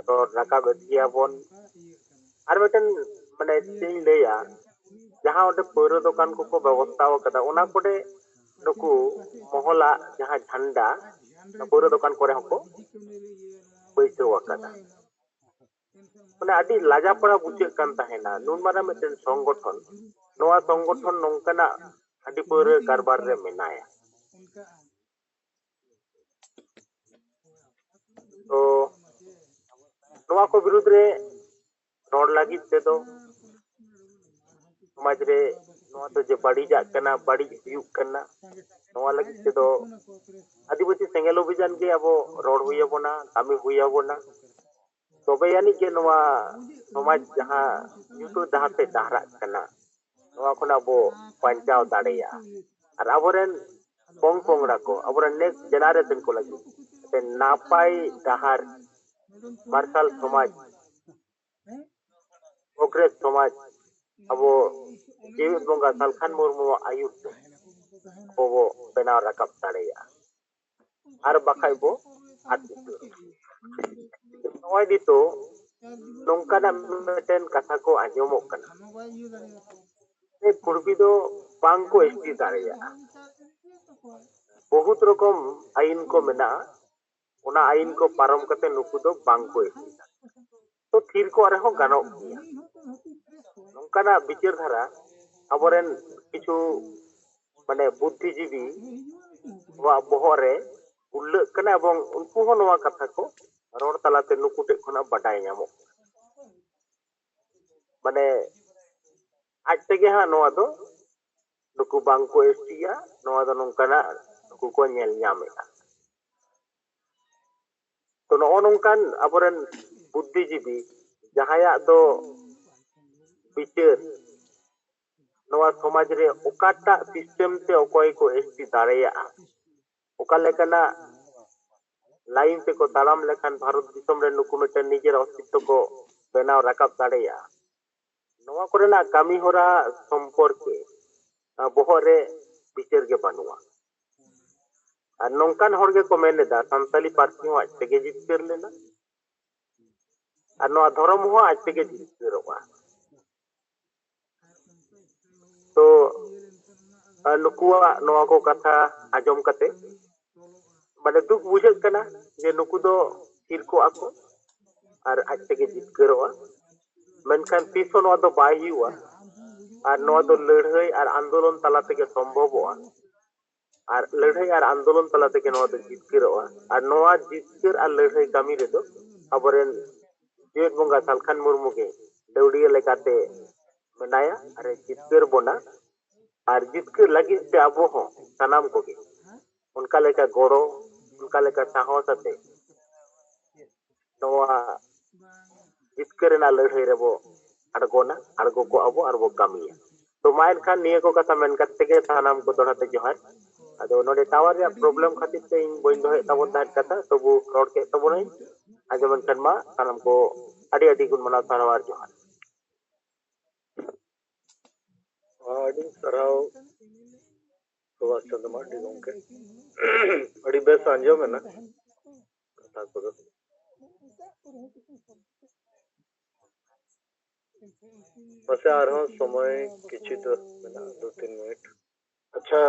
ᱨᱚᱲ ᱨᱟᱠᱟᱵ ᱮᱫ ᱜᱮᱭᱟ ᱵᱚᱱ᱾ ᱟᱨ ᱢᱤᱫᱴᱮᱱ ᱢᱟᱱᱮ ᱪᱮᱫ ᱤᱧ ᱞᱟᱹᱭᱟ, ᱡᱟᱦᱟᱸ ᱚᱸᱰᱮ ᱯᱟᱹᱣᱨᱟᱹ ᱫᱚᱠᱟᱱ ᱠᱚᱠᱚ ᱵᱮᱵᱚᱥᱛᱷᱟ ᱟᱠᱟᱫᱟ, ᱚᱱᱟ ᱠᱚᱨᱮ ᱱᱩᱠᱩ ᱢᱚᱦᱚᱞᱟᱜ ᱡᱟᱦᱟᱸ ᱡᱷᱟᱱᱰᱟ ᱯᱟᱹᱣᱨᱟᱹ ᱫᱚᱠᱟᱱ ᱠᱚᱨᱮ ᱦᱚᱸᱠᱚ ᱵᱟᱹᱭᱥᱟᱹᱣ ᱟᱠᱟᱫᱟ᱾ ᱢᱟᱱᱮ ᱟᱹᱰᱤ ᱞᱟᱡᱟᱯᱟᱲᱟ ᱵᱩᱡᱷᱟᱹᱜ ᱠᱟᱱ ᱛᱟᱦᱮᱱᱟ, ᱱᱩᱱ ᱢᱟᱨᱟᱝ ᱢᱤᱫᱴᱮᱱ ᱥᱚᱝᱜᱚᱴᱷᱚᱱ, ᱱᱚᱣᱟ ᱥᱚᱝᱜᱚᱴᱷᱚᱱ ᱱᱚᱝᱠᱟᱱᱟᱜ ᱦᱟᱺᱰᱤ ᱯᱟᱹᱣᱨᱟᱹ ᱠᱟᱨᱵᱟᱨ ᱨᱮ ᱢᱮᱱᱟᱭᱟ᱾ ᱛᱚ ᱱᱚᱣᱟ ᱠᱚ ᱵᱤᱨᱩᱫᱽ ᱨᱮ ᱨᱚᱲ ᱞᱟᱹᱜᱤᱫ ᱛᱮᱫᱚ, ᱥᱚᱢᱟᱡᱽ ᱨᱮ ᱱᱚᱣᱟ ᱫᱚ ᱡᱮ ᱵᱟᱹᱲᱤᱡᱟᱜ ᱠᱟᱱᱟ, ᱵᱟᱹᱲᱤᱡ ᱦᱩᱭᱩᱜ ᱠᱟᱱᱟ, ᱱᱚᱣᱟ ᱞᱟᱹᱜᱤᱫ ᱛᱮᱫᱚ ᱟᱹᱫᱤᱵᱟᱹᱥᱤ ᱥᱮᱸᱜᱮᱞ ᱚᱵᱷᱤᱡᱟᱱ ᱜᱮ ᱟᱵᱚ ᱨᱚᱲ ᱦᱩᱭ ᱟᱵᱚᱱᱟ, ᱠᱟᱹᱢᱤ ᱦᱩᱭ ᱟᱵᱚᱱᱟ᱾ ᱛᱚᱵᱮ ᱟᱹᱱᱤᱡ ᱜᱮ ᱱᱚᱣᱟ ᱥᱚᱢᱟᱡᱽ ᱡᱟᱦᱟᱸ ᱧᱩᱛᱟᱹᱛ ᱰᱟᱦᱟᱨ ᱛᱮ ᱰᱟᱦᱨᱟᱜ ᱠᱟᱱᱟ, ᱱᱚᱣᱟ ᱠᱷᱚᱱᱟᱜ ᱵᱚ ᱵᱟᱧᱪᱟᱣ ᱫᱟᱲᱮᱭᱟᱜᱼᱟ᱾ ᱟᱨ ᱟᱵᱚᱨᱮᱱ ᱯᱚᱝ ᱯᱚᱝᱲᱟ ᱠᱚ, ᱟᱵᱚᱨᱮᱱ ᱱᱮᱠᱥᱴ ᱡᱮᱱᱟᱨᱮᱥᱚᱱ ᱠᱚ ᱞᱟᱹᱜᱤᱫ ᱢᱤᱫᱴᱮᱱ ᱱᱟᱯᱟᱭ ᱰᱟᱦᱟᱨ, ᱢᱟᱨᱥᱟᱞ ᱥᱚᱢᱟᱡᱽ, ᱯᱨᱚᱜᱽᱨᱮᱥ ᱥᱚᱢᱟᱡᱽ, ᱟᱵᱚ ᱡᱮᱜᱮᱛ ᱵᱚᱸᱜᱟ ᱥᱟᱞᱠᱷᱟᱱ ᱢᱩᱨᱢᱩᱣᱟᱜ ᱟᱹᱭᱩᱨ ᱛᱮ ᱟᱵᱚ ᱵᱚ ᱵᱮᱱᱟᱣ ᱨᱟᱠᱟᱵ ᱫᱟᱲᱮᱭᱟᱜᱼᱟ᱾ ᱟᱨ ᱵᱟᱠᱷᱟᱡ ᱵᱚ ᱟᱫ ᱩᱛᱟᱹᱨᱚᱜᱼᱟ᱾ ᱱᱚᱜᱼᱚᱭ ᱱᱤᱛᱚᱜ ᱱᱚᱝᱠᱟᱱᱟᱜ ᱢᱤᱫᱴᱮᱱ ᱠᱟᱛᱷᱟ ᱠᱚ ᱟᱸᱡᱚᱢᱚᱜ ᱠᱟᱱᱟ, ᱠᱩᱲᱵᱤ ᱫᱚ ᱵᱟᱝ ᱠᱚ ᱮᱥ ᱴᱤ ᱫᱟᱲᱮᱭᱟᱜᱼᱟ᱾ ᱵᱚᱦᱩᱛ ᱨᱚᱠᱚᱢ ᱟᱭᱤᱱ ᱠᱚ ᱢᱮᱱᱟᱜᱼᱟ, ᱚᱱᱟ ᱟᱭᱤᱱ ᱠᱚ ᱯᱟᱨᱚᱢ ᱠᱟᱛᱮ ᱱᱩᱠᱩ ᱫᱚ ᱵᱟᱝ ᱠᱚ ᱮᱥ ᱴᱤ ᱫᱟᱲᱮᱭᱟᱜᱼᱟ᱾ ᱛᱚ ᱛᱷᱤᱨ ᱠᱚᱜ ᱨᱮᱦᱚᱸ ᱜᱟᱱᱚᱜ ᱜᱮᱭᱟ᱾ ᱱᱚᱝᱠᱟᱱᱟᱜ ᱵᱤᱪᱟᱹᱨ ᱫᱷᱟᱨᱟ ᱟᱵᱚᱨᱮᱱ ᱠᱤᱪᱷᱩ ᱢᱟᱱᱮ ᱵᱩᱫᱽᱫᱷᱤᱡᱤᱵᱤ ᱠᱚᱣᱟᱜ ᱵᱚᱦᱚᱜ ᱨᱮ ᱩᱨᱞᱟᱹᱜ ᱠᱟᱱᱟ, ᱮᱵᱚᱝ ᱩᱱᱠᱩ ᱦᱚᱸ ᱱᱚᱣᱟ ᱠᱟᱛᱷᱟ ᱠᱚ ᱨᱚᱲ ᱛᱟᱞᱟᱛᱮ ᱱᱩᱠᱩ ᱴᱷᱮᱱ ᱠᱷᱚᱱᱟᱜ ᱵᱟᱰᱟᱭ ᱧᱟᱢᱚᱜ ᱠᱟᱱᱟ᱾ ᱢᱟᱱᱮ ᱟᱡ ᱛᱮᱜᱮ ᱦᱟᱸᱜ ᱱᱚᱣᱟ ᱫᱚ ᱱᱩᱠᱩ ᱵᱟᱝ ᱠᱚ ᱮᱥ ᱴᱤᱜᱼᱟ, ᱱᱚᱣᱟ ᱫᱚ ᱱᱚᱝᱠᱟᱱᱟᱜ ᱱᱩᱠᱩ ᱠᱚ ᱧᱮᱞ ᱧᱟᱢᱮᱫᱼᱟ᱾ ᱛᱚ ᱱᱚᱜᱼᱚ ᱱᱚᱝᱠᱟᱱ ᱟᱵᱚᱨᱮᱱ ᱵᱩᱫᱽᱫᱷᱤᱡᱤᱵᱤ ᱡᱟᱦᱟᱸᱭᱟᱜ ᱫᱚ ᱵᱤᱪᱟᱹᱨ ᱱᱚᱣᱟ ᱥᱚᱢᱟᱡᱽ ᱨᱮ ᱚᱠᱟᱴᱟᱜ ᱥᱤᱥᱴᱮᱢ ᱛᱮ ᱚᱠᱚᱭ ᱠᱚ ᱮᱥ ᱴᱤ ᱫᱟᱲᱮᱭᱟᱜᱼᱟ, ᱚᱠᱟ ᱞᱮᱠᱟᱱᱟᱜ ᱞᱟᱭᱤᱱ ᱛᱮᱠᱚ ᱛᱟᱲᱟᱢ ᱞᱮᱠᱷᱟᱱ ᱵᱷᱟᱨᱚᱛ ᱫᱤᱥᱚᱢ ᱨᱮ ᱱᱩᱠᱩ ᱢᱤᱫᱴᱮᱱ ᱱᱤᱡᱮᱨ ᱚᱥᱛᱤᱛᱛᱚ ᱠᱚ ᱵᱮᱱᱟᱣ ᱨᱟᱠᱟᱵ ᱫᱟᱲᱮᱭᱟᱜᱼᱟ, ᱱᱚᱣᱟ ᱠᱚᱨᱮᱱᱟᱜ ᱠᱟᱹᱢᱤ ᱦᱚᱨᱟ ᱥᱚᱢᱯᱚᱨᱠᱮ ᱵᱚᱦᱚᱜ ᱨᱮ ᱵᱤᱪᱟᱹᱨ ᱜᱮ ᱵᱟᱹᱱᱩᱜᱼᱟ᱾ ᱟᱨ ᱱᱚᱝᱠᱟᱱ ᱦᱚᱲ ᱜᱮᱠᱚ ᱢᱮᱱ ᱮᱫᱟ, ᱥᱟᱱᱛᱟᱞᱤ ᱯᱟᱹᱨᱥᱤ ᱦᱚᱸ ᱟᱡ ᱛᱮᱜᱮ ᱡᱤᱛᱠᱟᱹᱨ ᱞᱮᱱᱟ ᱟᱨ ᱱᱚᱣᱟ ᱫᱷᱚᱨᱚᱢ ᱦᱚᱸ ᱟᱡ ᱛᱮᱜᱮ ᱡᱤᱛᱠᱟᱹᱨᱚᱜᱼᱟ᱾ ᱛᱚ ᱟᱨ ᱱᱩᱠᱩᱣᱟᱜ ᱱᱚᱣᱟ ᱠᱚ ᱠᱟᱛᱷᱟ ᱟᱸᱡᱚᱢ ᱠᱟᱛᱮ ᱢᱟᱱᱮ ᱫᱩᱠ ᱵᱩᱡᱷᱟᱹᱜ ᱠᱟᱱᱟ ᱡᱮ ᱱᱩᱠᱩ ᱫᱚ ᱛᱷᱤᱨ ᱠᱚᱜᱼᱟ ᱠᱚ ᱟᱨ ᱟᱡ ᱛᱮᱜᱮ ᱡᱤᱛᱠᱟᱹᱨᱚᱜᱼᱟ᱾ ᱢᱮᱱᱠᱷᱟᱱ ᱛᱤᱥ ᱦᱚᱸ ᱱᱚᱣᱟ ᱫᱚ ᱵᱟᱭ ᱦᱩᱭᱩᱜᱼᱟ᱾ ᱟᱨ ᱱᱚᱣᱟ ᱫᱚ ᱞᱟᱹᱲᱦᱟᱹᱭ ᱟᱨ ᱟᱱᱫᱳᱞᱚᱱ ᱛᱟᱞᱟ ᱛᱮᱜᱮ ᱥᱚᱢᱵᱷᱚᱵᱚᱜᱼᱟ᱾ ᱟᱨ ᱞᱟᱹᱲᱦᱟᱹᱭ ᱟᱨ ᱟᱱᱫᱳᱞᱚᱱ ᱛᱟᱞᱟ ᱛᱮᱜᱮ ᱱᱚᱣᱟ ᱫᱚ ᱡᱤᱛᱠᱟᱹᱨᱚᱜᱼᱟ᱾ ᱟᱨ ᱱᱚᱣᱟ ᱡᱤᱛᱠᱟᱹᱨ ᱟᱨ ᱞᱟᱹᱲᱦᱟᱹᱭ ᱠᱟᱹᱢᱤ ᱨᱮᱫᱚ ᱟᱵᱚᱨᱮᱱ ᱡᱮᱣᱮᱫ ᱵᱚᱸᱜᱟ ᱥᱟᱞᱠᱷᱟᱱ ᱢᱩᱨᱢᱩ ᱜᱮ ᱫᱟᱹᱣᱲᱤᱭᱟᱹ ᱞᱮᱠᱟᱛᱮ ᱢᱮᱱᱟᱭᱟ ᱟᱨ ᱮ ᱡᱤᱛᱠᱟᱹᱨ ᱵᱚᱱᱟ᱾ ᱟᱨ ᱡᱤᱛᱠᱟᱹᱨ ᱞᱟᱹᱜᱤᱫ ᱛᱮ ᱟᱵᱚ ᱦᱚᱸ ᱥᱟᱱᱟᱢ ᱠᱚᱜᱮ ᱚᱱᱠᱟ ᱞᱮᱠᱟ ᱜᱚᱲᱚ, ᱚᱱᱠᱟ ᱞᱮᱠᱟ ᱥᱟᱦᱚᱥ ᱟᱛᱮ ᱱᱚᱣᱟ ᱡᱤᱛᱠᱟᱹᱨ ᱨᱮᱱᱟᱜ ᱞᱟᱹᱲᱦᱟᱹᱭ ᱨᱮᱵᱚ ᱟᱬᱜᱚᱱᱟ, ᱟᱬᱜᱚ ᱠᱚᱜᱼᱟ ᱵᱚ ᱟᱨ ᱵᱚ ᱠᱟᱹᱢᱤᱭᱟ᱾ ᱛᱚ ᱢᱟ ᱮᱱᱠᱷᱟᱱ ᱱᱤᱭᱟᱹ ᱠᱚ ᱠᱟᱛᱷᱟ ᱢᱮᱱ ᱠᱟᱛᱮ ᱜᱮ ᱥᱟᱱᱟᱢ ᱠᱚ ᱫᱚᱦᱲᱟ ᱛᱮ ᱡᱚᱦᱟᱨ᱾ ᱟᱫᱚ ᱱᱚᱰᱮ ᱴᱟᱣᱟᱨ ᱨᱮᱭᱟᱜ ᱯᱨᱚᱵᱞᱮᱢ ᱠᱷᱟᱹᱛᱤᱨ ᱛᱮ ᱤᱧ ᱵᱟᱹᱧ ᱫᱚᱦᱚᱭᱮᱫ ᱛᱟᱵᱚᱱ ᱛᱟᱦᱮᱸᱫ ᱠᱟᱛᱷᱟ, ᱛᱚᱵᱩ ᱨᱚᱲ ᱠᱮᱫ ᱛᱟᱵᱚᱱᱟᱹᱧ᱾ ᱟᱸᱡᱚᱢ ᱮᱱᱠᱷᱟᱱ ᱢᱟ ᱥᱟᱱᱟᱢ ᱠᱚ ᱟᱹᱰᱤ ᱟᱹᱰᱤ ᱜᱩᱱ ᱢᱟᱱᱟᱣ ᱥᱟᱨᱦᱟᱣ ᱟᱨ ᱡᱚᱦᱟᱨ᱾ ᱟᱹᱰᱤ ᱥᱟᱨᱦᱟᱣ ᱥᱩᱵᱷᱟᱥ ᱪᱚᱸᱫᱽᱨᱚ ᱢᱟᱨᱰᱤ ᱜᱚᱢᱠᱮ᱾ ᱟᱹᱰᱤ ᱵᱮᱥ ᱟᱸᱡᱚᱢ ᱮᱱᱟ ᱠᱟᱛᱷᱟ ᱠᱚᱫᱚ᱾ ᱯᱟᱥᱮ ᱟᱨᱦᱚᱸ ᱥᱚᱢᱚᱭ ᱠᱤᱪᱷᱩ ᱫᱚ ᱢᱮᱱᱟᱜᱼᱟ, ᱫᱩ ᱛᱤᱱ ᱢᱤᱱᱤᱴ᱾ ᱟᱪᱪᱷᱟ,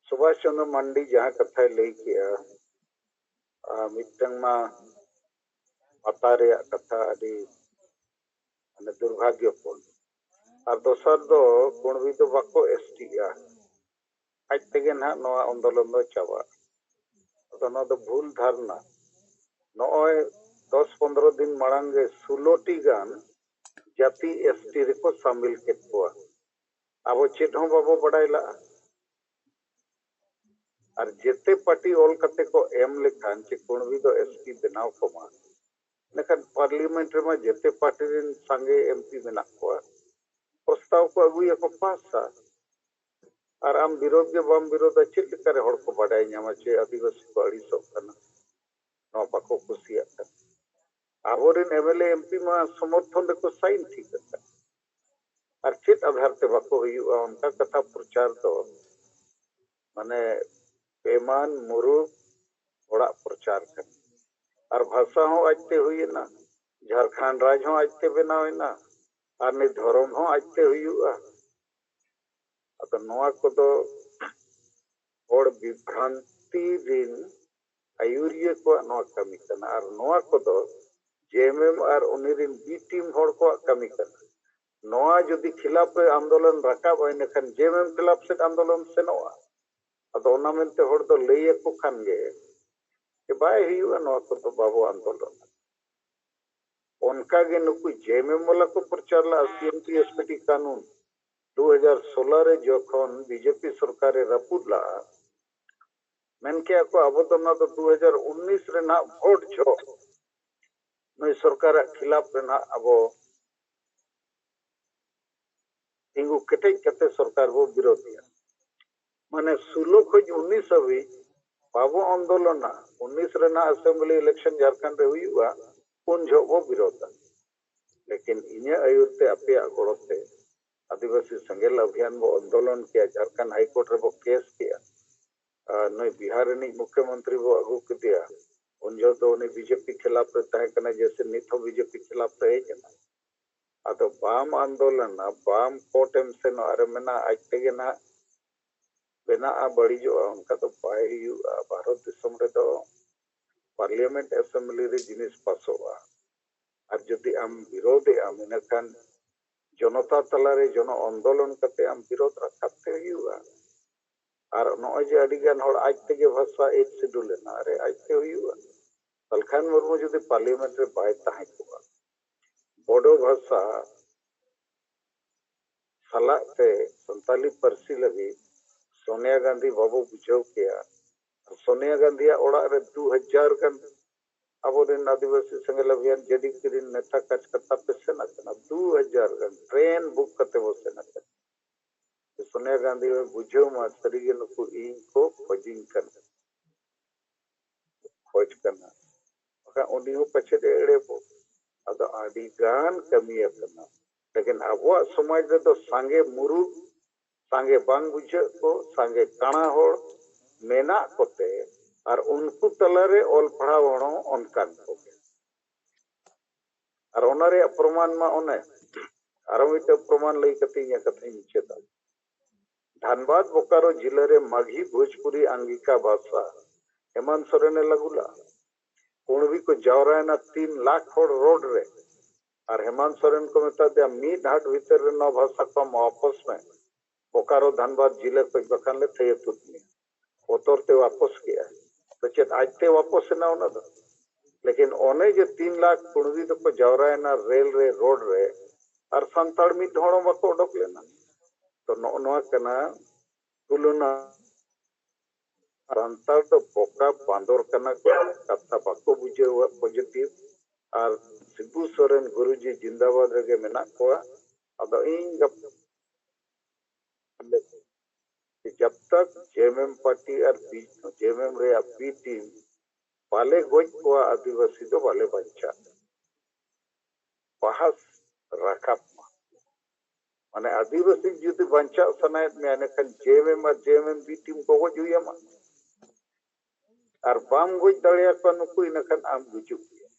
ᱥᱩᱵᱷᱟᱥ ᱪᱚᱸᱫᱽᱨᱚ ᱢᱟᱱᱰᱤ ᱡᱟᱦᱟᱸ ᱠᱟᱛᱷᱟᱭ ᱞᱟᱹᱭ ᱠᱮᱜᱼᱟ, ᱟᱨ ᱢᱤᱫᱴᱟᱝ ᱢᱟ ᱯᱟᱛᱟ ᱨᱮᱭᱟᱜ ᱠᱟᱛᱷᱟ, ᱟᱹᱰᱤ ᱢᱟᱱᱮ ᱫᱩᱨᱵᱷᱟᱜᱽᱭᱚᱯᱩᱨᱱᱚ᱾ ᱟᱨ ᱫᱚᱥᱟᱨ ᱫᱚ ᱠᱩᱬᱵᱤ ᱫᱚ ᱵᱟᱠᱚ ᱮᱥᱴᱤᱜᱼᱟ, ᱟᱡ ᱛᱮᱜᱮ ᱱᱟᱦᱟᱜ ᱱᱚᱣᱟ ᱟᱱᱫᱳᱞᱚᱱ ᱫᱚ ᱪᱟᱵᱟᱜᱼᱟ᱾ ᱟᱫᱚ ᱱᱚᱣᱟ ᱫᱚ ᱵᱷᱩᱞ ᱫᱷᱟᱨᱱᱟ᱾ ᱱᱚᱜᱼᱚᱭ ᱫᱚᱥ ᱯᱚᱱᱫᱽᱨᱚ ᱫᱤᱱ ᱢᱟᱲᱟᱝ ᱜᱮ ᱥᱳᱞᱳ ᱴᱤ ᱜᱟᱱ ᱡᱟᱹᱛᱤ ᱮᱥᱴᱤ ᱨᱮᱠᱚ ᱥᱟᱢᱤᱞ ᱠᱮᱫ ᱠᱚᱣᱟ᱾ ᱟᱵᱚ ᱪᱮᱫ ᱦᱚᱸ ᱵᱟᱵᱚ ᱵᱟᱰᱟᱭ ᱞᱟᱜᱼᱟ᱾ ᱟᱨ ᱡᱮᱛᱮ ᱯᱟᱨᱴᱤ ᱚᱞ ᱠᱟᱛᱮ ᱠᱚ ᱮᱢ ᱞᱮᱠᱷᱟᱱ ᱡᱮ ᱠᱩᱬᱵᱤ ᱫᱚ ᱮᱥᱴᱤ ᱵᱮᱱᱟᱣ ᱠᱚᱢᱟ, ᱤᱱᱟᱹᱠᱷᱟᱱ ᱯᱟᱨᱞᱤᱭᱟᱢᱮᱱᱴ ᱨᱮᱢᱟ ᱡᱮᱛᱮ ᱯᱟᱨᱴᱤ ᱨᱮᱱ ᱥᱟᱸᱜᱮ ᱮᱢᱯᱤ ᱢᱮᱱᱟᱜ ᱠᱚᱣᱟ, ᱯᱨᱚᱥᱛᱟᱵ ᱠᱚ ᱟᱹᱜᱩᱭᱟᱠᱚ, ᱯᱟᱥᱟ᱾ ᱟᱨ ᱟᱢ ᱵᱤᱨᱳᱫᱷ ᱜᱮ ᱵᱟᱢ ᱵᱤᱨᱳᱫᱷᱟ, ᱪᱮᱫ ᱞᱮᱠᱟᱨᱮ ᱦᱚᱲ ᱠᱚ ᱵᱟᱰᱟᱭ ᱧᱟᱢᱟ ᱡᱮ ᱟᱹᱫᱤᱵᱟᱹᱥᱤ ᱠᱚ ᱟᱹᱲᱤᱥᱚᱜ ᱠᱟᱱᱟ, ᱱᱚᱣᱟ ᱵᱟᱠᱚ ᱠᱩᱥᱤᱭᱟᱜ ᱠᱟᱱᱟ? ᱟᱵᱚᱨᱮᱱ ᱮᱢᱮᱞᱮ ᱮᱢᱯᱤ ᱢᱟ ᱥᱚᱢᱚᱨᱛᱷᱚᱱ ᱨᱮᱠᱚ ᱥᱟᱭᱤᱱ ᱴᱷᱤᱠ ᱟᱠᱟᱫ᱾ ᱟᱨ ᱪᱮᱫ ᱟᱫᱷᱟᱨ ᱛᱮ ᱵᱟᱠᱚ ᱦᱩᱭᱩᱜᱼᱟ ᱚᱱᱠᱟ ᱠᱟᱛᱷᱟ ᱯᱨᱚᱪᱟᱨ ᱫᱚ? ᱢᱟᱱᱮ ᱮᱢᱟᱱ ᱢᱩᱨᱩᱠ ᱦᱚᱲᱟᱜ ᱯᱨᱚᱪᱟᱨ ᱠᱟᱱᱟ᱾ ᱟᱨ ᱵᱷᱟᱥᱟ ᱦᱚᱸ ᱟᱡᱛᱮ ᱦᱩᱭᱮᱱᱟ, ᱡᱷᱟᱲᱠᱷᱚᱸᱰ ᱨᱟᱡᱽ ᱦᱚᱸ ᱟᱡᱛᱮ ᱵᱮᱱᱟᱣ ᱮᱱᱟ, ᱟᱨ ᱱᱤᱛ ᱫᱷᱚᱨᱚᱢ ᱦᱚᱸ ᱟᱡᱛᱮ ᱦᱩᱭᱩᱜᱼᱟ᱾ ᱟᱫᱚ ᱱᱚᱣᱟ ᱠᱚᱫᱚ ᱦᱚᱲ ᱵᱤᱵᱷᱨᱟᱱᱛᱤ ᱨᱤᱱ ᱟᱹᱭᱩᱨᱤᱭᱟᱹ ᱠᱚᱣᱟᱜ ᱱᱚᱣᱟ ᱠᱟᱹᱢᱤ ᱠᱟᱱᱟ᱾ ᱟᱨ ᱱᱚᱣᱟ ᱠᱚᱫᱚ ᱡᱮ ᱮᱢ ᱮᱢ ᱟᱨ ᱩᱱᱤ ᱨᱤᱱ ᱵᱤ ᱴᱤᱢ ᱦᱚᱲ ᱠᱚᱣᱟᱜ ᱠᱟᱹᱢᱤ ᱠᱟᱱᱟ᱾ ᱱᱚᱣᱟ ᱡᱩᱫᱤ ᱠᱷᱤᱞᱟᱯ ᱨᱮ ᱟᱱᱫᱳᱞᱚᱱ ᱨᱟᱠᱟᱵ ᱟᱭ, ᱤᱱᱟᱹᱠᱷᱟᱱ ᱡᱮ ᱮᱢ ᱮᱢ ᱠᱷᱤᱞᱟᱯ ᱥᱮᱫ ᱟᱱᱫᱳᱞᱚᱱ ᱥᱮᱱᱚᱜᱼᱟ᱾ ᱟᱫᱚ ᱚᱱᱟ ᱢᱮᱱᱛᱮ ᱦᱚᱲ ᱫᱚ ᱞᱟᱹᱭ ᱟᱠᱚ ᱠᱷᱟᱱ ᱜᱮ ᱡᱮ ᱵᱟᱭ ᱦᱩᱭᱩᱜᱼᱟ, ᱱᱚᱣᱟ ᱠᱚᱫᱚ ᱵᱟᱵᱚ ᱟᱱᱫᱳᱞᱚᱱᱟ᱾ ᱚᱱᱠᱟ ᱜᱮ ᱱᱩᱠᱩ ᱡᱮ ᱮᱢ ᱮᱢ ᱵᱟᱞᱟ ᱠᱚ ᱯᱨᱚᱪᱟᱨ ᱞᱟᱜᱼᱟ, C M P S P T ᱠᱟᱹᱱᱩᱱ ᱫᱩ ᱦᱟᱡᱟᱨ ᱥᱳᱞᱳ ᱨᱮ ᱡᱚᱠᱷᱚᱱ ᱵᱤ ᱡᱮ ᱯᱤ ᱥᱚᱨᱠᱟᱨᱮ ᱨᱟᱹᱯᱩᱫ ᱞᱟᱜᱼᱟ, ᱢᱮᱱ ᱠᱮᱜᱼᱟ ᱠᱚ, ᱟᱵᱚ ᱫᱚ ᱱᱚᱣᱟ ᱫᱚ ᱫᱩ ᱦᱟᱡᱟᱨ ᱩᱱᱤᱥ ᱨᱮᱱᱟᱜ ᱵᱷᱳᱴ ᱡᱚᱦᱚᱜ ᱱᱩᱭ ᱥᱚᱨᱠᱟᱨᱟᱜ ᱠᱷᱤᱞᱟᱯ ᱨᱮᱱᱟᱜ ᱟᱵᱚ ᱛᱤᱸᱜᱩ ᱠᱮᱴᱮᱡ ᱠᱟᱛᱮ ᱥᱚᱨᱠᱟᱨ ᱵᱚ ᱵᱤᱨᱳᱫᱷᱮᱭᱟ᱾ ᱢᱟᱱᱮ ᱥᱳᱞᱳ ᱠᱷᱚᱱ ᱩᱱᱤᱥ ᱦᱟᱹᱵᱤᱡ ᱵᱟᱵᱚ ᱟᱱᱫᱳᱞᱚᱱᱟ, ᱩᱱᱤᱥ ᱨᱮᱱᱟᱜ ᱟᱥᱮᱢᱵᱞᱤ ᱤᱞᱮᱠᱥᱚᱱ ᱡᱷᱟᱲᱠᱷᱚᱸᱰ ᱨᱮ ᱦᱩᱭᱩᱜᱼᱟ, ᱩᱱ ᱡᱚᱦᱚᱜ ᱵᱚ ᱵᱤᱨᱳᱫᱷᱟ᱾ ᱞᱮᱠᱤᱱ ᱤᱧᱟᱹᱜ ᱟᱹᱭᱩᱨ ᱛᱮ, ᱟᱯᱮᱭᱟᱜ ᱜᱚᱲᱚ ᱛᱮ ᱟᱹᱫᱤᱵᱟᱹᱥᱤ ᱥᱮᱸᱜᱮᱞ ᱚᱵᱷᱤᱭᱟᱱ ᱵᱚ ᱟᱱᱫᱳᱞᱚᱱ ᱠᱮᱜᱼᱟ, ᱡᱷᱟᱲᱠᱷᱚᱸᱰ ᱦᱟᱭ ᱠᱳᱨᱴ ᱨᱮᱵᱚ ᱠᱮᱥ ᱠᱮᱜᱼᱟ᱾ ᱟᱨ ᱱᱩᱭ ᱵᱤᱦᱟᱨ ᱨᱤᱱᱤᱡ ᱢᱩᱠᱷᱭᱚᱢᱚᱱᱛᱨᱤ ᱵᱚ ᱟᱹᱜᱩ ᱠᱮᱫᱮᱭᱟ, ᱩᱱ ᱡᱚᱦᱚᱜ ᱫᱚ ᱩᱱᱤ ᱵᱤ ᱡᱮ ᱯᱤ ᱠᱷᱤᱞᱟᱯ ᱨᱮ ᱛᱟᱦᱮᱸ ᱠᱟᱱᱟ, ᱡᱮᱭᱥᱮ ᱱᱤᱛ ᱦᱚᱸ ᱵᱤ ᱡᱮ ᱯᱤ ᱠᱷᱤᱞᱟᱯ ᱨᱮ ᱦᱮᱡ ᱮᱱᱟ᱾ ᱟᱫᱚ ᱵᱟᱢ ᱟᱱᱫᱳᱞᱚᱱᱟ, ᱵᱟᱢ ᱠᱳᱨᱴ ᱮᱢ ᱥᱮᱱᱚᱜᱼᱟ, ᱟᱨᱮ ᱢᱮᱱᱟ ᱟᱡ ᱛᱮᱜᱮ ᱱᱟᱦᱟᱜ ᱵᱮᱱᱟᱜᱼᱟ, ᱵᱟᱹᱲᱤᱡᱚᱜᱼᱟ, ᱚᱱᱠᱟ ᱫᱚ ᱵᱟᱭ ᱦᱩᱭᱩᱜᱼᱟ᱾ ᱵᱷᱟᱨᱚᱛ ᱫᱤᱥᱚᱢ ᱨᱮᱫᱚ ᱯᱟᱨᱞᱤᱭᱟᱢᱮᱱᱴ ᱟᱥᱮᱢᱵᱞᱤ ᱨᱮ ᱡᱤᱱᱤᱥ ᱯᱟᱥᱚᱜᱼᱟ, ᱟᱨ ᱡᱩᱫᱤ ᱟᱢ ᱵᱤᱨᱳᱫᱷᱮᱜ ᱟᱢ, ᱤᱱᱟᱹᱠᱷᱟᱱ ᱡᱚᱱᱚᱛᱟ ᱛᱟᱞᱟᱨᱮ ᱡᱚᱱᱚ ᱟᱱᱫᱳᱞᱚᱱ ᱠᱟᱛᱮ ᱟᱢ ᱵᱤᱨᱳᱫᱷ ᱨᱟᱠᱟᱵ ᱛᱮ ᱦᱩᱭᱩᱜᱼᱟ᱾ ᱟᱨ ᱱᱚᱜᱼᱚᱭ ᱡᱮ ᱟᱹᱰᱤ ᱜᱟᱱ ᱦᱚᱲ ᱟᱡ ᱛᱮᱜᱮ ᱵᱷᱟᱥᱟ ᱮᱭᱤᱴ ᱥᱤᱰᱩᱞ ᱮᱱᱟ, ᱟᱨᱮ ᱟᱡ ᱛᱮ ᱦᱩᱭᱩᱜᱼᱟ᱾ ᱥᱟᱞᱠᱷᱟᱱ ᱢᱩᱨᱢᱩ ᱡᱩᱫᱤ ᱯᱟᱨᱞᱤᱭᱟᱢᱮᱱᱴ ᱨᱮ ᱵᱟᱭ ᱛᱟᱦᱮᱸ ᱠᱚᱜᱼᱟ, ᱵᱳᱰᱳ ᱵᱷᱟᱥᱟ ᱥᱟᱞᱟᱜ ᱛᱮ ᱥᱟᱱᱛᱟᱞᱤ ᱯᱟᱹᱨᱥᱤ ᱞᱟᱹᱜᱤᱫ ᱥᱳᱱᱤᱭᱟ ᱜᱟᱱᱫᱷᱤ ᱵᱟᱵᱚ ᱵᱩᱡᱷᱟᱹᱣ ᱠᱮᱭᱟ᱾ ᱥᱳᱱᱤᱭᱟ ᱜᱟᱱᱫᱷᱤᱭᱟᱜ ᱚᱲᱟᱜ ᱨᱮ ᱫᱩ ᱦᱟᱡᱟᱨ ᱜᱟᱱ ᱟᱵᱚᱨᱮᱱ ᱟᱹᱫᱤᱵᱟᱹᱥᱤ ᱥᱮᱸᱜᱮᱞ ᱚᱵᱷᱤᱭᱟᱱ ᱡᱮ ᱰᱤ ᱯᱤ ᱨᱮᱱ ᱱᱮᱛᱟ ᱠᱟᱨᱡᱚᱠᱚᱨᱛᱟ ᱯᱮ ᱥᱮᱱ ᱟᱠᱟᱱᱟ, ᱫᱩ ᱦᱟᱡᱟᱨ ᱜᱟᱱ ᱴᱨᱮᱱ ᱵᱩᱠ ᱠᱟᱛᱮ ᱵᱚ ᱥᱮᱱ ᱟᱠᱟᱱᱟ᱾ ᱥᱳᱱᱤᱭᱟ ᱜᱟᱱᱫᱷᱤ ᱦᱚᱸ ᱵᱩᱡᱷᱟᱹᱣ ᱢᱟ, ᱥᱟᱹᱨᱤᱜᱮ ᱱᱩᱠᱩ ᱤᱧ ᱠᱚ ᱠᱷᱚᱡᱤᱧ ᱠᱟᱱᱟ, ᱠᱷᱚᱡᱽ ᱠᱟᱱᱟ᱾ ᱵᱟᱠᱷᱟᱱ ᱩᱱᱤ ᱦᱚᱸ ᱯᱟᱪᱮᱫ ᱮ ᱮᱲᱮ ᱵᱚ᱾ ᱟᱫᱚ ᱟᱹᱰᱤ ᱜᱟᱱ ᱠᱟᱹᱢᱤ ᱟᱠᱟᱱᱟ, ᱞᱮᱠᱤᱱ ᱟᱵᱚᱣᱟᱜ ᱥᱚᱢᱟᱡᱽ ᱨᱮᱫᱚ ᱥᱟᱸᱜᱮ ᱢᱩᱨᱩᱠ, ᱥᱟᱸᱜᱮ ᱵᱟᱝ ᱵᱩᱡᱷᱟᱹᱜ ᱠᱚ, ᱥᱟᱸᱜᱮ ᱠᱟᱬᱟ ᱦᱚᱲ, ᱢᱮᱱᱟᱜ ᱠᱚᱛᱮ ᱟᱨ ᱩᱱᱠᱩ ᱛᱟᱞᱟᱨᱮ ᱚᱞ ᱯᱟᱲᱦᱟᱣ ᱦᱚᱲ ᱦᱚᱸ ᱚᱱᱠᱟᱱ ᱠᱚᱜᱮ᱾ ᱟᱨ ᱚᱱᱟ ᱨᱮᱭᱟᱜ ᱯᱨᱚᱢᱟᱱ ᱢᱟ ᱚᱱᱮ ᱟᱨᱚ ᱢᱤᱫᱴᱮᱱ ᱯᱨᱚᱢᱟᱱ ᱞᱟᱹᱭ ᱠᱟᱛᱮ ᱤᱧᱟᱹᱜ ᱠᱟᱛᱷᱟᱧ ᱢᱩᱪᱟᱹᱫᱟ᱾ ᱫᱷᱟᱱᱵᱟᱫᱽ ᱵᱳᱠᱟᱨᱳ ᱡᱤᱞᱟᱹ ᱨᱮ ᱢᱟᱜᱷᱤ ᱵᱷᱳᱡᱽᱯᱩᱨᱤ ᱟᱝᱜᱤᱠᱟ ᱵᱷᱟᱥᱟ ᱦᱮᱢᱟᱱᱛ ᱥᱚᱨᱮᱱᱮ ᱞᱟᱹᱜᱩ ᱞᱟᱜᱼᱟ᱾ ᱠᱩᱬᱵᱤ ᱠᱚ ᱡᱟᱣᱨᱟᱭᱮᱱᱟ ᱛᱤᱱ ᱞᱟᱠᱷ ᱦᱚᱲ ᱨᱳᱰ ᱨᱮ, ᱟᱨ ᱦᱮᱢᱟᱱᱛ ᱥᱚᱨᱮᱱ ᱠᱚ ᱢᱮᱛᱟ ᱫᱮᱭᱟ, "ᱢᱤᱫ ᱦᱟᱴ ᱵᱷᱤᱛᱟᱹᱨ ᱨᱮ ᱱᱚᱣᱟ ᱵᱷᱟᱥᱟ ᱠᱚ ᱟᱢ ᱣᱟᱯᱚᱥ ᱢᱮ, ᱵᱳᱠᱟᱨᱳ ᱫᱷᱟᱱᱵᱟᱫᱽ ᱡᱤᱞᱟᱹ ᱠᱷᱚᱡ, ᱵᱟᱠᱷᱟᱱ ᱞᱮ ᱛᱷᱟᱹᱭᱟᱹ ᱛᱩᱫ ᱢᱮᱭᱟ, ᱵᱚᱛᱚᱨ ᱛᱮ ᱣᱟᱯᱚᱥ ᱠᱮᱜᱼᱟ᱾" ᱛᱚ ᱪᱮᱫ ᱟᱡᱛᱮ ᱣᱟᱯᱚᱥ ᱮᱱᱟ ᱚᱱᱟ ᱫᱚ? ᱞᱮᱠᱤᱱ ᱚᱱᱮ ᱡᱮ ᱛᱤᱱ ᱞᱟᱠᱷ ᱠᱩᱬᱵᱤ ᱫᱚᱠᱚ ᱡᱟᱣᱨᱟᱭᱮᱱᱟ ᱨᱮᱞ ᱨᱮ, ᱨᱳᱰ ᱨᱮ, ᱟᱨ ᱥᱟᱱᱛᱟᱲ ᱢᱤᱫ ᱦᱚᱲ ᱦᱚᱸ ᱵᱟᱠᱚ ᱚᱰᱚᱠ ᱞᱮᱱᱟ᱾ ᱛᱚ ᱱᱚᱜᱼᱚ ᱱᱚᱣᱟ ᱠᱟᱱᱟ ᱛᱩᱞᱚᱱᱟ᱾ ᱥᱟᱱᱛᱟᱲ ᱫᱚ ᱵᱚᱠᱟ ᱵᱟᱸᱫᱚᱨ ᱠᱟᱱᱟ ᱠᱚ, ᱠᱟᱛᱷᱟ ᱵᱟᱠᱚ ᱵᱩᱡᱷᱟᱹᱣᱟ ᱯᱚᱡᱤᱴᱤᱵᱷ᱾ ᱟᱨ ᱥᱤᱵᱩ ᱥᱚᱨᱮᱱ ᱜᱩᱨᱩᱡᱤ ᱡᱤᱱᱫᱟᱵᱟᱫ ᱨᱮᱜᱮ ᱢᱮᱱᱟᱜ ᱠᱚᱣᱟ᱾ ᱟᱫᱚ ᱤᱧ ᱜᱟᱯ-, ᱡᱟᱵ ᱛᱟᱠ ᱡᱮ ᱮᱢ ᱮᱢ ᱯᱟᱨᱴᱤ ᱟᱨ ᱵᱤ-, ᱡᱮ ᱮᱢ ᱮᱢ ᱨᱮᱭᱟᱜ ᱵᱤ ᱴᱤᱢ ᱵᱟᱞᱮ ᱜᱚᱡ ᱠᱚᱣᱟ, ᱟᱹᱫᱤᱵᱟᱹᱥᱤ ᱫᱚ ᱵᱟᱞᱮ ᱵᱟᱧᱪᱟᱜ᱾ ᱵᱟᱦᱟᱥ ᱨᱟᱠᱟᱵ ᱢᱟ᱾ ᱢᱟᱱᱮ ᱟᱹᱫᱤᱵᱟᱹᱥᱤ ᱡᱩᱫᱤ ᱵᱟᱧᱪᱟᱜ ᱥᱟᱱᱟᱭᱮᱫ ᱢᱮᱭᱟ, ᱮᱱᱮᱠᱷᱟᱱ ᱡᱮ ᱮᱢ ᱮᱢ ᱟᱨ ᱡᱮ ᱮᱢ ᱮᱢ ᱵᱤ ᱴᱤᱢ ᱠᱚ ᱜᱚᱡ ᱦᱩᱭ ᱟᱢᱟ᱾ ᱟᱨ ᱵᱟᱢ ᱜᱚᱡ ᱫᱟᱲᱮᱭᱟᱠᱚᱣᱟ ᱱᱩᱠᱩ, ᱤᱱᱟᱹᱠᱷᱟᱱ ᱟᱢ ᱜᱩᱡᱩᱜ ᱜᱮᱭᱟ᱾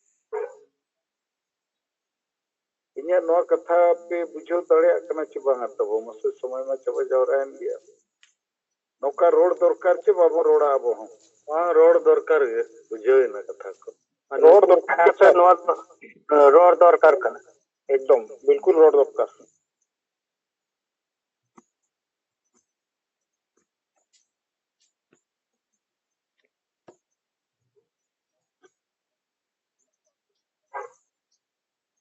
ᱤᱧᱟᱹᱜ ᱱᱚᱣᱟ ᱠᱟᱛᱷᱟ ᱯᱮ ᱵᱩᱡᱷᱟᱹᱣ ᱫᱟᱲᱮᱭᱟᱜ ᱠᱟᱱᱟ ᱪᱮ ᱵᱟᱝᱟ? ᱛᱟᱵᱚ ᱢᱟᱥᱮ, ᱥᱚᱢᱚᱭ ᱢᱟ ᱪᱟᱵᱟ ᱡᱟᱣᱨᱟᱭᱮᱱ ᱜᱮᱭᱟ᱾ ᱱᱚᱝᱠᱟ ᱨᱚᱲ ᱫᱚᱨᱠᱟᱨ ᱪᱮ ᱵᱟᱵᱚᱱ ᱨᱚᱲᱟ ᱟᱵᱚ ᱦᱚᱸ? ᱵᱟᱝ, ᱨᱚᱲ ᱫᱚᱨᱠᱟᱨ ᱜᱮ, ᱵᱩᱡᱷᱟᱹᱣ ᱮᱱᱟ ᱠᱟᱛᱷᱟ ᱠᱚ᱾ ᱨᱚᱲ ᱫᱚᱨᱠᱟᱨ ᱥᱮ, ᱱᱚᱣᱟ ᱫᱚ ᱨᱚᱲ ᱫᱚᱨᱠᱟᱨ ᱠᱟᱱᱟ, ᱮᱠᱫᱚᱢ ᱵᱤᱞᱠᱩᱞ ᱨᱚᱲ ᱫᱚᱨᱠᱟᱨ᱾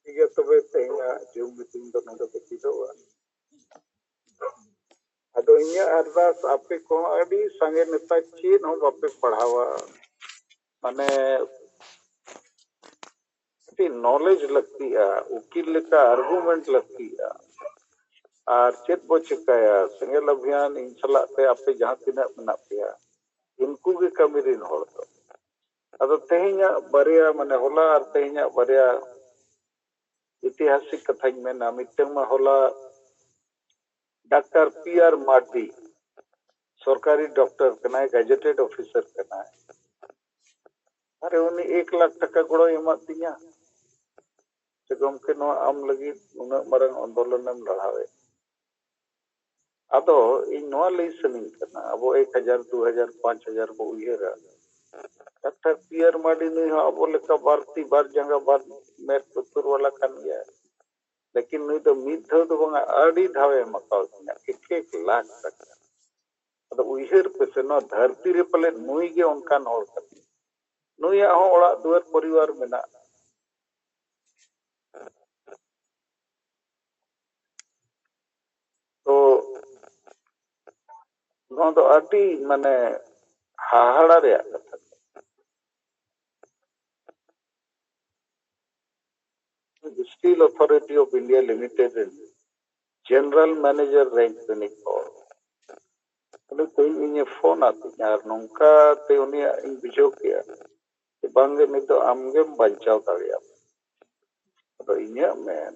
ᱴᱷᱤᱠ ᱜᱮᱭᱟ, ᱛᱚᱵᱮ ᱛᱮᱦᱮᱧᱟᱜ ᱡᱩᱢ ᱢᱤᱴᱤᱝ ᱫᱚ ᱱᱚᱰᱮ ᱜᱮ ᱪᱮᱫᱚᱜᱼᱟ᱾ ᱟᱫᱚ ᱤᱧᱟᱹᱜ ᱟᱨᱫᱟᱥ, ᱟᱯᱮ ᱠᱚᱦᱚᱸ ᱟᱹᱰᱤ ᱥᱟᱸᱜᱮ ᱱᱮᱛᱟ ᱪᱮᱫ ᱦᱚᱸ ᱵᱟᱯᱮ ᱯᱟᱲᱦᱟᱣᱟ, ᱢᱟᱱᱮ ᱠᱟᱹᱴᱤᱡ ᱱᱚᱞᱮᱡᱽ ᱞᱟᱹᱠᱛᱤᱜᱼᱟ, ᱩᱠᱤᱞ ᱞᱮᱠᱟ ᱟᱨᱜᱩᱢᱮᱱᱴ ᱞᱟᱹᱠᱛᱤᱜᱼᱟ᱾ ᱟᱨ ᱪᱮᱫ ᱵᱚ ᱪᱮᱠᱟᱭᱟ, ᱥᱮᱸᱜᱮᱞ ᱚᱵᱷᱤᱭᱟᱱ ᱤᱧ ᱥᱟᱞᱟᱜ ᱛᱮ ᱟᱯᱮ ᱡᱟᱦᱟᱸ ᱛᱤᱱᱟᱹᱜ ᱢᱮᱱᱟᱜ ᱯᱮᱭᱟ, ᱩᱱᱠᱩ ᱜᱮ ᱠᱟᱹᱢᱤ ᱨᱤᱱ ᱦᱚᱲ ᱫᱚ᱾ ᱟᱫᱚ ᱛᱮᱦᱮᱧᱟᱜ ᱵᱟᱨᱭᱟ, ᱢᱟᱱᱮ ᱦᱚᱞᱟ ᱟᱨ ᱛᱮᱦᱮᱧᱟᱜ ᱵᱟᱨᱭᱟ ᱤᱛᱤᱦᱟᱥᱤᱠ ᱠᱟᱛᱷᱟᱧ ᱢᱮᱱᱟ᱾ ᱢᱤᱫᱴᱟᱝ ᱢᱟ ᱦᱚᱞᱟ ᱰᱟᱠᱛᱟᱨ ᱯᱤ ᱟᱨ ᱢᱟᱨᱰᱤ ᱥᱚᱨᱠᱟᱨᱤ ᱰᱚᱠᱴᱚᱨ ᱠᱟᱱᱟᱭ, ᱜᱮᱡᱮᱴᱮᱰ ᱚᱯᱷᱤᱥᱟᱨ ᱠᱟᱱᱟᱭ᱾ ᱟᱨᱮ, ᱩᱱᱤ ᱮᱠ ᱞᱟᱠᱷ ᱴᱟᱠᱟ ᱜᱚᱲᱚᱭ ᱮᱢᱟᱫ ᱫᱤᱧᱟ, ᱥᱮ ᱜᱚᱢᱠᱮ, ᱱᱚᱣᱟ ᱟᱢ ᱞᱟᱹᱜᱤᱫ ᱩᱱᱟᱹᱜ ᱢᱟᱨᱟᱝ ᱟᱱᱫᱳᱞᱚᱱᱮᱢ ᱞᱟᱲᱟᱣᱮᱫ᱾ ᱟᱫᱚ ᱤᱧ ᱱᱚᱣᱟ ᱞᱟᱹᱭ ᱥᱟᱱᱟᱧ ᱠᱟᱱᱟ, ᱟᱵᱚ ᱮᱠ ᱦᱟᱡᱟᱨ, ᱫᱩ ᱦᱟᱡᱟᱨ, ᱯᱟᱸᱪ ᱦᱟᱡᱟᱨ ᱵᱚ ᱩᱭᱦᱟᱹᱨᱟ᱾ ᱰᱟᱠᱛᱟᱨ ᱯᱤ ᱟᱨ ᱢᱟᱨᱰᱤ, ᱱᱩᱭ ᱦᱚᱸ ᱟᱵᱚ ᱞᱮᱠᱟ ᱵᱟᱨ ᱛᱤ ᱵᱟᱨ ᱡᱟᱸᱜᱟ ᱵᱟᱨ ᱢᱮᱫ ᱞᱩᱛᱩᱨ ᱵᱟᱞᱟ ᱠᱟᱱ ᱜᱮᱭᱟᱭ᱾ ᱞᱮᱠᱤᱱ ᱱᱩᱭ ᱫᱚ ᱢᱤᱫ ᱫᱷᱟᱣ ᱫᱚ ᱵᱟᱝᱟ, ᱟᱹᱰᱤ ᱫᱷᱟᱣᱮ ᱮᱢ ᱟᱠᱟᱣᱫᱤᱧᱟ, ᱮᱠ ᱮᱠ ᱞᱟᱠᱷ ᱴᱟᱠᱟ᱾ ᱟᱫᱚ ᱩᱭᱦᱟᱹᱨ ᱯᱮᱥᱮ, ᱱᱚᱣᱟ ᱫᱷᱟᱹᱨᱛᱤ ᱨᱮ ᱯᱟᱞᱮᱫ ᱱᱩᱭ ᱜᱮ ᱚᱱᱠᱟᱱ ᱦᱚᱲ ᱠᱟᱱᱟᱭ᱾ ᱱᱩᱭᱟᱜ ᱦᱚᱸ ᱚᱲᱟᱜ ᱫᱩᱣᱟᱹᱨ ᱯᱚᱨᱤᱵᱟᱨ ᱢᱮᱱᱟᱜᱼᱟ᱾ ᱛᱚ ᱱᱚᱣᱟ ᱫᱚ ᱟᱹᱰᱤ, ᱢᱟᱱᱮ, ᱦᱟᱦᱟᱲᱟ ᱨᱮᱭᱟᱜ ᱠᱟᱛᱷᱟ ᱠᱟᱱᱟ᱾ Steel Authority of India Limited ᱨᱮᱱ ᱡᱮᱱᱟᱨᱮᱞ ᱢᱮᱱᱮᱡᱟᱨ ᱨᱮᱱ ᱨᱤᱱᱤᱡ ᱦᱚᱲ, ᱩᱱᱤ ᱛᱮᱦᱮᱧ ᱤᱧᱮ ᱯᱷᱳᱱ ᱟᱹᱫᱤᱧᱟ ᱟᱨ ᱱᱚᱝᱠᱟ ᱛᱮ ᱩᱱᱤᱭᱟᱜ ᱤᱧ ᱵᱩᱡᱷᱟᱹᱣ ᱠᱮᱜᱼᱟ ᱡᱮ ᱵᱟᱝᱜᱮ ᱱᱤᱛ ᱫᱚ ᱟᱢᱜᱮᱢ ᱵᱟᱧᱪᱟᱣ ᱫᱟᱲᱮᱭᱟᱜᱼᱟ᱾ ᱟᱫᱚ ᱤᱧᱟᱹᱜ ᱢᱮᱱ,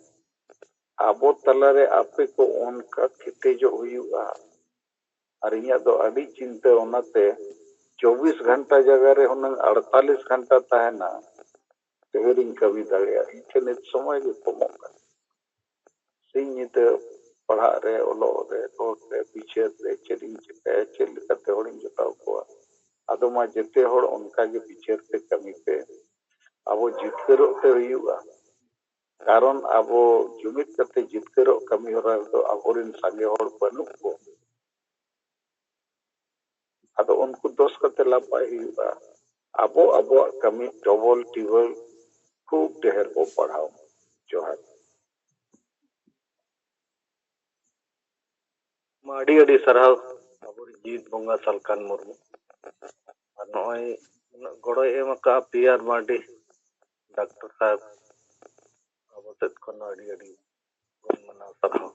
ᱟᱵᱚ ᱛᱟᱞᱟᱨᱮ ᱟᱯᱮ ᱠᱚ ᱚᱱᱠᱟ ᱠᱮᱴᱮᱡᱚᱜ ᱦᱩᱭᱩᱜᱼᱟ᱾ ᱟᱨ ᱤᱧᱟᱹᱜ ᱫᱚ ᱟᱹᱰᱤ ᱪᱤᱱᱛᱟᱹ, ᱚᱱᱟᱛᱮ ᱪᱚᱵᱵᱤᱥ ᱜᱷᱚᱱᱴᱟ ᱡᱟᱭᱜᱟ ᱨᱮ ᱦᱩᱱᱟᱹᱝ ᱟᱴᱛᱟᱞᱤᱥ ᱜᱷᱚᱱᱴᱟ ᱛᱟᱦᱮᱱᱟ, ᱰᱷᱮᱨᱤᱧ ᱠᱟᱹᱢᱤ ᱫᱟᱲᱮᱭᱟᱜᱼᱟ᱾ ᱤᱧ ᱴᱷᱮᱱ ᱱᱤᱛ ᱥᱚᱢᱚᱭ ᱜᱮ ᱠᱚᱢᱚᱜ ᱠᱟᱱᱟ᱾ ᱥᱤᱧ ᱧᱤᱫᱟᱹ ᱯᱟᱲᱦᱟᱜ ᱨᱮ, ᱚᱞᱚᱜ ᱨᱮ, ᱨᱚᱲ ᱨᱮ, ᱵᱤᱪᱟᱹᱨ ᱨᱮ, ᱪᱮᱫ ᱤᱧ ᱪᱤᱠᱟᱹᱭᱟ, ᱪᱮᱫ ᱞᱮᱠᱟᱛᱮ ᱦᱚᱲᱤᱧ ᱡᱚᱴᱟᱣ ᱠᱚᱣᱟ᱾ ᱟᱫᱚ ᱢᱟ ᱡᱮᱛᱮ ᱦᱚᱲ ᱚᱱᱠᱟ ᱜᱮ ᱵᱤᱪᱟᱹᱨ ᱛᱮ ᱠᱟᱹᱢᱤ ᱯᱮ᱾ ᱟᱵᱚ ᱡᱤᱛᱠᱟᱹᱨᱚᱜ ᱛᱮ ᱦᱩᱭᱩᱜᱼᱟ, ᱠᱟᱨᱚᱱ ᱟᱵᱚ ᱡᱩᱢᱤᱫ ᱠᱟᱛᱮ ᱡᱤᱛᱠᱟᱹᱨᱚᱜ ᱠᱟᱹᱢᱤ ᱦᱚᱨᱟ ᱨᱮᱫᱚ ᱟᱵᱚᱨᱮᱱ ᱥᱟᱸᱜᱮ ᱦᱚᱲ ᱵᱟᱹᱱᱩᱜ ᱠᱚ᱾ ᱟᱫᱚ ᱩᱱᱠᱩ ᱫᱳᱥ ᱠᱟᱛᱮ ᱞᱟᱵᱷ ᱵᱟᱭ ᱦᱩᱭᱩᱜᱼᱟ᱾ ᱟᱵᱚ ᱟᱵᱚᱣᱟᱜ ᱠᱟᱹᱢᱤ ᱰᱚᱵᱚᱞ ᱴᱤᱵᱚᱞ ᱠᱷᱩᱵ ᱰᱷᱮᱨ ᱵᱚ ᱯᱟᱲᱦᱟᱣ᱾ ᱡᱚᱦᱟᱨ᱾ ᱢᱟ ᱟᱹᱰᱤ ᱟᱹᱰᱤ ᱥᱟᱨᱦᱟᱣ ᱟᱵᱚᱨᱮᱱ ᱡᱤᱣᱤᱫ ᱵᱚᱸᱜᱟ ᱥᱟᱞᱠᱷᱟᱱ ᱢᱩᱨᱢᱩ᱾ ᱟᱨ ᱱᱚᱜᱼᱚᱭ ᱩᱱᱟᱹᱜ ᱜᱚᱲᱚᱭ ᱮᱢ ᱟᱠᱟᱫᱼᱟ ᱯᱤ ᱟᱨ ᱢᱟᱨᱰᱤ ᱰᱟᱠᱛᱚᱨ ᱥᱟᱦᱮᱵᱽ, ᱟᱵᱚ ᱥᱮᱫ ᱠᱷᱚᱱ ᱦᱚᱸ ᱟᱹᱰᱤ ᱟᱹᱰᱤ ᱜᱩᱱ ᱢᱟᱱᱟᱣ ᱥᱟᱨᱦᱟᱣ᱾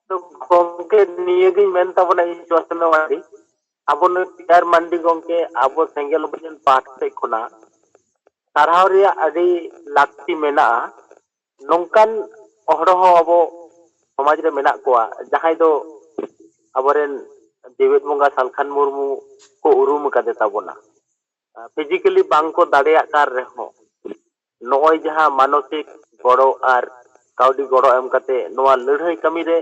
ᱛᱚ ᱜᱚᱢᱠᱮ, ᱱᱤᱭᱟᱹᱜᱤᱧ ᱢᱮᱱ ᱛᱟᱵᱚᱱᱟ ᱤᱧ ᱡᱚᱥᱮᱱ ᱢᱟᱨᱰᱤ, ᱟᱵᱚ ᱱᱩᱭ ᱯᱤ ᱟᱨ ᱢᱟᱱᱰᱤ ᱜᱚᱢᱠᱮ ᱟᱵᱚ ᱥᱮᱸᱜᱮᱞ ᱚᱵᱷᱤᱡᱟᱱ ᱯᱟᱦᱴᱟ ᱥᱮᱫ ᱠᱷᱚᱱᱟᱜ ᱥᱟᱨᱦᱟᱣ ᱨᱮᱭᱟᱜ ᱟᱹᱰᱤ ᱞᱟᱹᱠᱛᱤ ᱢᱮᱱᱟᱜᱼᱟ᱾ ᱱᱚᱝᱠᱟᱱ ᱦᱚᱲ ᱦᱚᱸ ᱟᱵᱚ ᱥᱚᱢᱟᱡᱽ ᱨᱮ ᱢᱮᱱᱟᱜ ᱠᱚᱣᱟ, ᱡᱟᱦᱟᱸᱭ ᱫᱚ ᱟᱵᱚᱨᱮᱱ ᱡᱮᱜᱮᱛ ᱵᱚᱸᱜᱟ ᱥᱟᱞᱠᱷᱟᱱ ᱢᱩᱨᱢᱩ ᱠᱚ ᱩᱨᱩᱢ ᱟᱠᱟᱫᱮ ᱛᱟᱵᱚᱱᱟ᱾ ᱯᱷᱤᱡᱤᱠᱮᱞᱤ ᱵᱟᱝ ᱠᱚ ᱫᱟᱲᱮᱭᱟᱜ ᱠᱟᱱ ᱨᱮᱦᱚᱸ, ᱱᱚᱜᱼᱚᱭ ᱡᱟᱦᱟᱸ ᱢᱟᱱᱚᱥᱤᱠ ᱜᱚᱲᱚ ᱟᱨ ᱠᱟᱹᱣᱰᱤ ᱜᱚᱲᱚ ᱮᱢ ᱠᱟᱛᱮ ᱱᱚᱣᱟ ᱞᱟᱹᱲᱦᱟᱹᱭ ᱠᱟᱹᱢᱤ ᱨᱮ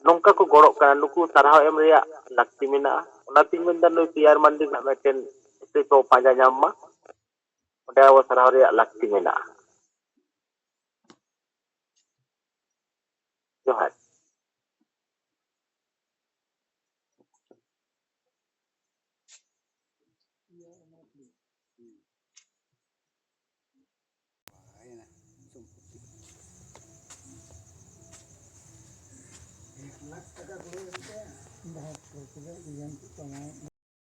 ᱱᱚᱝᱠᱟ ᱠᱚ ᱜᱚᱲᱚᱜ ᱠᱟᱱᱟ, ᱱᱩᱠᱩ ᱥᱟᱨᱦᱟᱣ ᱮᱢ ᱨᱮᱭᱟᱜ ᱞᱟᱹᱠᱛᱤ ᱢᱮᱱᱟᱜᱼᱟ᱾ ᱚᱱᱟᱛᱤᱧ ᱢᱮᱱᱫᱟ, ᱱᱩᱭ ᱯᱤ ᱟᱨ ᱢᱟᱱᱰᱤ ᱨᱮᱱᱟᱜ ᱢᱤᱫᱴᱮᱱ ᱦᱤᱥᱟᱹᱵ ᱵᱚ ᱯᱟᱸᱡᱟ ᱧᱟᱢ ᱢᱟ, ᱚᱸᱰᱮ ᱟᱵᱚ ᱥᱟᱨᱦᱟᱣ ᱨᱮᱭᱟᱜ ᱞᱟᱹᱠᱛᱤ ᱢᱮᱱᱟᱜᱼᱟ᱾ ᱡᱚᱦᱟᱨ᱾